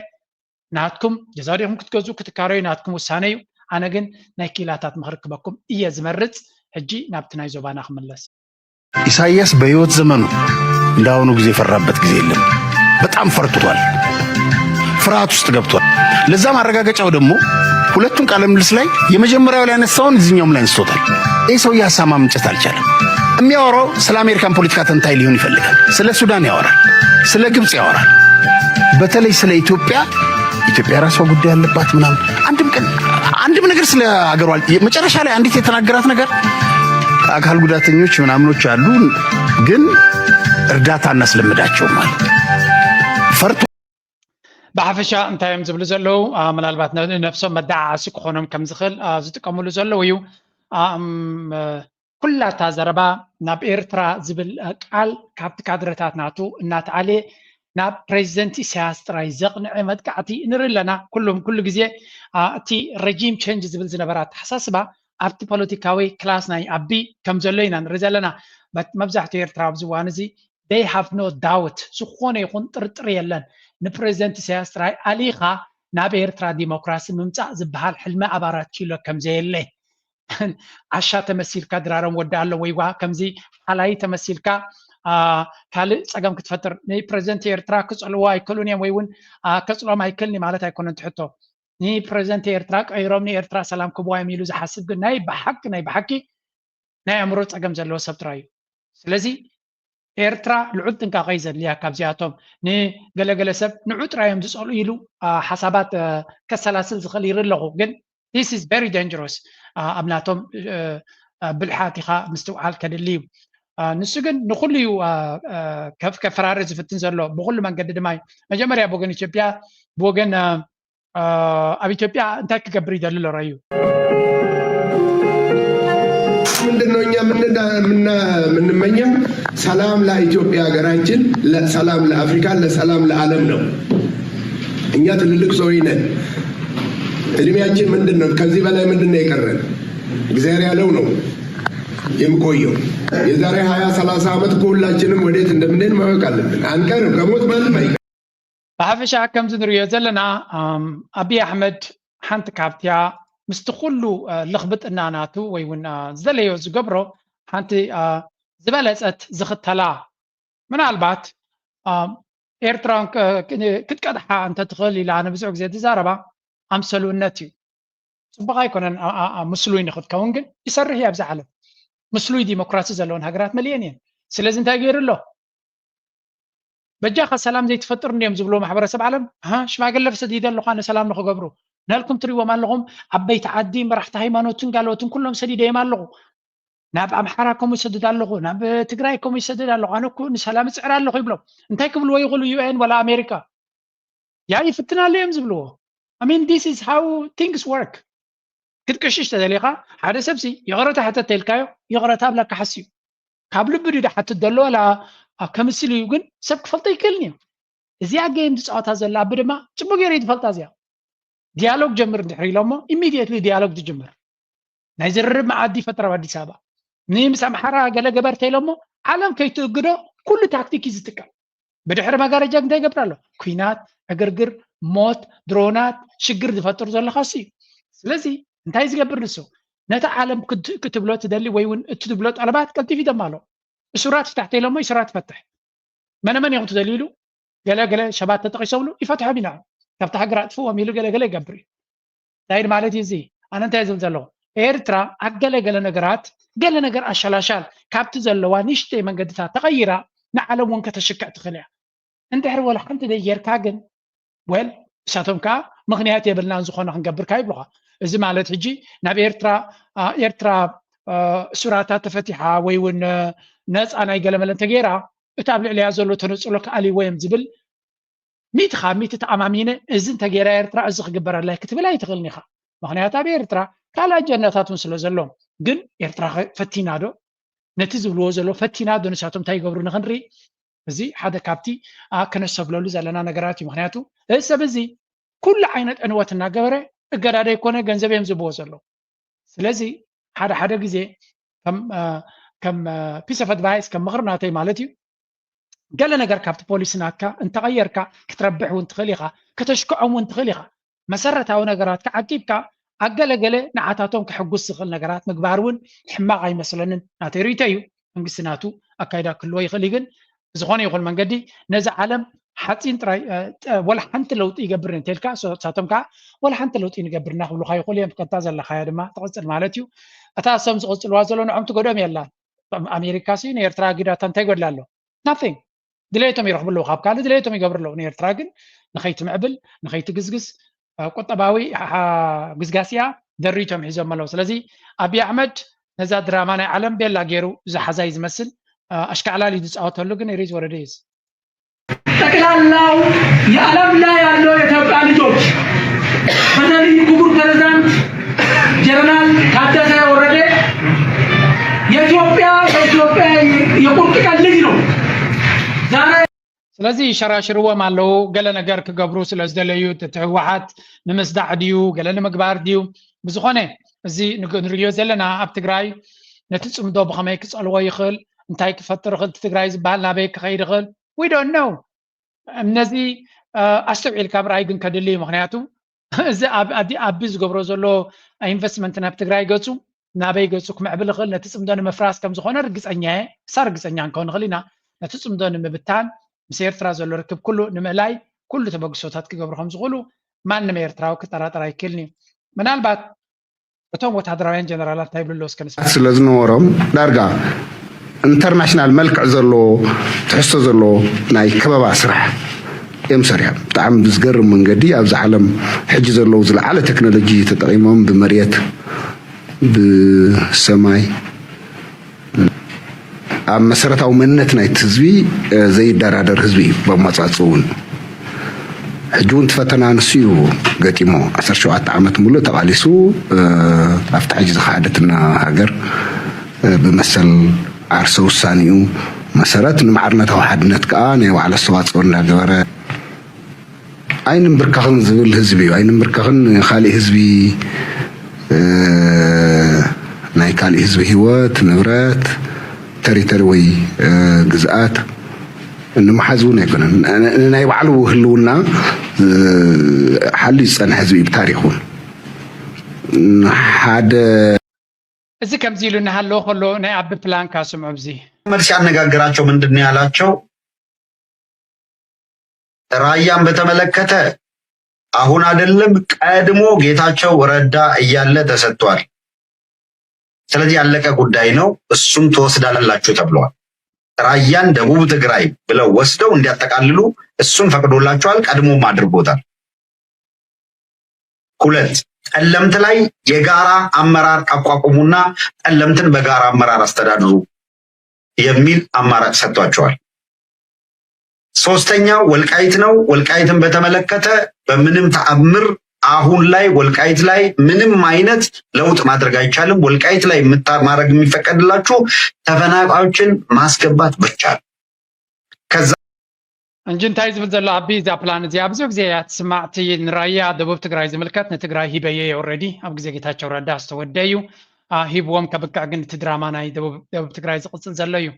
ናትኩም ገዛ ዲኹም ክትገዝኡ ክትካረዩ ናትኩም ውሳነ እዩ ኣነ ግን ናይ ክኢላታት ምኽሪ ክበኩም እየ ዝመርፅ ሕጂ ናብቲ ናይ ዞባና ክምለስ ኢሳይያስ በህይወት ዘመኑ እንዳሁኑ ጊዜ የፈራበት ጊዜ የለም። በጣም ፈርቷል። ፍርሃት ውስጥ ገብቷል። ለዛ ማረጋገጫው ደግሞ ሁለቱም ቃለ ምልልስ ላይ የመጀመሪያው ላይ ያነሳውን እዚኛውም ላይ አንስቶታል። ይህ ሰውዬ ሀሳብ ማመንጨት አልቻለም። የሚያወራው ስለ አሜሪካን ፖለቲካ ተንታኝ ሊሆን ይፈልጋል። ስለ ሱዳን ያወራል፣ ስለ ግብፅ ያወራል። በተለይ ስለ ኢትዮጵያ ኢትዮጵያ የራሷ ጉዳይ አለባት ምናምን አንድም ቀን አንድም ነገር ስለ ሀገሯ መጨረሻ ላይ አንዲት የተናገራት ነገር አካል ጉዳተኞች ምናምኖች አሉ፣ ግን እርዳታ እናስለምዳቸውም አለ። ፈርቶ ብሓፈሻ እንታይ እዮም ዝብሉ ዘለዉ ምናልባት ነብሶም መዳዓዓሲ ክኾኖም ከም ዝኽእል ዝጥቀምሉ ዘለዉ እዩ ኩላታ ዘረባ ናብ ኤርትራ ዝብል ቃል ካብቲ ካድረታት ናቱ እናተዓልየ ናብ ፕሬዚደንት ኢሳያስ ጥራይ ዘቕንዐ መጥቃዕቲ ንርኢ ኣለና ኩሉም ኩሉ ግዜ እቲ ረጂም ቸንጅ ዝብል ዝነበረ ኣተሓሳስባ ኣብቲ ፖለቲካዊ ክላስ ናይ ኣቢ ከም ዘሎ ኢና ንርኢ ዘለና መብዛሕትኡ ኤርትራ ኣብዚ እዋን እዚ they have no doubt ዝኾነ ይኹን ጥርጥር የለን ንፕሬዚደንት ኢሳያስ ጥራይ ኣሊኻ ናብ ኤርትራ ዲሞክራሲ ምምፃእ ዝበሃል ሕልሚ ኣብ ኣራት ኪሎ ከም ዘየለ ዓሻ ተመሲልካ ድራሮም ወዲ ኣሎ ወይዋ ከምዚ ሓላይ ተመሲልካ ካልእ ፀገም ክትፈጥር ንፕሬዚደንት ኤርትራ ክፀልዎ ኣይክእሉን እዮም ወይ እውን ከፅሎም ኣይክእልን ማለት ኣይኮነን ትሕቶ ንፕሬዚደንት ኤርትራ ቀይሮም ንኤርትራ ሰላም ክብዋ እዮም ኢሉ ዝሓስብ ግን ናይ ብሓቂ ናይ ብሓቂ ናይ ኣእምሮ ፀገም ዘለዎ ሰብ ጥራይ እዩ ስለዚ ኤርትራ ልዑል ጥንቃቐ እዩ ዘድልያ ካብዚኣቶም ንገለገለ ሰብ ንዑ ጥራይ እዮም ዝፀልኡ ኢሉ ሓሳባት ከሰላስል ዝኽእል ይርኢ ኣለኹ ግን this is very dangerous ኣብ ናቶም ብልሓት ኢኻ ምስትውዓል ከድሊ እዩ ንሱ ግን ንኩሉ እዩ ከፈራሪ ዝፍትን ዘሎ ብኩሉ መንገዲ ድማ እዩ መጀመርያ ብወገን ኢትዮጵያ ብወገን ኣብ ኢትዮጵያ እንታይ ክገብር ይደሊ ኣሎ ረዩ ምንድነው እኛ የምንመኘው ሰላም ለኢትዮጵያ ሀገራችን ሰላም ለአፍሪካ ለሰላም ለዓለም ነው እኛ ትልልቅ ሰዎች ነን እድሜያችን ምንድን ነው ከዚህ በላይ ምንድን ነው የቀረን እግዚአብሔር ያለው ነው የምቆየው። የዛሬ ሃያ ሠላሳ ዓመት እኮ ሁላችንም ወዴት እንደምንሄድ ማወቅ አለብን። አንቀርም፣ ከሞት ማንም አይቀርም። ብሓፈሻ ከምዚ ንሪኦ ዘለና ኣም፣ ኣብይ ኣሕመድ ሓንቲ ካብቲያ ምስቲ ኩሉ እ፣ ልኽብጥና ናቱ ወይ እውን እ፣ ዝደለዮ ዝገብሮ ሓንቲ እ፣ ዝበለፀት ዝኽተላ ምናልባት ኣም፣ ኤርትራ ክ- ክ- ክትቀድሓ እንተትኽእል ኢላ ኣነ ብዙሕ ግዜ ዝዛረባ ኣምሰሉነት እዩ። ፅቡቕ ኣይኮነን ኣ- ኣ- ኣ- ምስሉይ ንክትከውን ግን ይሰርሕ እዩ ኣብዚ ዓለም። ምስሉይ ዲሞክራሲ ዘለወን ሃገራት መሊአን እየን። ስለዚ እንታይ ገይሩ ኣሎ? በጃኻ ሰላም ዘይትፈጥር እንዲዮም ዝብልዎ ማሕበረሰብ ዓለም፣ ኣሃ፣ ሽማግለ ሰዲደ ኣለኹ ኣነ ሰላም ንኽገብሩ። ናልኩም ትሪእዎም ኣለኹም፣ ዓበይቲ ዓዲ፣ መራሕቲ ሃይማኖትን ጋልኦትን ኩሎም ሰዲደዮም ኣለኹ። ናብ ኣምሓራ ከምኡ ይሰድድ ኣለኹ፣ ናብ ትግራይ ከምኡ ይሰድድ ኣለኹ፣ ኣነ እኮ ንሰላም እፅዕር ኣለኹ ይብሎም። እንታይ ክብልዎ ይኽእሉ? ዩ ኤን ዋላ ኣሜሪካ ያ ይፍትና ኣሎ እዮም ዝብልዎ። I mean, this is how things work። ክትቅሽሽ ተደሊኻ ሓደ ሰብሲ ይቕረታ ሕተት ተልካዮ ይቕረታ ኣብላካ ሓስዩ ካብ ልቢ ድዩ ሓትት ዘሎ ዋላ ኣብ ከምስል እዩ ግን ሰብ ክፈልጦ ይክእልን እዩ። እዚኣ ጌም ዝፃወታ ዘላ ኣቢ ድማ ፅቡቅ ገይሩ እዩ ዝፈልጣ እዚኣ። ዲያሎግ ጀምር እንድሕር ኢሎሞ ኢሚድየትሊ ዲያሎግ ትጅምር። ናይ ዝርርብ መዓዲ ፈጥራ ኣብ ኣዲስ ኣበባ ንምስ ኣምሓራ ገለ ገበር ተኢሎሞ ዓለም ከይትእግዶ ኩሉ ታክቲክ እዩ ዝጥቀም። ብድሕሪ መጋረጃ እንታይ ይገብር ኣሎ? ኩናት፣ ዕግርግር፣ ሞት፣ ድሮናት፣ ሽግር ዝፈጥር ዘሎ ካሱ እዩ። ስለዚ እንታይ ዝገብር ንሱ? ነቲ ዓለም ክት- ክትብሎ ትደሊ ወይ እውን እትብሎ ጠለባት ቀልጢፍ ይደማ ኣሎ። እሱራት ፍታሕ ተኢሎሞ እሱራት ይፈትሕ። መነመን ኢኹም ትደልዩ ኢሉ ገለ ገለ ሰባት ተጠቂሶምሉ ይፈትሖም ኢና ካብቲ ሃገር ኣጥፍዎም ኢሉ ገለ ገለ ይገብር እዩ። እንታይ ማለት እዩ እዚ? ኣነ እንታይ ዝብል ዘለኹ ኤርትራ ኣብ ገለ ገለ ነገራት ገለ ነገር ኣሻላሻል ካብቲ ዘለዋ ንእሽተይ መንገድታት ተቐይራ ንዓለም እውን ከተሽክዕ ትኽእል እያ። እንድሕር ወላ ሓንቲ ደይ ጌርካ ግን ወል እሳቶም ከዓ ምኽንያት የብልናን ዝኾነ ክንገብርካ ይብሉኻ። እዚ ማለት ሕጂ ናብ ኤርትራ ኣ፣ ኤርትራ ኣ፣ እሱራታት ተፈቲሓ ወይ እውን እ፣ ነፃ ናይ ገለመለ እንተገይራ እቲ ኣብ ልዕሊያ ዘሎ ተነፅሎ ክኣልይዎ እዮም ዝብል ሚእቲ ካብ ሚእቲ ተኣማሚነ እዚ እንተገይራ ኤርትራ እዚ ክግበር ኣላይ ክትብል ኣይትኽእልን ኢኻ። ምኽንያቱ ኣብ ኤርትራ ካልእ ኣጀንዳታት እውን ስለ ዘሎ ግን ኤርትራ ኸ ፈቲና ዶ ነቲ ዝብልዎ ዘሎ ፈቲና ዶ ንሳቶም እንታይ ይገብሩ ንክንርኢ እዚ ሓደ ካብቲ ኣ፣ ክነሰብለሉ ዘለና ነገራት እዩ። ምክንያቱ እዚ ሰብ እዚ ኩሉ ዓይነት ዕንወት እናገበረ እገዳ ደይኮነ ገንዘብ እዮም ዝብዎ ዘለዉ። ስለዚ ሓደ ሓደ ግዜ ከም አ፣ ከም ፒስ ኦፍ ኣድቫይስ ከም ምኽሪ ናተይ ማለት እዩ። ገለ ነገር ካብቲ ፖሊሲ ናትካ እንተቐየርካ ክትረብሕ እውን ትኽእል ኢኻ፣ ከተሽክዖም እውን ትኽእል ኢኻ። መሰረታዊ ነገራት ዓቂብካ ኣገለገለ ንዓታቶም ክሕጉስ ዝኽእል ነገራት ምግባር እውን ሕማቕ ኣይመስለንን። ናተይ ርእይቶ እዩ። መንግስቲ ናቱ ኣካይዳ ክህልዎ ይኽእል እዩ፣ ግን ብዝኾነ ይኹን መንገዲ ነዚ ዓለም ሓፂን ጥራይ እ፣ ጠ- ወላ ሓንቲ ለውጢ ይገብር እንተልካ ንሳቶም ከዓ ወላ ሓንቲ ለውጢ ንገብርና ክብሉካ ይኽእሉ እዮም። ከታ ዘለካያ ድማ ትቕፅል ማለት እዩ። እታ እሶም ዝቕፅልዋ ዘሎ ንዖም ትጎድኦም የላን። ኣሜሪካ ሲ ንኤርትራ ኣጊዳታ እንታይ ይጎድላ ኣሎ? ናቲንግ። ድሌቶም ይረኽቡ ኣለዉ፣ ካብ ካልእ ድሌቶም ይገብሩ ኣለዉ። ንኤርትራ ግን ንኸይትምዕብል ንኸይትግዝግዝ እ፣ ቁጠባዊ ሓ- ግዝጋስ እያ ደሪቶም ሒዞም ኣለዉ። ስለዚ ኣብይ ኣሕመድ ነዛ ድራማ ናይ ዓለም ቤላ ገይሩ ዝሓዛ እዩ ዝመስል። እ፣ ኣሽካዕላል እዩ ዝፃወተሉ ግን ሪዝ ወረደ እዩ። ጠቅላላው የዓለም ላይ ያለው የኢትዮጵያ ልጆች በተለይ ክቡር ፕሬዝዳንት ጀነራል ታደሰ ወረደ የኢትዮጵያ በኢትዮጵያ የቁርጥ ቀን ልጅ ነው። ዛሬ ስለዚ ይሸራሽርዎም ኣለዉ። ገለ ነገር ክገብሩ ስለ ዝደለዩ እቲ ህወሓት ንምስዳዕ ድዩ ገለ ንምግባር ድዩ? ብዝኾነ እዚ ንግ- ንርእዮ ዘለና ኣብ ትግራይ ነቲ ፅምዶ ብኸመይ ክፀልዎ ይኽእል፣ እንታይ ክፈጥር ይኽእል፣ እቲ ትግራይ ዝበሃል ናበይ ክኸይድ ይኽእል we don't know። ነዚ እ፣ ኣስተውዒልካ ምርኣይ ግን ከድሊ እዩ። ምክንያቱ እዚ ኣብ ኣዲ ኣቢ ዝገብሮ ዘሎ ኢንቨስትመንት ናብ ትግራይ ገፁ ናበይ ገፁ ክምዕብል ይኽእል፣ ነቲ ፅምዶ ንምፍራስ ከም ዝኾነ ርግፀኛ እየ። እሳ ርግፀኛ ክንከውን ንኽእል ኢና። ነቲ ፅምዶ ንምብታን ምስ ኤርትራ ዘሎ ርክብ ኩሉ ንምእላይ ኩሉ ተበግሶታት ክገብሩ ከም ዝኽእሉ ማንም ኤርትራዊ ክጠራጠር ኣይክእልን እዩ። ምናልባት እቶም ወታደራውያን ጀነራላት እንታይ ይብሉ ኣለዉ እስከ ንስማ። ስለ ዝነበሮም ዳርጋ ኢንተርናሽናል መልክዕ ዘለዎ ትሕዝቶ ዘለዎ ናይ ከበባ ስራሕ እዮም ሰሪሖም። ብጣዕሚ ብዝገርም መንገዲ ኣብዚ ዓለም ሕጂ ዘለዉ ዝለዓለ ቴክኖሎጂ ተጠቒሞም ብመሬት ብሰማይ ኣብ መሰረታዊ መንነት ናይቲ ህዝቢ እ፣ ዘይደራደር ህዝቢ እዩ። ብኣመፃፅኡ እውን ሕጂ እውን እቲ ፈተና ንሱ እዩ ገጢሞ። ዓሰርተ ሸውዓተ ዓመት ሙሉእ ተቓሊሱ እ፣ ኣብታ ሕጂ ዝኸሓደትና ሃገር እ፣ ብመሰል ዓርሰ ውሳኔኡ መሰረት ንማዕርነታዊ ሓድነት ከዓ ናይ ባዕሉ ኣስተዋፅኦ እንዳገበረ ኣይንምብርከኽን ዝብል ህዝቢ እዩ። ኣይንምብርከኽን ንኻሊእ ህዝቢ እ፣ ናይ ካልእ ህዝቢ ህይወት፣ ንብረት፣ ተሪተሪ ወይ ግዝኣት ንምሓዝ እውን ኣይኮነን። ናይ ባዕሉ ህልውና ሓልዩ ዝፀንሐ ህዝቢ እዩ ብታሪክ እውን። ሓደ እዚ ከምዚ ኢሉ እናሃለወ ከሎ ናይ ኣቢ ፕላንካ ስምዑ። ኣብዚ መልስ ያነጋገራቸው ምንድን ነው ያላቸው? ራያን በተመለከተ አሁን አይደለም ቀድሞ ጌታቸው ረዳ እያለ ተሰጥቷል። ስለዚህ ያለቀ ጉዳይ ነው፣ እሱን ትወስዳላችሁ ተብለዋል። ራያን ደቡብ ትግራይ ብለው ወስደው እንዲያጠቃልሉ እሱን ፈቅዶላቸዋል፣ ቀድሞም አድርጎታል። ሁለት፣ ጠለምት ላይ የጋራ አመራር አቋቁሙና ጠለምትን በጋራ አመራር አስተዳድሩ የሚል አማራጭ ሰጥቷቸዋል። ሶስተኛው ወልቃይት ነው። ወልቃይትን በተመለከተ በምንም ተአምር አሁን ላይ ወልቃይት ላይ ምንም አይነት ለውጥ ማድረግ አይቻልም። ወልቃይት ላይ የምታ- ማድረግ የሚፈቀድላችሁ ተፈናቃዮችን ማስገባት ብቻ ነው። ከዛ እንጂ እንታይ ዝብል ዘሎ ኣቢ፣ እዛ ፕላን እዚኣ ብዙሕ ግዜ እያ ትስማዕ። እቲ ንራያ ደቡብ ትግራይ ዝምልከት ንትግራይ ሂበየ እየ ኦልሬዲ ኣብ ግዜ ጌታቸው ረዳ ዝተወደ እዩ። አ፣ ሂብዎም ከብቅዕ ግን እቲ ድራማ ናይ ደቡብ ደቡብ ትግራይ ዝቕፅል ዘሎ እዩ።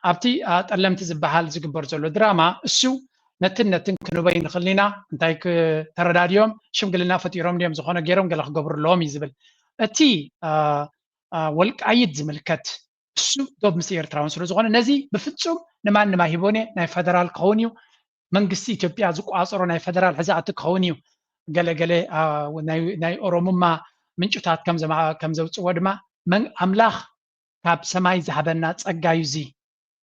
ኣብቲ አ፣ ጠለምቲ ዝበሃል ዝግበር ዘሎ ድራማ እሱ ነትን ነትን ክንበይ ንኽእል ኢና። እንታይ ክ- ተረዳድዮም ሽምግልና ፈጢሮም ድዮም ዝኾነ ገይሮም ገለ ክገብሩ ኣለዎም እዩ ዝብል። እቲ አ፣ አ፣ ወልቃይት ዝምልከት እሱ ዶብ ምስ ኤርትራውን ስለ ዝኾነ ነዚ ብፍጹም ንማንም ኣይህቦን እየ። ናይ ፈደራል ክኸውን እዩ፣ መንግስቲ ኢትዮጵያ ዝቋጸሮ ናይ ፈደራል ሕዛእቲ ክኸውን እዩ። ገለ ገለ አ፣ ናይ ናይ ኦሮሙማ ምንጭታት ከም ዘማ- ከም ዘውጽዎ ድማ መን ኣምላኽ ካብ ሰማይ ዝሃበና ጸጋ እዩ እዚ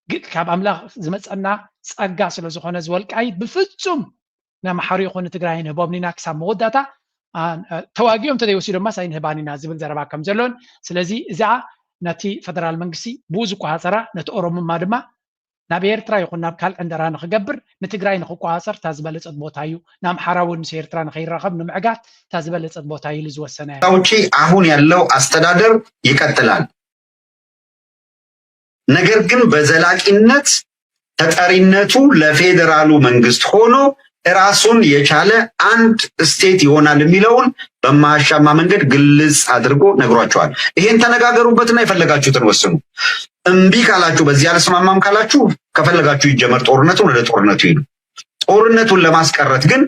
ግ- ካብ ኣምላኽ ዝመጸና ጸጋ ስለ ዝኾነ እዚ ወልቃይት ብፍጹም ንኣምሓሩ ይኹን ንትግራይ ንህቦም ኢና ክሳብ መወዳእታ አ፣ አ፣ ተዋጊኦም እንተዘይወሲዶማስ ኣይንህባን ኢና ዝብል ዘረባ ከም ዘሎን ስለዚ እዚኣ ነቲ ፈደራል መንግስቲ ብኡ ዝቆፃፀራ ነቲ ኦሮሙማ ድማ ናብ ኤርትራ ይኹን ናብ ካልእ ዕንደራ ንክገብር ንትግራይ ንክቆፃፀር እታ ዝበለፀት ቦታ እዩ። ንኣምሓራ እውን ምስ ኤርትራ ንከይራኸብ ንምዕጋት እታ ዝበለፀት ቦታ እዩ ኢሉ ዝወሰነ። ውጪ አሁን ያለው አስተዳደር ይቀጥላል። ነገር ግን በዘላቂነት ተጠሪነቱ ለፌዴራሉ መንግስት ሆኖ ራሱን የቻለ አንድ ስቴት ይሆናል የሚለውን በማያሻማ መንገድ ግልጽ አድርጎ ነግሯቸዋል። ይሄን ተነጋገሩበትና የፈለጋችሁትን ወስኑ። እምቢ ካላችሁ፣ በዚህ አልስማማም ካላችሁ ከፈለጋችሁ ይጀመር ጦርነቱን ወደ ጦርነቱ ሄዱ። ጦርነቱን ለማስቀረት ግን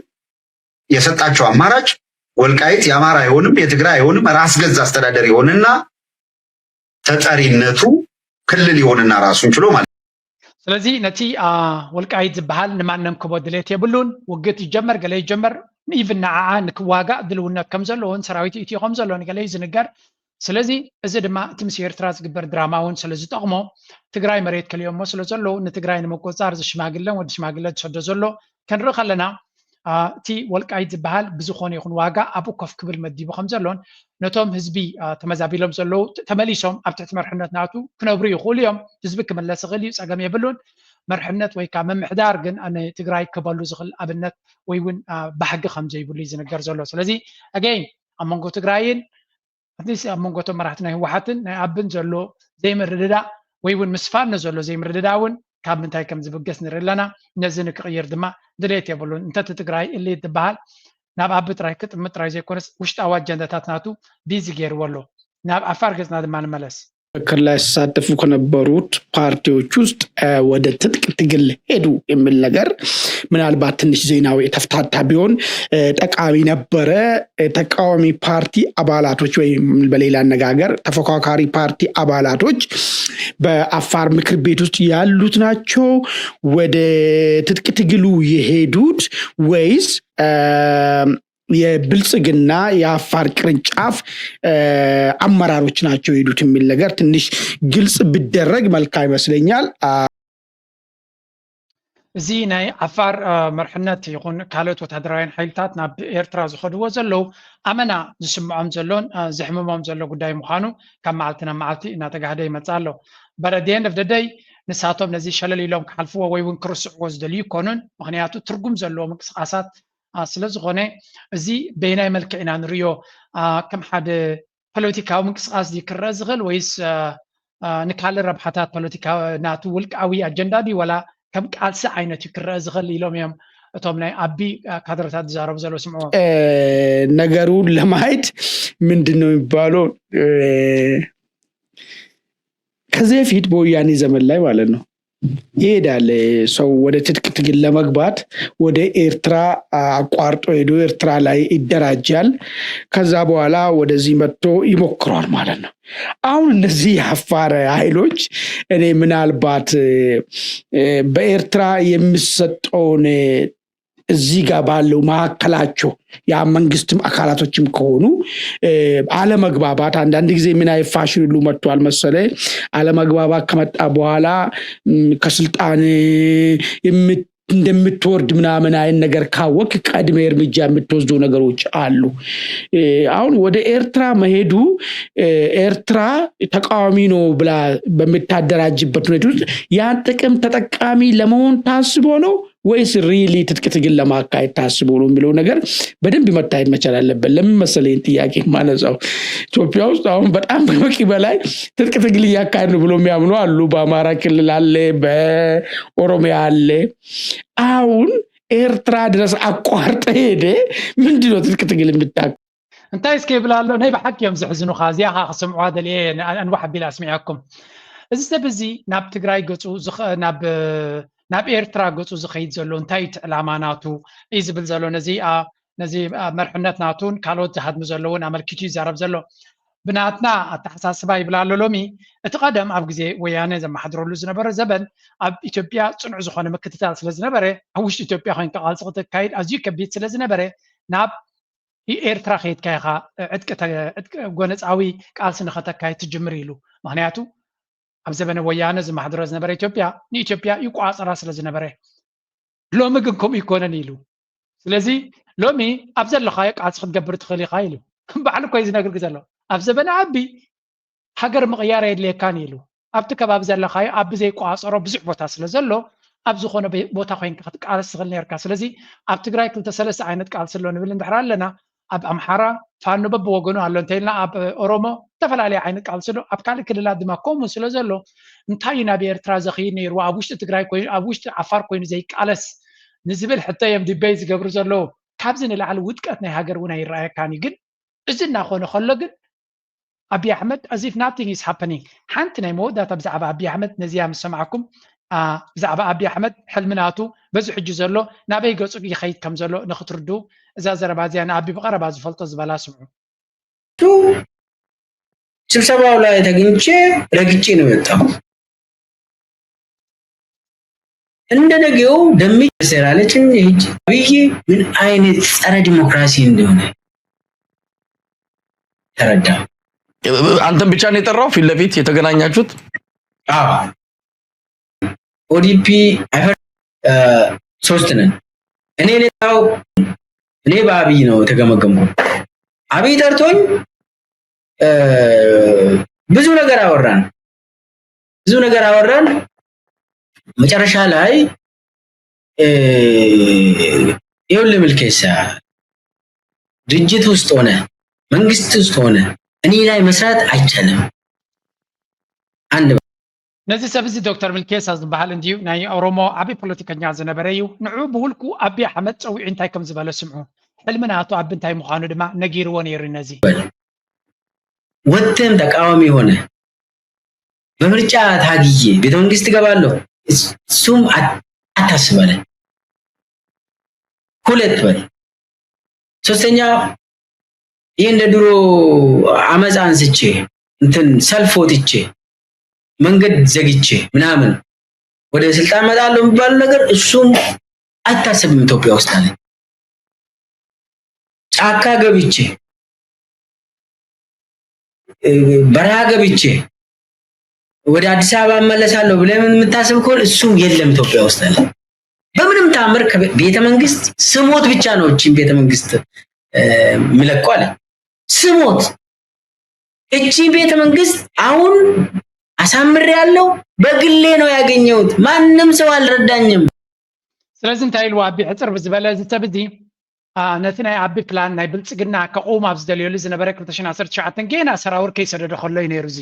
የሰጣቸው አማራጭ ወልቃይት የአማራ አይሆንም፣ የትግራይ አይሆንም፣ ራስ ገዝ አስተዳደር ይሆንና ተጠሪነቱ ክልል ይሆንና ራሱን ችሎ ማለት ነው። ስለዚ ነቲ አ፣ ወልቃይት ዝበሃል ንማንም ክቦ ድሌት የብሉን። ውግት ይጀመር ገለ ይጀመር ኢቭን ንዓዓ ንክዋጋእ ድልውነት ከም ዘለዎን ሰራዊት ኢትዮ ከም ዘሎ ንገለ እዩ ዝንገር። ስለዚ እዚ ድማ እቲ ምስ ኤርትራ ዝግበር ድራማ እውን ስለ ዝጠቕሞ ትግራይ መሬት ከሊኦሞ ስለ ዘለዉ ንትግራይ ንምቁፅፃር እዚ ሽማግለን ወዲ ሽማግለ ዝሰዶ ዘሎ ክንርኢ ከለና አ፣ እቲ ወልቃይት ዝበሃል ብዝኾነ ይኹን ዋጋ ኣብኡ ኮፍ ክብል መዲቡ ከም ዘሎን ነቶም ህዝቢ አ፣ ተመዛቢሎም ዘለዉ ተ- ተመሊሶም ኣብ ትሕቲ መርሕነት ናቱ ክነብሩ ይኽእሉ እዮም። ህዝቢ ክምለስ ይኽእል እዩ፣ ፀገም የብሉን። መርሕነት ወይ ከዓ ምምሕዳር ግን ንትግራይ ክበሉ ዝኽእል ኣብነት ወይ እውን አ፣ ባህጊ ከም ዘይብሉ እዩ ዝንገር ዘሎ። ስለዚ ኣገይን ኣብ መንጎ ትግራይን ኣትሊስት ኣብ መንጎ እቶም መራሕቲ ናይ ህወሓትን ናይ ኣብን ዘሎ ዘይምርድዳእ ወይ እውን ምስ ፋኖ ዘሎ ዘይምርድዳእ እውን ካብ ምንታይ ከም ዝብገስ ንርኢ ኣለና። ነዚ ንክቕይር ድማ ድሌት የብሉን። እንተቲ ትግራይ እልየት ዝበሃል ናብ ኣቢ ጥራይ ክጥምት ጥራይ ዘይኮነስ ውሽጣዊ ኣጀንዳታት ናቱ ቢዚ ገይርዎ ኣሎ። ናብ ዓፋር ገፅና ድማ ንመለስ። ምክክር ላይ ሲሳተፉ ከነበሩት ፓርቲዎች ውስጥ ወደ ትጥቅ ትግል ሄዱ የሚል ነገር ምናልባት ትንሽ ዜናው የተፍታታ ቢሆን ጠቃሚ ነበረ። ተቃዋሚ ፓርቲ አባላቶች ወይም በሌላ አነጋገር ተፎካካሪ ፓርቲ አባላቶች በአፋር ምክር ቤት ውስጥ ያሉት ናቸው ወደ ትጥቅ ትግሉ የሄዱት ወይስ የብልጽግና የአፋር ቅርንጫፍ አመራሮች ናቸው የሄዱት የሚል ነገር ትንሽ ግልጽ ቢደረግ መልካም ይመስለኛል። እዚ ናይ ዓፋር መርሕነት ይኹን ካልኦት ወታደራውያን ሓይልታት ናብ ኤርትራ ዝኸድዎ ዘለዉ ኣመና ዝስምዖም ዘሎን ዘሕምሞም ዘሎ ጉዳይ ምዃኑ ካብ መዓልቲ ናብ መዓልቲ እናተጋህደ ይመፅእ ኣሎ። But at the end of the day ንሳቶም ነዚ ሸለል ኢሎም ክሓልፍዎ ወይ እውን ክርስዕዎ ዝደልዩ ይኮኑን። ምክንያቱ ትርጉም ዘለዎ ምንቅስቃሳት ስለ ዝኾነ እዚ በየናይ መልክዕ ኢና ንሪኦ? ከም ሓደ ፖለቲካዊ ምንቅስቃስ ድዩ ክረአ ዝኽእል ወይስ ንካልእ ረብሓታት ፖለቲካ ናቱ ውልቃዊ ኣጀንዳ ድዩ ዋላ ከም ቃልሲ ዓይነት እዩ ክረአ ዝኽእል ኢሎም እዮም እቶም ናይ ኣቢ ካድረታት ዝዛረቡ ዘለዉ ስምዕዎም። ነገሩን ለማየት ምንድን ነው የሚባለው? ከዚህ በፊት በወያኔ ዘመን ላይ ማለት ነው ይሄዳል ሰው ወደ ትጥቅ ትግል ለመግባት ወደ ኤርትራ አቋርጦ ሄዶ ኤርትራ ላይ ይደራጃል። ከዛ በኋላ ወደዚህ መጥቶ ይሞክረዋል ማለት ነው። አሁን እነዚህ የአፋር ኃይሎች እኔ ምናልባት በኤርትራ የሚሰጠውን እዚህ ጋር ባለው መካከላቸው ያ መንግስትም አካላቶችም ከሆኑ አለመግባባት አንዳንድ ጊዜ ምን አይፋሽን ሁሉ መጥቷል መሰለ። አለመግባባት ከመጣ በኋላ ከስልጣን እንደምትወርድ ምናምን አይነት ነገር ካወቅ ቀድሜ እርምጃ የምትወስደው ነገሮች አሉ። አሁን ወደ ኤርትራ መሄዱ ኤርትራ ተቃዋሚ ነው ብላ በምታደራጅበት ሁኔታ ውስጥ ያን ጥቅም ተጠቃሚ ለመሆን ታስቦ ነው ወይስ really ትጥቅ ትግል ለማካሄድ ታስቦ ነው የሚለው ነገር በደንብ መታየት መቻል አለበት። ለምን መሰለህ ይህን ጥያቄ የማነሳው? ኢትዮጵያ ውስጥ አሁን በጣም ከበቂ በላይ ትጥቅ ትግል እያካሄድን ነው ብሎ የሚያምኑ አሉ። በአማራ ክልል አለ፣ በኦሮሚያ አለ። አሁን ኤርትራ ድረስ አቋርጠ ሄደ ምንድን ነው ትጥቅ ትግል የምታ እንታይ እስከ ይብል ኣሎ? ናይ ብሓቂ እዮም ዘሕዝኑኻ። እዚኣ ኸዓ ክሰምዑዋ ደልየ ኣንዋሕ ኣቢለ ኣስሚዐኩም። እዚ ሰብ እዚ ናብ ትግራይ ገፁ ናብ ኤርትራ ገፁ ዝኸይድ ዘሎ እንታይ እቲ ዕላማ ናቱ እዩ ዝብል ዘሎ። ነዚ ነዚ መርሕነት ናቱን ካልኦት ዝሃድሙ ዘለውን ኣመልኪቱ ይዛረብ ዘሎ። ብናትና ኣተሓሳስባ ይብል ኣሎ። ሎሚ እቲ ቀደም ኣብ ግዜ ወያነ ዘመሓድረሉ ዝነበረ ዘበን ኣብ ኢትዮጵያ ፅኑዕ ዝኾነ ምክትታል ስለ ዝነበረ ኣብ ውሽጢ ኢትዮጵያ ኮይንካ ቃልሲ ክተካይድ ኣዝዩ ከቢድ ስለ ዝነበረ ናብ ኤርትራ ከይድካ ኢኻ ዕጥቂ ጎነፃዊ ቃልሲ ንኸተካይድ ትጅምር ኢሉ። ምክንያቱ ኣብ ዘበነ ወያነ ዝመሓድሮ ዝነበረ ኢትዮጵያ ንኢትዮጵያ ይቋፀራ ስለ ዝነበረ ሎሚ ግን ከምኡ ይኮነን ኢሉ። ስለዚ ሎሚ ኣብ ዘለኻዮ ቃልሲ ክትገብር ትኽእል ኢኻ ኢሉ ባዕሉ እኮ እዩ ዝነግርክ ዘሎ። ኣብ ዘበነ ኣቢ ሃገር ምቕያር ኣየድልየካን ኢሉ ኣብቲ ከባቢ ዘለኻዮ ኣብ ብዘይቋፀሮ ብዙሕ ቦታ ስለ ዘሎ ኣብ ዝኾነ ቦታ ኮይንካ ክትቃለስ ትኽእል ነርካ። ስለዚ ኣብ ትግራይ ክልተ ሰለስተ ዓይነት ቃልሲ ኣሎ ንብል እንድሕር ኣለና ኣብ ኣምሓራ ፋኖ በብወገኑ ኣሎ እንተኢልና ኣብ ኦሮሞ ዝተፈላለየ ዓይነት ቃልሲ ኣሎ። ኣብ ካልእ ክልላት ድማ ከምኡ ስለ ዘሎ እንታይ እዩ ናብ ኤርትራ ዘኽይድ ነይርዎ? ኣብ ውሽጢ ትግራይ ኮይኑ ኣብ ውሽጢ ዓፋር ኮይኑ ዘይቃለስ ንዝብል ሕቶ እዮም ዲበይ ዝገብሩ ዘለዉ። ካብዚ ንላዕሊ ውድቀት ናይ ሃገር እውን ኣይረኣየካን እዩ። ግን እዚ እናኾነ ከሎ ግን ኣቢ ኣሕመድ as if nothing is happening። ሓንቲ ናይ መወዳእታ ብዛዕባ ኣቢ ኣሕመድ ነዚያ ምስ ሰማዕኩም ብዛዕባ ኣቢ ኣሕመድ ሕልሚ ናቱ በዚ ሕጂ ዘሎ ናበይ ገፁ ይኸይድ ከም ዘሎ ንክትርድኡ እዛ ዘረባ እዚኣ ንኣቢ ብቐረባ ዝፈልጦ ዝበላ ስምዑ። ስብሰባው ላይ ተገኝቼ ረግጬ ነው የወጣሁት። እንደ ነገው ደምዬ ሴራለችን ሄጅ አብይ ምን አይነት ጸረ ዲሞክራሲ እንደሆነ ተረዳ። አንተን ብቻ ነው የጠራው ፊት ለፊት የተገናኛችሁት? አዎ ኦዲፒ ሶስት ነን። እኔ ሌላው እኔ በአብይ ነው የተገመገምኩት። አብይ ጠርቶኝ ብዙ ነገር አወራን፣ ብዙ ነገር አወራን። መጨረሻ ላይ ይኸውልህ ምልኬሳ ድርጅት ውስጥ ሆነ መንግስት ውስጥ ሆነ እኔ ላይ መስራት አይቻልም። አንድ ነዚ ሰብ እዚ ዶክተር ምልኬሳ ዝበሃል እንድዩ ናይ ኦሮሞ ዓብዪ ፖለቲከኛ ዝነበረ እዩ። ንዑ ብውልቁ ኣቢ ኣሕመድ ፀዊዑ እንታይ ከም ዝበለ ስምዑ። ሕልሚ ናቱ ኣቢ እንታይ ምዃኑ ድማ ነጊርዎ ነይሩ። ነዚ ወጥተን ተቃዋሚ ሆነ በምርጫ ታግዬ ቤተመንግስት እገባለሁ እሱም አታስብ አለ። ሁለት በል ሶስተኛ ይህ እንደ ድሮ አመፃ አንስቼ እንትን ሰልፍ ወጥቼ መንገድ ዘግቼ ምናምን ወደ ስልጣን እመጣለሁ የሚባል ነገር እሱም አይታሰብም ኢትዮጵያ ውስጥ አለ። ጫካ ገብቼ በረሃ ገብቼ ወደ አዲስ አበባ እመለሳለሁ ብለህ የምታስብ ከሆነ እሱም የለም ኢትዮጵያ ውስጥ አለ። በምንም ተአምር ቤተመንግስት ስሞት ብቻ ነው እቺን ቤተመንግስት የሚለቁ አለ። ስሞት እቺ ቤተመንግስት አሁን አሳምሬያለሁ፣ በግሌ ነው ያገኘሁት፣ ማንም ሰው አልረዳኝም። ስለዚ እንታይ ኢልዎ ኣቢ ሕፅር ብዝበለ እዚ ሰብ እዚ ነቲ ናይ ኣቢ ፕላን ናይ ብልፅግና ከቕውም ኣብ ዝደልየሉ ዝነበረ ክልተ ሽሕን ዓሰርተ ትሽዓተን ጌና ሰራውር ከይሰደዶ ከሎ እዩ ነይሩ። እዚ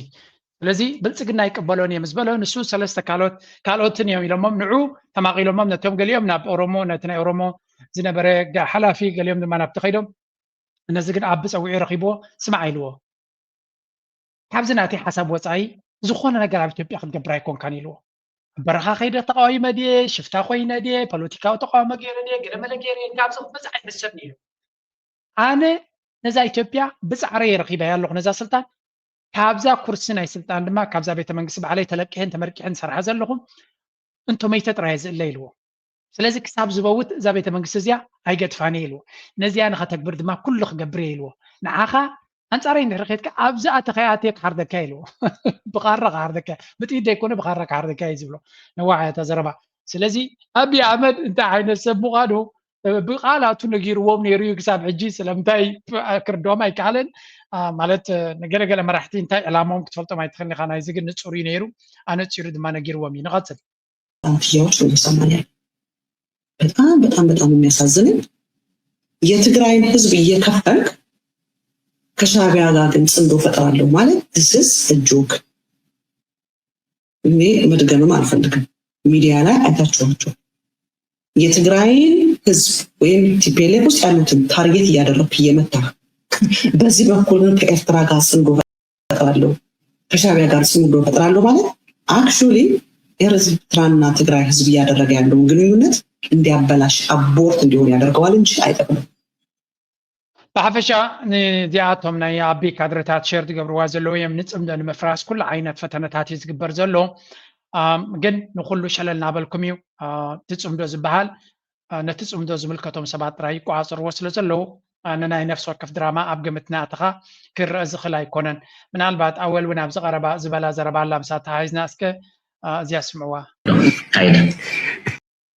ስለዚ ብልፅግና ይቅበሎን እየ ምስ በሎ ንሱ ሰለስተ ካልኦት ካልኦትን እዮም ኢሎሞም ንዑ ተማቒሎሞም ነቶም ገሊኦም ናብ ኦሮሞ ነቲ ናይ ኦሮሞ ዝነበረ ሓላፊ ገሊኦም ድማ ናብቲ ከይዶም ነዚ ግን ኣቢ ፀዊዑ ረኺብዎ ስማዕ ኢልዎ። ካብዚ ናተይ ሓሳብ ወፃኢ ዝኾነ ነገር ኣብ ኢትዮጵያ ክትገብር ኣይኮንካን ኢልዎ። በረኻ ከይደ ተቃዊመ ድየ፣ ሽፍታ ኮይነ ድየ፣ ፖለቲካዊ ተቃውሞ ገይረ ድየ፣ ገለመለ ገይረ ድየ፣ ካብዚ ክመፅእ ኣይሕሰብን እዩ። ኣነ ነዛ ኢትዮጵያ ብፃዕረይ ረኺበያ ኣለኹ፣ ነዛ ስልጣን። ካብዛ ኩርሲ ናይ ስልጣን ድማ ካብዛ ቤተ መንግስቲ ባዕለይ ተለቂሐን ተመርቂሐን ዝሰርሓ ዘለኹ እንቶ መይተ ጥራይ ዝእለ ኢልዎ። ስለዚ ክሳብ ዝበውት እዛ ቤተ መንግስቲ እዚኣ ኣይገድፋን እየ ኢልዎ። ነዚኣ ንኸተግብር ድማ ኩሉ ክገብር እየ ኢልዎ። ንዓኻ ኣንጻረይ እንድሕር ኬድካ ኣብዚ ኣተኸ ኣትየ ክሓርደካ ኢልዎ። ብኻራ ክሓርደካ፣ ብጥይት ዘይኮነ ብኻራ ክሓርደካ እዩ ዝብሎ። ነዋሕ እያ እታ ዘረባ። ስለዚ ኣብይ ኣሕመድ እንታይ ዓይነት ሰብ ምዃኑ ብቃላቱ ነጊርዎም ነይሩ እዩ ክሳብ ሕጂ። ስለምንታይ ክርድኦም ኣይከኣለን። ማለት ንገለገለ መራሕቲ እንታይ ዕላማኦም ክትፈልጦም ኣይትኽእልን ኢኻ። ናይዚ ግን ንጹር እዩ ነይሩ፣ ኣነጺሩ ድማ ነጊርዎም እዩ። ንቐጽል። አንትያዎች ወደ ሰማንያ በጣም በጣም በጣም የሚያሳዝነኝ የትግራይን ህዝብ እየከፈልክ ከሻቢያ ጋር ግን ጽምዶ ፈጥራለሁ ማለት this is a joke። እኔ መድገምም አልፈልግም። ሚዲያ ላይ አይታችኋቸው የትግራይን ህዝብ ወይም ቲፒኤልኤፍ ውስጥ ያሉትን ታርጌት እያደረግክ እየመታ በዚህ በኩል ከኤርትራ ጋር ጽምዶ ፈጥራለሁ ከሻቢያ ጋር ጽምዶ ፈጥራለሁ ማለት actually ኤርትራና ትግራይ ህዝብ እያደረገ ያለውን ግንኙነት እንዲያበላሽ አቦርት እንዲሆን ያደርገዋል እንጂ አይጠቅምም። ብሓፈሻ ንዚኣቶም ናይ ኣቢ ካድረታት ሸር ዝገብርዋ ዘለዉ እዮም። ንፅምዶ ንምፍራስ ኩሉ ዓይነት ፈተነታት እዩ ዝግበር ዘሎ። ግን ንኩሉ ሸለል ናበልኩም እዩ። እቲ ፅምዶ ዝበሃል ነቲ ፅምዶ ዝምልከቶም ሰባት ጥራይ ይቋፅርዎ ስለ ዘለዉ ንናይ ነፍሲ ወከፍ ድራማ ኣብ ግምት ናእትኻ ክረአ ዝኽእል ኣይኮነን። ምናልባት ኣወል እውን ኣብዚ ቀረባ ዝበላ ዘረባ ኣላ ምሳ ተሓሒዝና እስከ እዚኣ ስምዕዋ።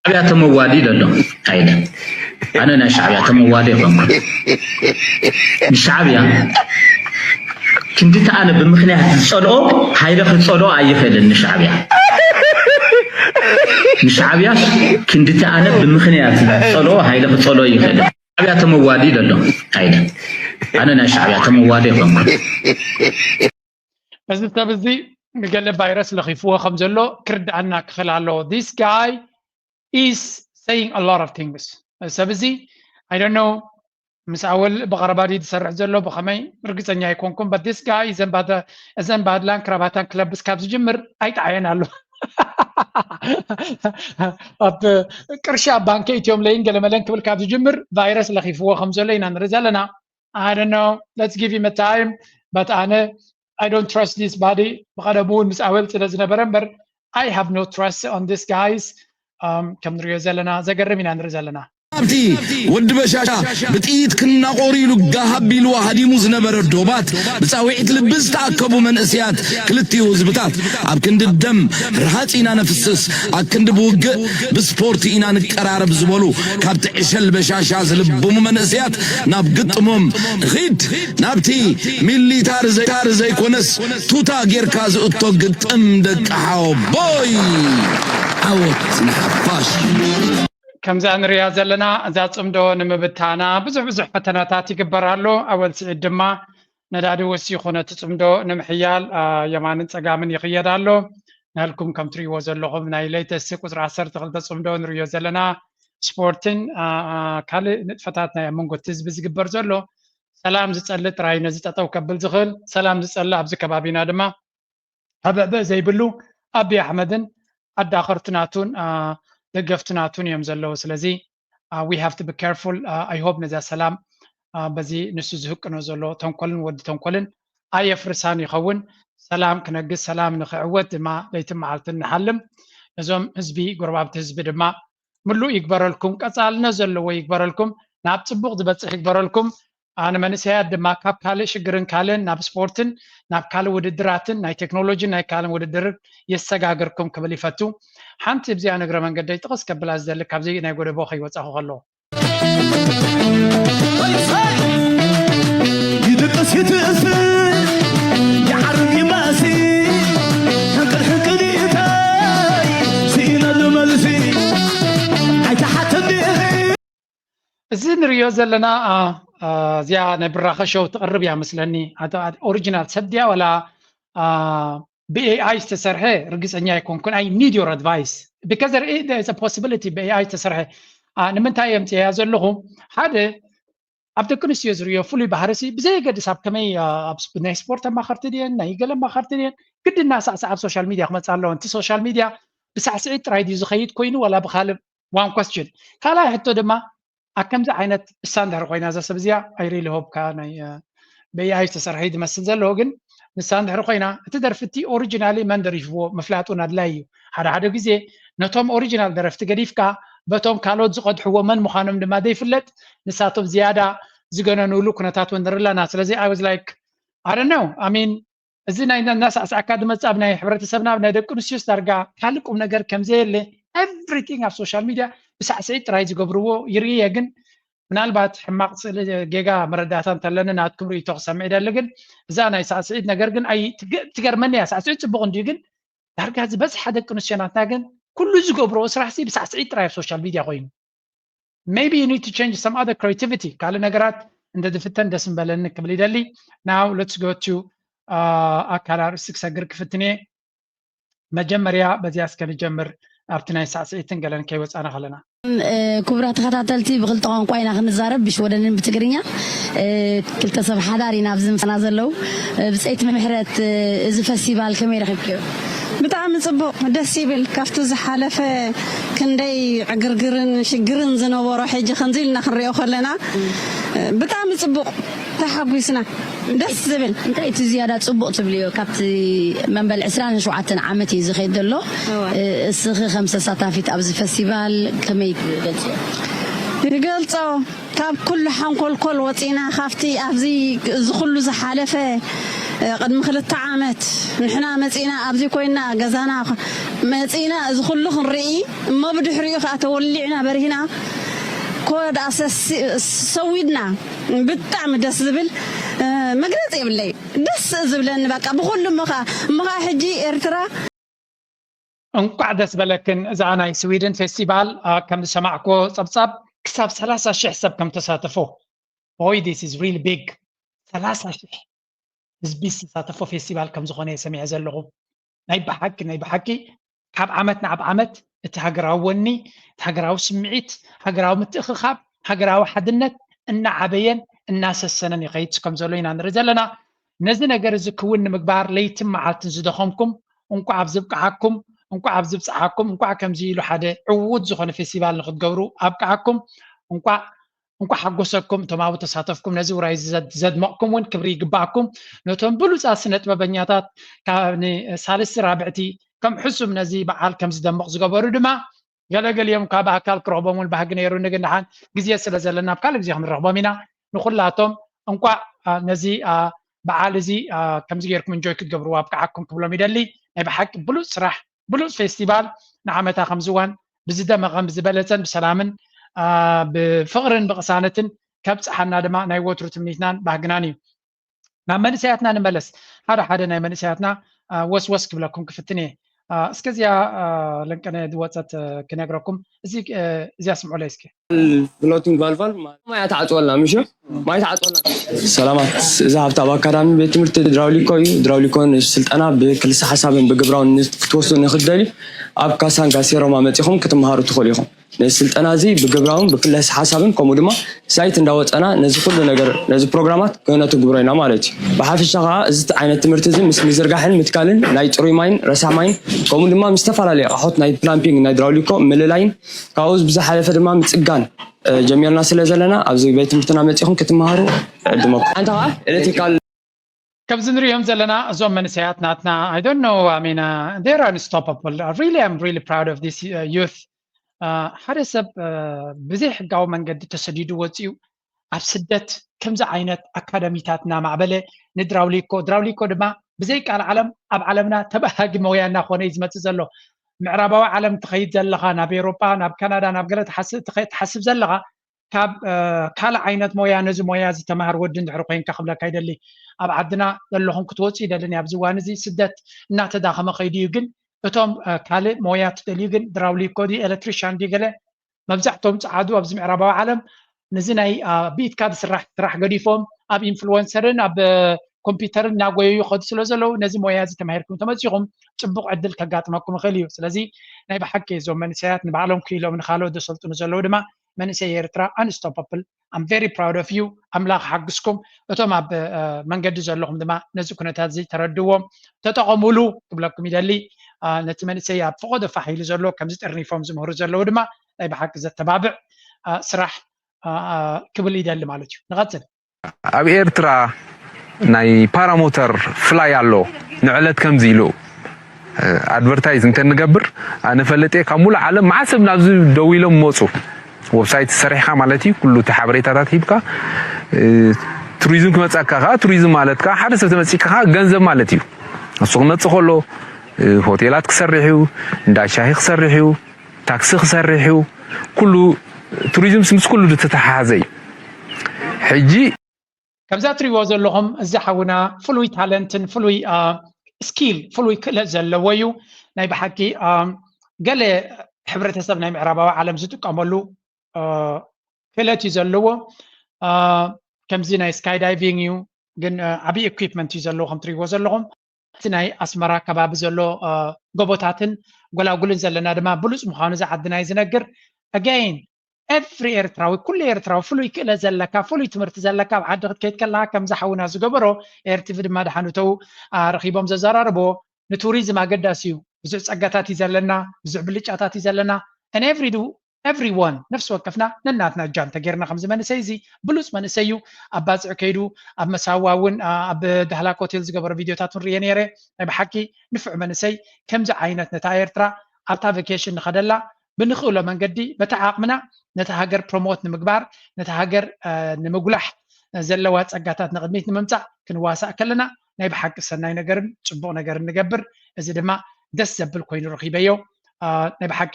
ሻዕብያ ተመዋዲ ዘሎ ኣይደ ኣነ ናይ ሻዕብያ ተመዋዲ ይኾንኩ ንሻዕብያ ክንድቲ ኣነ ብምክንያት ዝፀልኦ ሃይለ ክፀልኦ ኣይኽእልን ንሻዕብያ ንሻዕብያ ክንድቲ ኣነ ብምክንያት ዝፀልኦ ሃይለ ክፀልኦ ይኽእልን ሻዕብያ ተመዋዲ ዘሎ ኣይደ ኣነ ናይ ሻዕብያ ተመዋዲ ይኾንኩ እዚ ሰብ እዚ ንገለ ቫይረስ ለኺፍዎ ከም ዘሎ ክርድኣና ክኽእል ኣለዎ። This guy is saying a lot of things። እዚ ሰብ እዚ I don't know ምስ ኣወል ብቐረባ ድዩ ዝሰርሕ ዘሎ ብኸመይ ርግፀኛ ኣይኮንኩን። But this guy እዘን ባድላን ክራባታን ክለብስ ካብ ዝጅምር ኣይጠዓየን ኣሎ። ኣብ ቅርሺ ኣብ ባንኪ እትዮም ለይን ገለመለን ክብል ካብ ዝጅምር ቫይረስ ለኺፍዎ ከም ዘሎ ኢና ንርኢ ዘለና። I don't know. Let's give him a time. But ኣነ I don't trust this body. ብቐደሙ እውን ምስ ኣወል ስለ ዝነበረ እምበር I have no trust on this guys. ከም ንሪኦ ዘለና ዘገርም ኢና ንርኢ ዘለና። ኣብቲ ወዲ በሻሻ ብጥይት ክናቆር ኢሉ ጋሃብ ኢልዋ ሃዲሙ ዝነበረ ዶባት ብፃውዒት ልቢ ዝተኣከቡ መንእስያት ክልቲኡ ህዝብታት ኣብ ክንዲ ደም ርሃፅ ኢና ነፍስስ ኣብ ክንዲ ብውግእ ብስፖርት ኢና ንቀራረብ ዝበሉ ካብቲ ዕሸል በሻሻ ዝልብሙ መንእስያት ናብ ግጥሞም ንኺድ ናብቲ ሚሊታሪ ዘይኮነስ ቱታ ጌርካ ዝእቶ ግጥም ደቂ ሓወቦይ ዓወት ንሓፋሽ። ከምዛ ንሪኣ ዘለና እዛ ፅምዶ ንምብታና ብዙሕ ብዙሕ ፈተናታት ይግበር ኣሎ። ኣወል ስዒድ ድማ ነዳዲ ወሲኹ ነቲ ፅምዶ ንምሕያል የማንን ፀጋምን ይኽየድ ኣሎ። ንህልኩም ከም ትሪእዎ ዘለኹም ናይ ሌተስት ቁፅሪ ዓሰርተ ክልተ ፅምዶ ንሪኦ ዘለና ስፖርትን ካልእ ንጥፈታት ናይ ኣብ መንጎ እቲ ህዝቢ ዝግበር ዘሎ ሰላም ዝፀሊ ጥራይ ነዚ ጠጠው ከብል ዝኽእል ሰላም ዝፀሊ ኣብዚ ከባቢና ድማ ሕብዕብዕ ዘይብሉ ኣቢ ኣሕመድን ኣዳኸርቲ ናቱን ደገፍቲ ናቱን እዮም ዘለዉ። ስለዚ we have to be careful. I hope ነዛ ሰላም በዚ ንሱ ዝህቅኖ ዘሎ ተንኮልን ወዲ ተንኮልን ኣየፍርሳን ይኸውን። ሰላም ክነግስ ሰላም ንክዕወት ድማ ለይትን መዓልትን ንሓልም። ነዞም ህዝቢ ጎረባብቲ ህዝቢ ድማ ምሉእ ይግበረልኩም፣ ቀፃልነት ዘለዎ ይግበረልኩም፣ ናብ ፅቡቕ ዝበፅሕ ይግበረልኩም። ንመንእሰያት ድማ ካብ ካልእ ሽግርን ካልእን ናብ ስፖርትን ናብ ካልእ ውድድራትን ናይ ቴክኖሎጂን ናይ ካልእን ውድድርን የሰጋግርኩም ክብል ይፈቱ። ሓንቲ እብዚኣ ንግረ መንገደይ ጥቕስ ከብላ ዝደሊ ካብዚ ናይ ጎደቦ ከይወፃኹ ከለኹ። ይድቅስ ይትእስ ይዓርግ ይማሲ ሕንቅል ሕንቅል ይታይ ስኢነሉ መልሲ ኣይተሓተኒ እዚ ንሪኦ ዘለና እዚኣ ናይ ብራኸ ሾው ትቕርብ እያ መስለኒ። ኦሪጂናል ሰብ ድያ ዋላ ብኤኣይ ዝተሰርሐ ርግፀኛ ኣይኮንኩን። I need your advice because there is a possibility ብኤኣይ ዝተሰርሐ ንምንታይ እዮም ፅያ ዘለኹ ሓደ ኣብ ደቂ ኣንስትዮ ዝርእዮ ፍሉይ ባህርሲ ብዘየገድስ ኣብ ከመይ ኣብ ናይ ስፖርት ኣማኸርቲ ድየን ናይ ገለ ኣማኸርቲ ድየን ግድና ሳዕሳዕ ኣብ ሶሻል ሚድያ ክመፅእ ኣለዎ። እቲ ሶሻል ሚድያ ብሳዕስዒት ጥራይ ድዩ ዝኸይድ ኮይኑ ዋላ ብካልእ ዋን ኮስችን። ካልኣይ ሕቶ ድማ ኣብ ከምዚ ዓይነት እሳ እንድሕር ኮይና እዛ ሰብ እዚኣ ኣይሪሊ ሆብካ ናይ በያይ ዝተሰርሐ እዩ ዝመስል ዘለዎ ግን ንሳ እንድሕር ኮይና እቲ ደርፊ እቲ ኦሪጂናሊ መን ደሪፍዎ ምፍላጥ እውን ኣድላይ እዩ። ሓደ ሓደ ግዜ ነቶም ኦሪጂናል ደረፍቲ ገዲፍካ በቶም ካልኦት ዝቐድሕዎ መን ምዃኖም ድማ ዘይፍለጥ ንሳቶም ዝያዳ ዝገነኑሉ ኩነታት እውን ንርኢ ኣለና። ስለዚ I was like I don't know I mean እዚ ናይ እናሳዕሳዕካ ዝመፅእ ኣብ ናይ ሕብረተሰብና ኣብ ናይ ደቂ ኣንስትዮስ ዳርጋ ካልእ ቁም ነገር ከምዘየለ everything ኣብ ሶሻል ሚድያ ብሳዕስዒት ጥራይ ዝገብርዎ ይርእየ። ግን ምናልባት ሕማቕ ስእሊ ጌጋ መረዳእታ እንተለኒ ናትኩም ርእይቶ ክሰምዕ ይደሊ። ግን እዛ ናይ ሳዕስዒት ነገር ግን ትገርመኒ እያ። ሳዕስዒት ፅቡቕ እንድዩ ግን ዳርጋ ዝበዝሓ ደቂ ኣንስትዮ ናትና ግን ኩሉ ዝገብርኦ ስራሕሲ ብሳዕስዒት ጥራይ ኣብ ሶሻል ሚድያ ኮይኑ maybe you need to change some other creativity ካልእ ነገራት እንተ ዝፍተን ደስ ምበለኒ ክብል ይደሊ። Now let's go to ኣካል ኣርእስቲ ክሰግር ክፍትን እየ። መጀመርያ በዚኣ እስከ ንጀምር ኣብቲ ናይ ሳዕስዒትን ገለን ከይወፃና ከለና ክቡራት ተኸታተልቲ ብክልተ ቋንቋ ኢና ክንዛረብ ብሽወደንን ብትግርኛ። ክልተ ሰብ ሓዳር ኢና ኣብዚ ምሳና ዘለዉ። ብፀይቲ ምሕረት እዚ ፈስቲቫል ከመይ ረኺብክዮ? ብጣዕሚ ፅቡቕ ደስ ይብል። ካብቲ ዝሓለፈ ክንደይ ዕግርግርን ሽግርን ዝነበሮ ሕጂ ከምዚ ኢልና ክንሪኦ ከለና ብጣዕሚ ፅቡቕ ተሓጒስና። ደስ ዝብል። እንታይ እቲ ዝያዳ ፅቡቕ ትብልዮ? ካብቲ መንበል ዕስራን ሸውዓተን ዓመት እዩ ዝኸይድ ዘሎ። እስኺ ከም ተሳታፊት ኣብዚ ፈስቲቫል ከመይ ትገልፅዮ? ይገልፆ ካብ ኩሉ ሓንኮልኮል ወፂና ካብቲ ኣብዚ እዚ ኩሉ ዝሓለፈ ቅድሚ ክልተ ዓመት ንሕና መፂና ኣብዚ ኮይና ገዛና መፂና እዚ ኩሉ ክንርኢ እሞ ብድሕሪኡ ከዓ ተወሊዕና በሪህና ኮ ደኣ ሰዊድና ብጣዕሚ ደስ ዝብል መግለፂ የብለይ ደስ ዝብለኒ በቃ ብኩሉ እሞ ከዓ እሞ ከዓ ሕጂ ኤርትራ እንቋዕ ደስ በለክን እዛ ናይ ስዊድን ፌስቲቫል ከም ዝሰማዕክዎ ፀብፃብ ክሳብ ሰላሳ ሽሕ ሰብ ከም ተሳተፎ boy this is really big ሰላሳ ሽሕ ህዝቢ ዝተሳተፎ ፌስቲቫል ከም ዝኾነ እየ ሰሚዐ ዘለኹ ናይ ብሓቂ ናይ ብሓቂ ካብ ዓመት ናብ ዓመት እቲ ሃገራዊ ወኒ፣ እቲ ሃገራዊ ስምዒት፣ ሃገራዊ ምትእኽኻብ፣ ሃገራዊ ሓድነት እናዓበየን እናሰሰነን ይኸይድ ከም ዘሎ ኢና ንርኢ ዘለና። ነዚ ነገር እዚ ክውን ንምግባር ለይትን መዓልትን ዝደኸምኩም እንቋዕ ኣብ ዝብቅዓኩም፣ እንቋዕ ኣብ ዝብፅዓኩም፣ እንቋዕ ከምዚ ኢሉ ሓደ ዕዉት ዝኾነ ፌስቲቫል ንክትገብሩ ኣብቅዓኩም። እንቋዕ እንኳ ሓጎሰኩም እቶም ኣብኡ ተሳተፍኩም ነዚ ውራይ ዘድመቕኩም እውን ክብሪ ይግባኣኩም ነቶም ብሉፃት ስነ ጥበበኛታት ካብ ንሳልስቲ ራብዕቲ ከም ሕሱም ነዚ በዓል ከም ዝደምቕ ዝገበሩ ድማ ገለገሊኦም ካብ ኣካል ክረኽቦም እውን ባህጊ ነይሩ ንግንሓን ግዜ ስለ ዘለና ኣብ ካልእ ግዜ ክንረኽቦም ኢና ንኩላቶም እንኳዕ ነዚ በዓል እዚ ከምዚ ገይርኩም እንጆይ ክትገብርዎ ኣብቅዓኩም ክብሎም ይደሊ ናይ ብሓቂ ብሉፅ ስራሕ ብሉፅ ፌስቲቫል ንዓመታ ከምዝዋን ብዝደመቐን ብዝበለፀን ብሰላምን ብፍቕርን ብቕሳነትን ከብፅሓና ድማ ናይ ወትሩ ትምኒትናን ባህግናን እዩ። ናብ መንእሰያትና ንመለስ። ሓደ ሓደ ናይ መንእሰያትና ወስወስ ክብለኩም ክፍትን እየ። እስከ እዚኣ ለንቀነ ዝወፀት ክነግረኩም እዚ እዚኣ ስምዑለይ እስኪ። ፍሎቲንግ ቫልቫል ማያ ትዓፅወልና ምሽ ማይ ትዓፅወልና። ሰላማት፣ እዚ ሃብታብ ኣካዳሚ ቤት ትምህርቲ ድራውሊኮ እዩ። ድራውሊኮ ንስልጠና ብክልሰ ሓሳብን ብግብራውን ክትወስዱ ንክትደልዩ ኣብ ካሳንጋ ሴሮማ መፂኹም ክትምሃሩ ትኽእሉ ኢኹም። ነዚ ስልጠና እዚ ብግብራውን ብክልሰ ሓሳብን ከምኡ ድማ ሳይት እንዳወፀና ነዚ ኩሉ ነገር ነዚ ፕሮግራማት ክነትግብሮ ኢና ማለት እዩ። ብሓፈሻ ከዓ እዚ ዓይነት ትምህርቲ እዚ ምስ ምዝርጋሕን ምትካልን ናይ ፅሩይ ማይን ረሳሕ ማይን ከምኡ ድማ ምስ ዝተፈላለዩ ኣቑሑት ናይ ፕላምፒንግ ናይ ድራውሊኮ ምልላይን ካብኡ ብዝሓለፈ ድማ ምፅጋን ጀሚርና ስለ ዘለና ኣብዚ ቤት ትምህርትና መፂኹም ክትመሃሩ ዕድመኩም። ሓንቲ ከዓ ኤሌክትሪካል ከምዚ ንሪኦም ዘለና እዞም መንእሰያት ናትና I don't know I mean uh, they're unstoppable I really am really proud of this uh, youth ሓደ ሰብ ብዘይ ሕጋዊ መንገዲ ተሰዲዱ ወፂኡ ኣብ ስደት ከምዚ ዓይነት ኣካደሚታት እናማዕበለ ንድራውሊኮ ድራውሊኮ ድማ ብዘይ ቃል ዓለም ኣብ ዓለምና ተባሃጊ መውያ እናኾነ እዩ ዝመፅእ ዘሎ ምዕራባዊ ዓለም ትኸይድ ዘለኻ ናብ ኤሮጳ ናብ ካናዳ ናብ ገለ ትሓስብ ዘለኻ ካብ ካልእ ዓይነት ሞያ ነዚ ሞያ እዚ ተማሃር ወዲ እንድሕር ኮይንካ ክብለካ ይደሊ ኣብ ዓድና ዘለኹም ክትወፁ ይደልን ኣብዚ እዋን እዚ ስደት እናተዳኸመ ከይዱ እዩ ግን እቶም ካልእ ሞያ ትደልዩ ግን ድራውሊኮ ድዩ ኤሌክትሪሻን ድዩ ገለ መብዛሕቶም ፀዓዱ ኣብዚ ምዕራባዊ ዓለም ነዚ ናይ ብኢድካ ዝስራሕ ስራሕ ገዲፎም ኣብ ኢንፍሉወንሰርን ኣብ ኮምፒውተርን እናጎየዩ ከዱ ስለ ዘለዉ ነዚ ሞያ እዚ ተማሂርኩም ተመፂኹም ፅቡቕ ዕድል ከጋጥመኩም ይኽእል እዩ ስለዚ ናይ ብሓቂ እዞም መንእሰያት ንባዕሎም ክኢሎም ንካልኦት ዘሰልጥኑ ዘለዉ ድማ መንእሰይ ኤርትራ ኣንስቶፖፕል I'm very proud of you። ኣምላኽ ሓግዝኩም። እቶም ኣብ መንገዲ ዘለኹም ድማ ነዚ ኩነታት እዚ ተረድዎም፣ ተጠቐሙሉ ክብለኩም ይደሊ። ነቲ መንእሰይ ኣብ ፈቐዶ ፋሕ ኢሉ ዘሎ፣ ከምዚ ጠርኒፎም ዝምህሩ ዘለዉ ድማ ናይ ብሓቂ ዘተባብዕ ስራሕ ክብል ይደሊ ማለት እዩ። ንቐጽል። ኣብ ኤርትራ ናይ ፓራሞተር ፍላይ ኣሎ። ንዕለት ከምዚ ኢሉ ኣድቨርታይዝ እንተንገብር፣ ኣነ ፈለጠ ካብ ሙሉእ ዓለም መዓት ሰብ ናብዚ ደው ኢሎም መፁ። ዌብሳይት ሰሪሕካ ማለት እዩ፣ ኩሉ እቲ ሓበሬታታት ሂብካ። ቱሪዝም ክመፀካ ከዓ፣ ቱሪዝም ማለት ከዓ ሓደ ሰብ ተመፂካ ከዓ ገንዘብ ማለት እዩ። እሱ ክመፅእ ከሎ ሆቴላት ክሰርሕ እዩ፣ እንዳ ሻሂ ክሰርሕ እዩ፣ ታክሲ ክሰርሕ እዩ። ኩሉ ቱሪዝም ምስ ኩሉ ዝተተሓሓዘ እዩ። ሕጂ ከምዛ ትሪእዎ ዘለኹም እዚ ሓውና ፍሉይ ታለንትን ፍሉይ ስኪል፣ ፍሉይ ክእለት ዘለዎ እዩ። ናይ ብሓቂ ገለ ሕብረተሰብ ናይ ምዕራባዊ ዓለም ዝጥቀመሉ ክእለት እዩ ዘለዎ። ከምዚ ናይ ስካይ ዳይቪንግ እዩ፣ ግን ዓብዪ ኢኩፕመንት እዩ ዘለዎ ከም ትሪእዎ ዘለኹም። እቲ ናይ ኣስመራ ከባቢ ዘሎ ጎቦታትን ጎላጉልን ዘለና ድማ ብሉፅ ምዃኑ እዚ ዓድና እዩ ዝነግር። ኣገይን ኤቭሪ ኤርትራዊ፣ ኩሉ ኤርትራዊ ፍሉይ ክእለት ዘለካ፣ ፍሉይ ትምህርቲ ዘለካ፣ ኣብ ዓዲ ክትከይድ ከለካ ከምዚ ሓውና ዝገበሮ፣ ኤርቲቪ ድማ ደሓን እተው ረኺቦም ዘዘራርቦ፣ ንቱሪዝም ኣገዳሲ እዩ። ብዙሕ ፀጋታት እዩ ዘለና፣ ብዙሕ ብልጫታት እዩ ዘለና። And every do everyone፣ ነፍሲ ወከፍና ነናትና እጃም ተጌርና ከምዚ መንእሰይ እዚ ብሉፅ መንእሰይ እዩ። ኣብ ባፅዕ ከይዱ ኣብ መሳዋ እውን ኣብ ዳህላክ ሆቴል ዝገበሮ ቪድዮታት እውን ርየ ነይረ። ናይ ብሓቂ ንፉዕ መንእሰይ። ከምዚ ዓይነት ነታ ኤርትራ ኣብታ ቨኬሽን ንኸደላ ብንኽእሎ መንገዲ በታ ዓቕምና ነታ ሃገር ፕሮሞት ንምግባር፣ ነታ ሃገር ንምጉላሕ፣ ዘለዋ ፀጋታት ንቕድሚት ንምምፃእ ክንዋሳእ ከለና ናይ ብሓቂ ሰናይ ነገርን ፅቡቕ ነገርን ንገብር። እዚ ድማ ደስ ዘብል ኮይኑ ረኺበዮ። ናይ ብሓቂ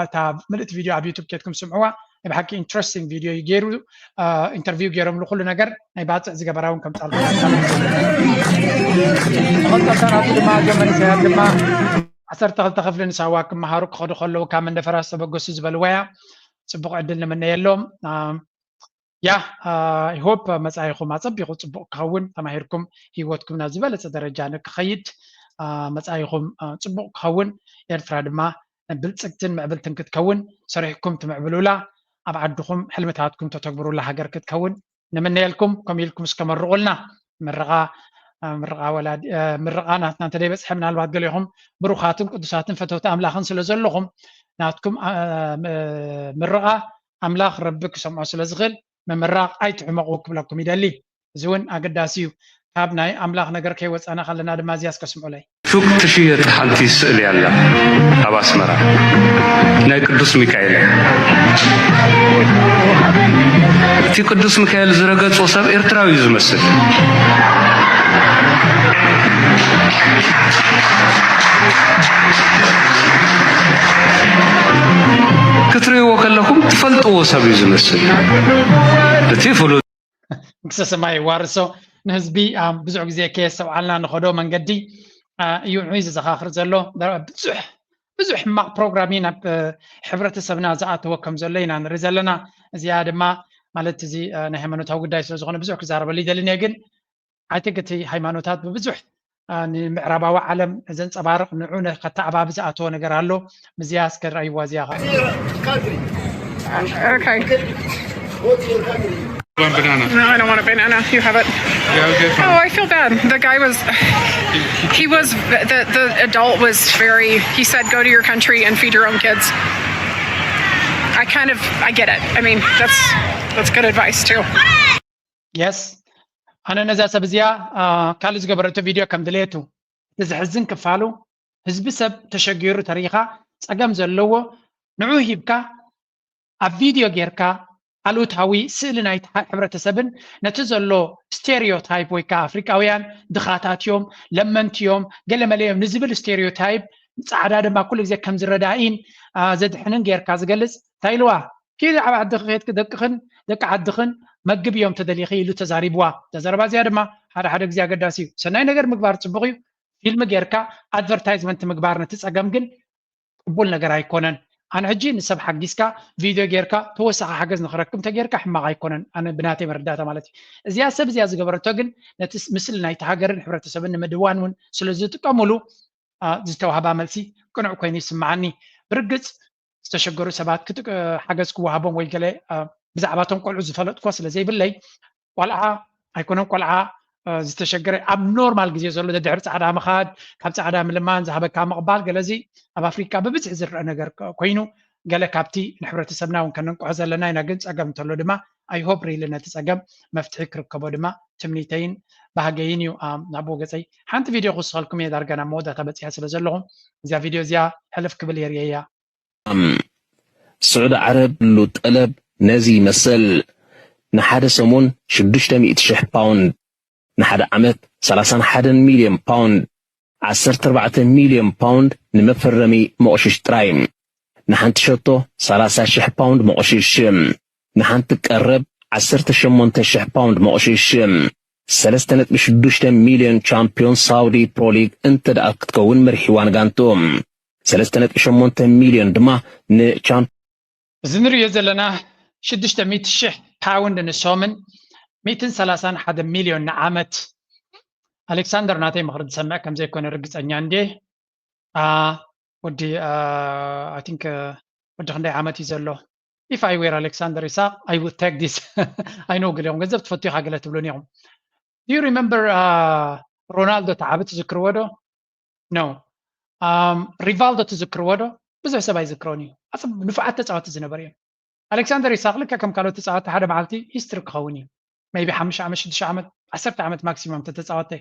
እታ ምልእቲ ቪድዮ ኣብ ዩቱብ ኬድኩም ስምዕዋ። ናይ ብሓቂ ኢንትረስቲንግ ቪድዮ እዩ ገይሩ። ኢንተርቪው ገይሮምሉ ኩሉ ነገር ናይ ባፅዕ ዝገበራ እውን ከምፃልኩም። መቐፀልታ ናቱ ድማ እዞም መንእሰያት ድማ ዓሰርተ ክልተ ክፍሊ ንሳዋ ክመሃሩ ክኸዱ ከለዉ ካብ መንደፈራ ዝተበገሱ ዝበልዋ እያ። ፅቡቕ ዕድል ንምነየሎም። ያ I hope መፃኢኹም ኣፀቢቑ ፅቡቕ ክኸውን፣ ተማሂርኩም ህይወትኩም ናብ ዝበለፀ ደረጃ ንክኸይድ፣ መፃኢኹም ፅቡቕ ክኸውን፣ ኤርትራ ድማ ብልፅግትን ምዕብልትን ክትከውን ሰሪሕኩም ትምዕብሉላ፣ ኣብ ዓድኹም ሕልምታትኩም ተተግብሩላ ሃገር ክትከውን ንምነየልኩም። ከምኡ ኢልኩም እስከ መርቑልና። ምርቓ ምርቓ ወላዲ ምርቓ ናትና እንተደይበፅሐ፣ ምናልባት ገሊኹም ብሩኻትን ቅዱሳትን ፈተውቲ ኣምላኽን ስለ ዘለኹም፣ ናትኩም ምርቓ ኣምላኽ ረቢ ክሰምዖ ስለ ዝኽእል፣ ምምራቕ ኣይትሕመቑ ክብለኩም ይደሊ። እዚ እውን ኣገዳሲ እዩ። ካብ ናይ ኣምላኽ ነገር ከይወፃና ከለና ድማ እዚያስ ከስምዑለይ። ሱቅ ትሽየጥ ሓንቲ ስእሊ ኣላ ኣብ ኣስመራ፣ ናይ ቅዱስ ሚካኤል። እቲ ቅዱስ ሚካኤል ዝረገጾ ሰብ ኤርትራዊ እዩ ዝመስል። ክትርእይዎ ከለኹም ትፈልጥዎ ሰብ እዩ ዝመስል። እቲ ፍሉጥ መንግስተ ሰማይ ይዋርሶ። ንህዝቢ ብዙሕ ግዜ ከየስተውዓልና ንኸዶ መንገዲ እዩ ንዑይ ዘዘኻኽር ዘሎ። ብዙሕ ብዙሕ ሕማቕ ፕሮግራም እዩ ናብ ሕብረተሰብና ዝኣተወ ከም ዘሎ ኢና ንርኢ ዘለና። እዚኣ ድማ ማለት እዚ ናይ ሃይማኖታዊ ጉዳይ ስለ ዝኾነ ብዙሕ ክዛረበሉ ይደልን እየ፣ ግን I think እቲ ሃይማኖታት ብብዙሕ ንምዕራባዊ ዓለም ዘንፀባርቕ ንዑ ከተዓባቢ ዝኣተወ ነገር ኣሎ። ምስዚኣ እስከ ረኣይዋ እዚኣ ኸዓ። Okay. One banana. No, I don't want a banana. You have it. Yeah, okay, fine. Oh, I feel bad. The guy was, he was, the, the adult was very, he said, "Go to your country and feed your own kids." I kind of, I get it. I mean, that's, that's good advice too. የስ፣ ኣነ ነዛ ሰብ እዚኣ ካልእ ዝገበረቶ ቪድዮ ከም ድሌቱ፣ እቲ ዘሕዝን ክፋሉ ህዝቢ ሰብ ተሸጊሩ ተሪኻ ፀገም ዘለዎ ንዑ ሂብካ ኣብ ቪድዮ ጌርካ ኣሉታዊ ስእሊ ናይ ሕብረተሰብን ነቲ ዘሎ ስቴሪዮታይፕ ወይ ከዓ ኣፍሪቃውያን ድኻታት እዮም፣ ለመንቲ እዮም፣ ገለመለ እዮም ንዝብል ስቴሪዮታይፕ፣ ፃዕዳ ድማ ኩሉ ግዜ ከም ዝረዳኢን ዘድሕንን ጌርካ ዝገልፅ እንታይ ኢልዋ? ኪዲ ኣብ ዓድኺ ከይድኪ ደቅኽን ደቂ ዓድኽን መግብዮም ተደሊኺ ኢሉ ተዛሪብዋ። እዛ ዘረባ እዚኣ ድማ ሓደ ሓደ ግዜ ኣገዳሲ እዩ። ሰናይ ነገር ምግባር ፅቡቕ እዩ። ፊልም ጌርካ ኣድቨርታይዝመንት ምግባር ነቲ ፀገም ግን ቅቡል ነገር ኣይኮነን። ኣነ ሕጂ ንሰብ ሓጊዝካ ቪድዮ ጌርካ ተወሳኺ ሓገዝ ንክረክብ እንተጌርካ ሕማቕ ኣይኮነን። ኣነ ብናተይ መረዳእታ ማለት እዩ። እዚኣ ሰብ እዚኣ ዝገበረቶ ግን ነቲ ምስ- ምስል ናይቲ ሃገርን ሕብረተሰብን ንምድዋን እውን ስለ ዝጥቀሙሉ ዝተዋህባ መልሲ ቅኑዕ ኮይኑ ይስምዓኒ። ብርግፅ ዝተሸገሩ ሰባት ሓገዝ ክወሃቦም ወይ ገለ ብዛዕባቶም ቆልዑ ዝፈለጥኮ ስለ ዘይብለይ፣ ቆልዓ ኣይኮነን ቆልዓ ዝተሸገረ ኣብ ኖርማል ግዜ ዘሎ ደድሕሪ ፃዕዳ ምኻድ፣ ካብ ፃዕዳ ምልማን ዝሃበካ ምቕባል ገለዚ ኣብ ኣፍሪካ ብብዝሒ ዝረአ ነገር ኮይኑ፣ ገለ ካብቲ ንሕብረተሰብና እውን ከነንቅሖ ዘለና ኢና። ግን ፀገም እንተሎ ድማ ኣይሆፕ ሪሊ ነቲ ፀገም መፍትሒ ክርከቦ ድማ ትምኒተይን ባህገይን እዩ። ናብኡ ገፀይ ሓንቲ ቪድዮ ክውስኸልኩም እየ፣ ዳርጋ ናብ መወዳእታ በፂሐ ስለ ዘለኹ እዚኣ ቪድዮ እዚኣ ሕልፍ ክብል የርእየያ። ስዑዲ ዓረብ ሉ ጠለብ ነዚ ይመስል። ንሓደ ሰሙን ሽዱሽተ ሚእቲ ሽሕ ፓውንድ፣ ንሓደ ዓመት ሰላሳን ሓደን ሚልዮን ፓውንድ፣ ዓሰርተ ኣርባዕተ ሚልዮን ፓውንድ ንመፈረሚ መቑሽሽ ጥራይ። ንሓንቲ ሸቶ ሰላሳ ሽሕ ፓውንድ መቑሽሽ፣ ንሓንቲ ቀረብ ዓሰርተ ሸሞንተ ሽሕ ፓውንድ መቑሽሽ፣ ሰለስተ ነጥቢ ሽዱሽተ ሚልዮን ቻምፒዮን ሳውዲ ፕሮሊግ እንተ ደኣ ክትከውን መሪሕዋን ጋንቱ ሰለስተ ነጥቢ ሸሞንተ ሚልዮን ድማ ንቻምፕ እዚ ንሪኦ ዘለና ሽዱሽተ ሚእቲ ሽሕ ፓውንድ ንሶምን ሚእትን ሰላሳን ሓደ ሚልዮን ንዓመት። ኣሌክሳንደር ናተይ ምኽሪ ዝሰምዕ ከም ዘይኮነ ርግጸኛ እንዴ። ወዲ I think ወዲ ክንደይ ዓመት እዩ ዘሎ? If I were Alexander Isak, I would take this. I know ገሊኹም ገንዘብ ትፈትዩ ኢኻ ገለ ትብሉን ኢኹም። Do you remember ሮናልዶ ተዓቢ ትዝክርዎ ዶ? No. ሪቫልዶ ትዝክርዎ ዶ? ብዙሕ ሰብ ኣይዝክሮን እዩ። ንፉዓት ተፃወቲ ዝነበሩ እዮም። ኣሌክሳንደር ኢሳቅ ልክዕ ከም ካልኦት ተፃወቲ ሓደ መዓልቲ ሂስትሪ ክኸውን እዩ። maybe ሓሙሽተ ዓመት ሽዱሽተ ዓመት ዓሰርተ ዓመት ማክሲመም ተተፃወተ።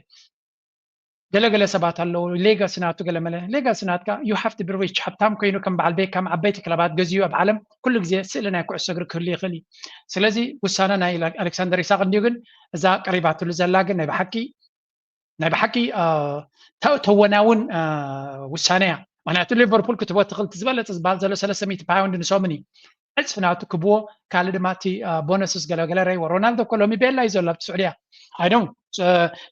ገለገለ ሰባት ኣለዉ ሌጋሲ ናቱ ገለመለ ሌጋሲ ናትካ you have to be rich። ሃብታም ኮይኑ ከም በዓል ቤካም ዓበይቲ ክለባት ገዚኡ ኣብ ዓለም ኩሉ ግዜ ስእሊ ናይ ኩዕሶ እግሪ ክህሉ ይኽእል እዩ። ስለዚ ውሳነ ናይ ኣሌክሳንደር ኢሳቅ እንዲዩ። ግን እዛ ቀሪባትሉ ዘላ ግን ናይ ብሓቂ ናይ ብሓቂ ተወናውን ውሳነ እያ። ምክንያቱ ሊቨርፑል ክትቦ ትኽእል ዝበለፀ ዝበሃል ዘሎ ሰለስተ ሚእቲ ፓውንድ ንሶምን እዩ። ዕፅፊ ናቱ ክብዎ ካልእ ድማ እቲ ቦነስስ ገለገለ ረይዎ። ሮናልዶ እኮ ሎሚ ቤላ እዩ ዘሎ ኣብቲ ስዑድያ። I don't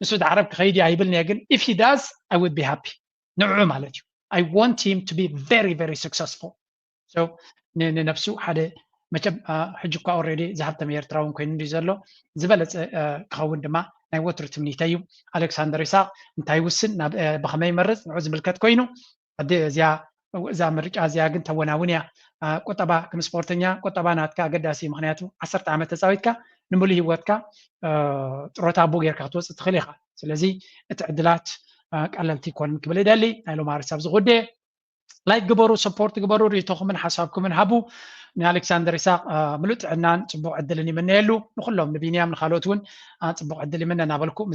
ንሱ ዓረብ ክኸይድ እዩ ኣይብልን እየ። ግን if he does I would be happy። ንዕኡ ማለት እዩ። I want him to be very very successful። ንነብሱ ሓደ መቸም ሕጂ እኳ already ዝሃብተም ኤርትራውን ኮይኑ እንዲ ዘሎ ዝበለፀ ክኸውን ድማ ናይ ወትሩ ትምኒተ እዩ። ኣሌክሳንደር ይስሐቅ እንታይ ይውስን ብኸመይ ይመርፅ ንዑ ዝምልከት ኮይኑ እዚኣ እዛ ምርጫ እዚኣ ግን ተወናውን እያ። ቁጠባ ከም ስፖርተኛ ቁጠባ ናትካ ኣገዳሲ እዩ። ምክንያቱ ዓሰርተ ዓመት ተፃዊትካ ንምሉእ ህይወትካ ጥሮታ ኣቦ ጌርካ ክትወፅእ ትኽእል ኢኻ። ስለዚ እቲ ዕድላት ቀለልቲ ይኮንን ክብል ይደሊ። ናይ ሎማሪ ሳብ ዝጉደ ላይክ ግበሩ፣ ሰፖርት ግበሩ፣ ርእይቶኹምን ሓሳብኩምን ሃቡ። ንኣሌክሳንደር ይስሐቅ ምሉእ ጥዕናን ፅቡቅ ዕድልን ይምነየሉ። ንኩሎም ንቢንያም ንካልኦት እውን ፅቡቅ ዕድል ይምነ እናበልኩ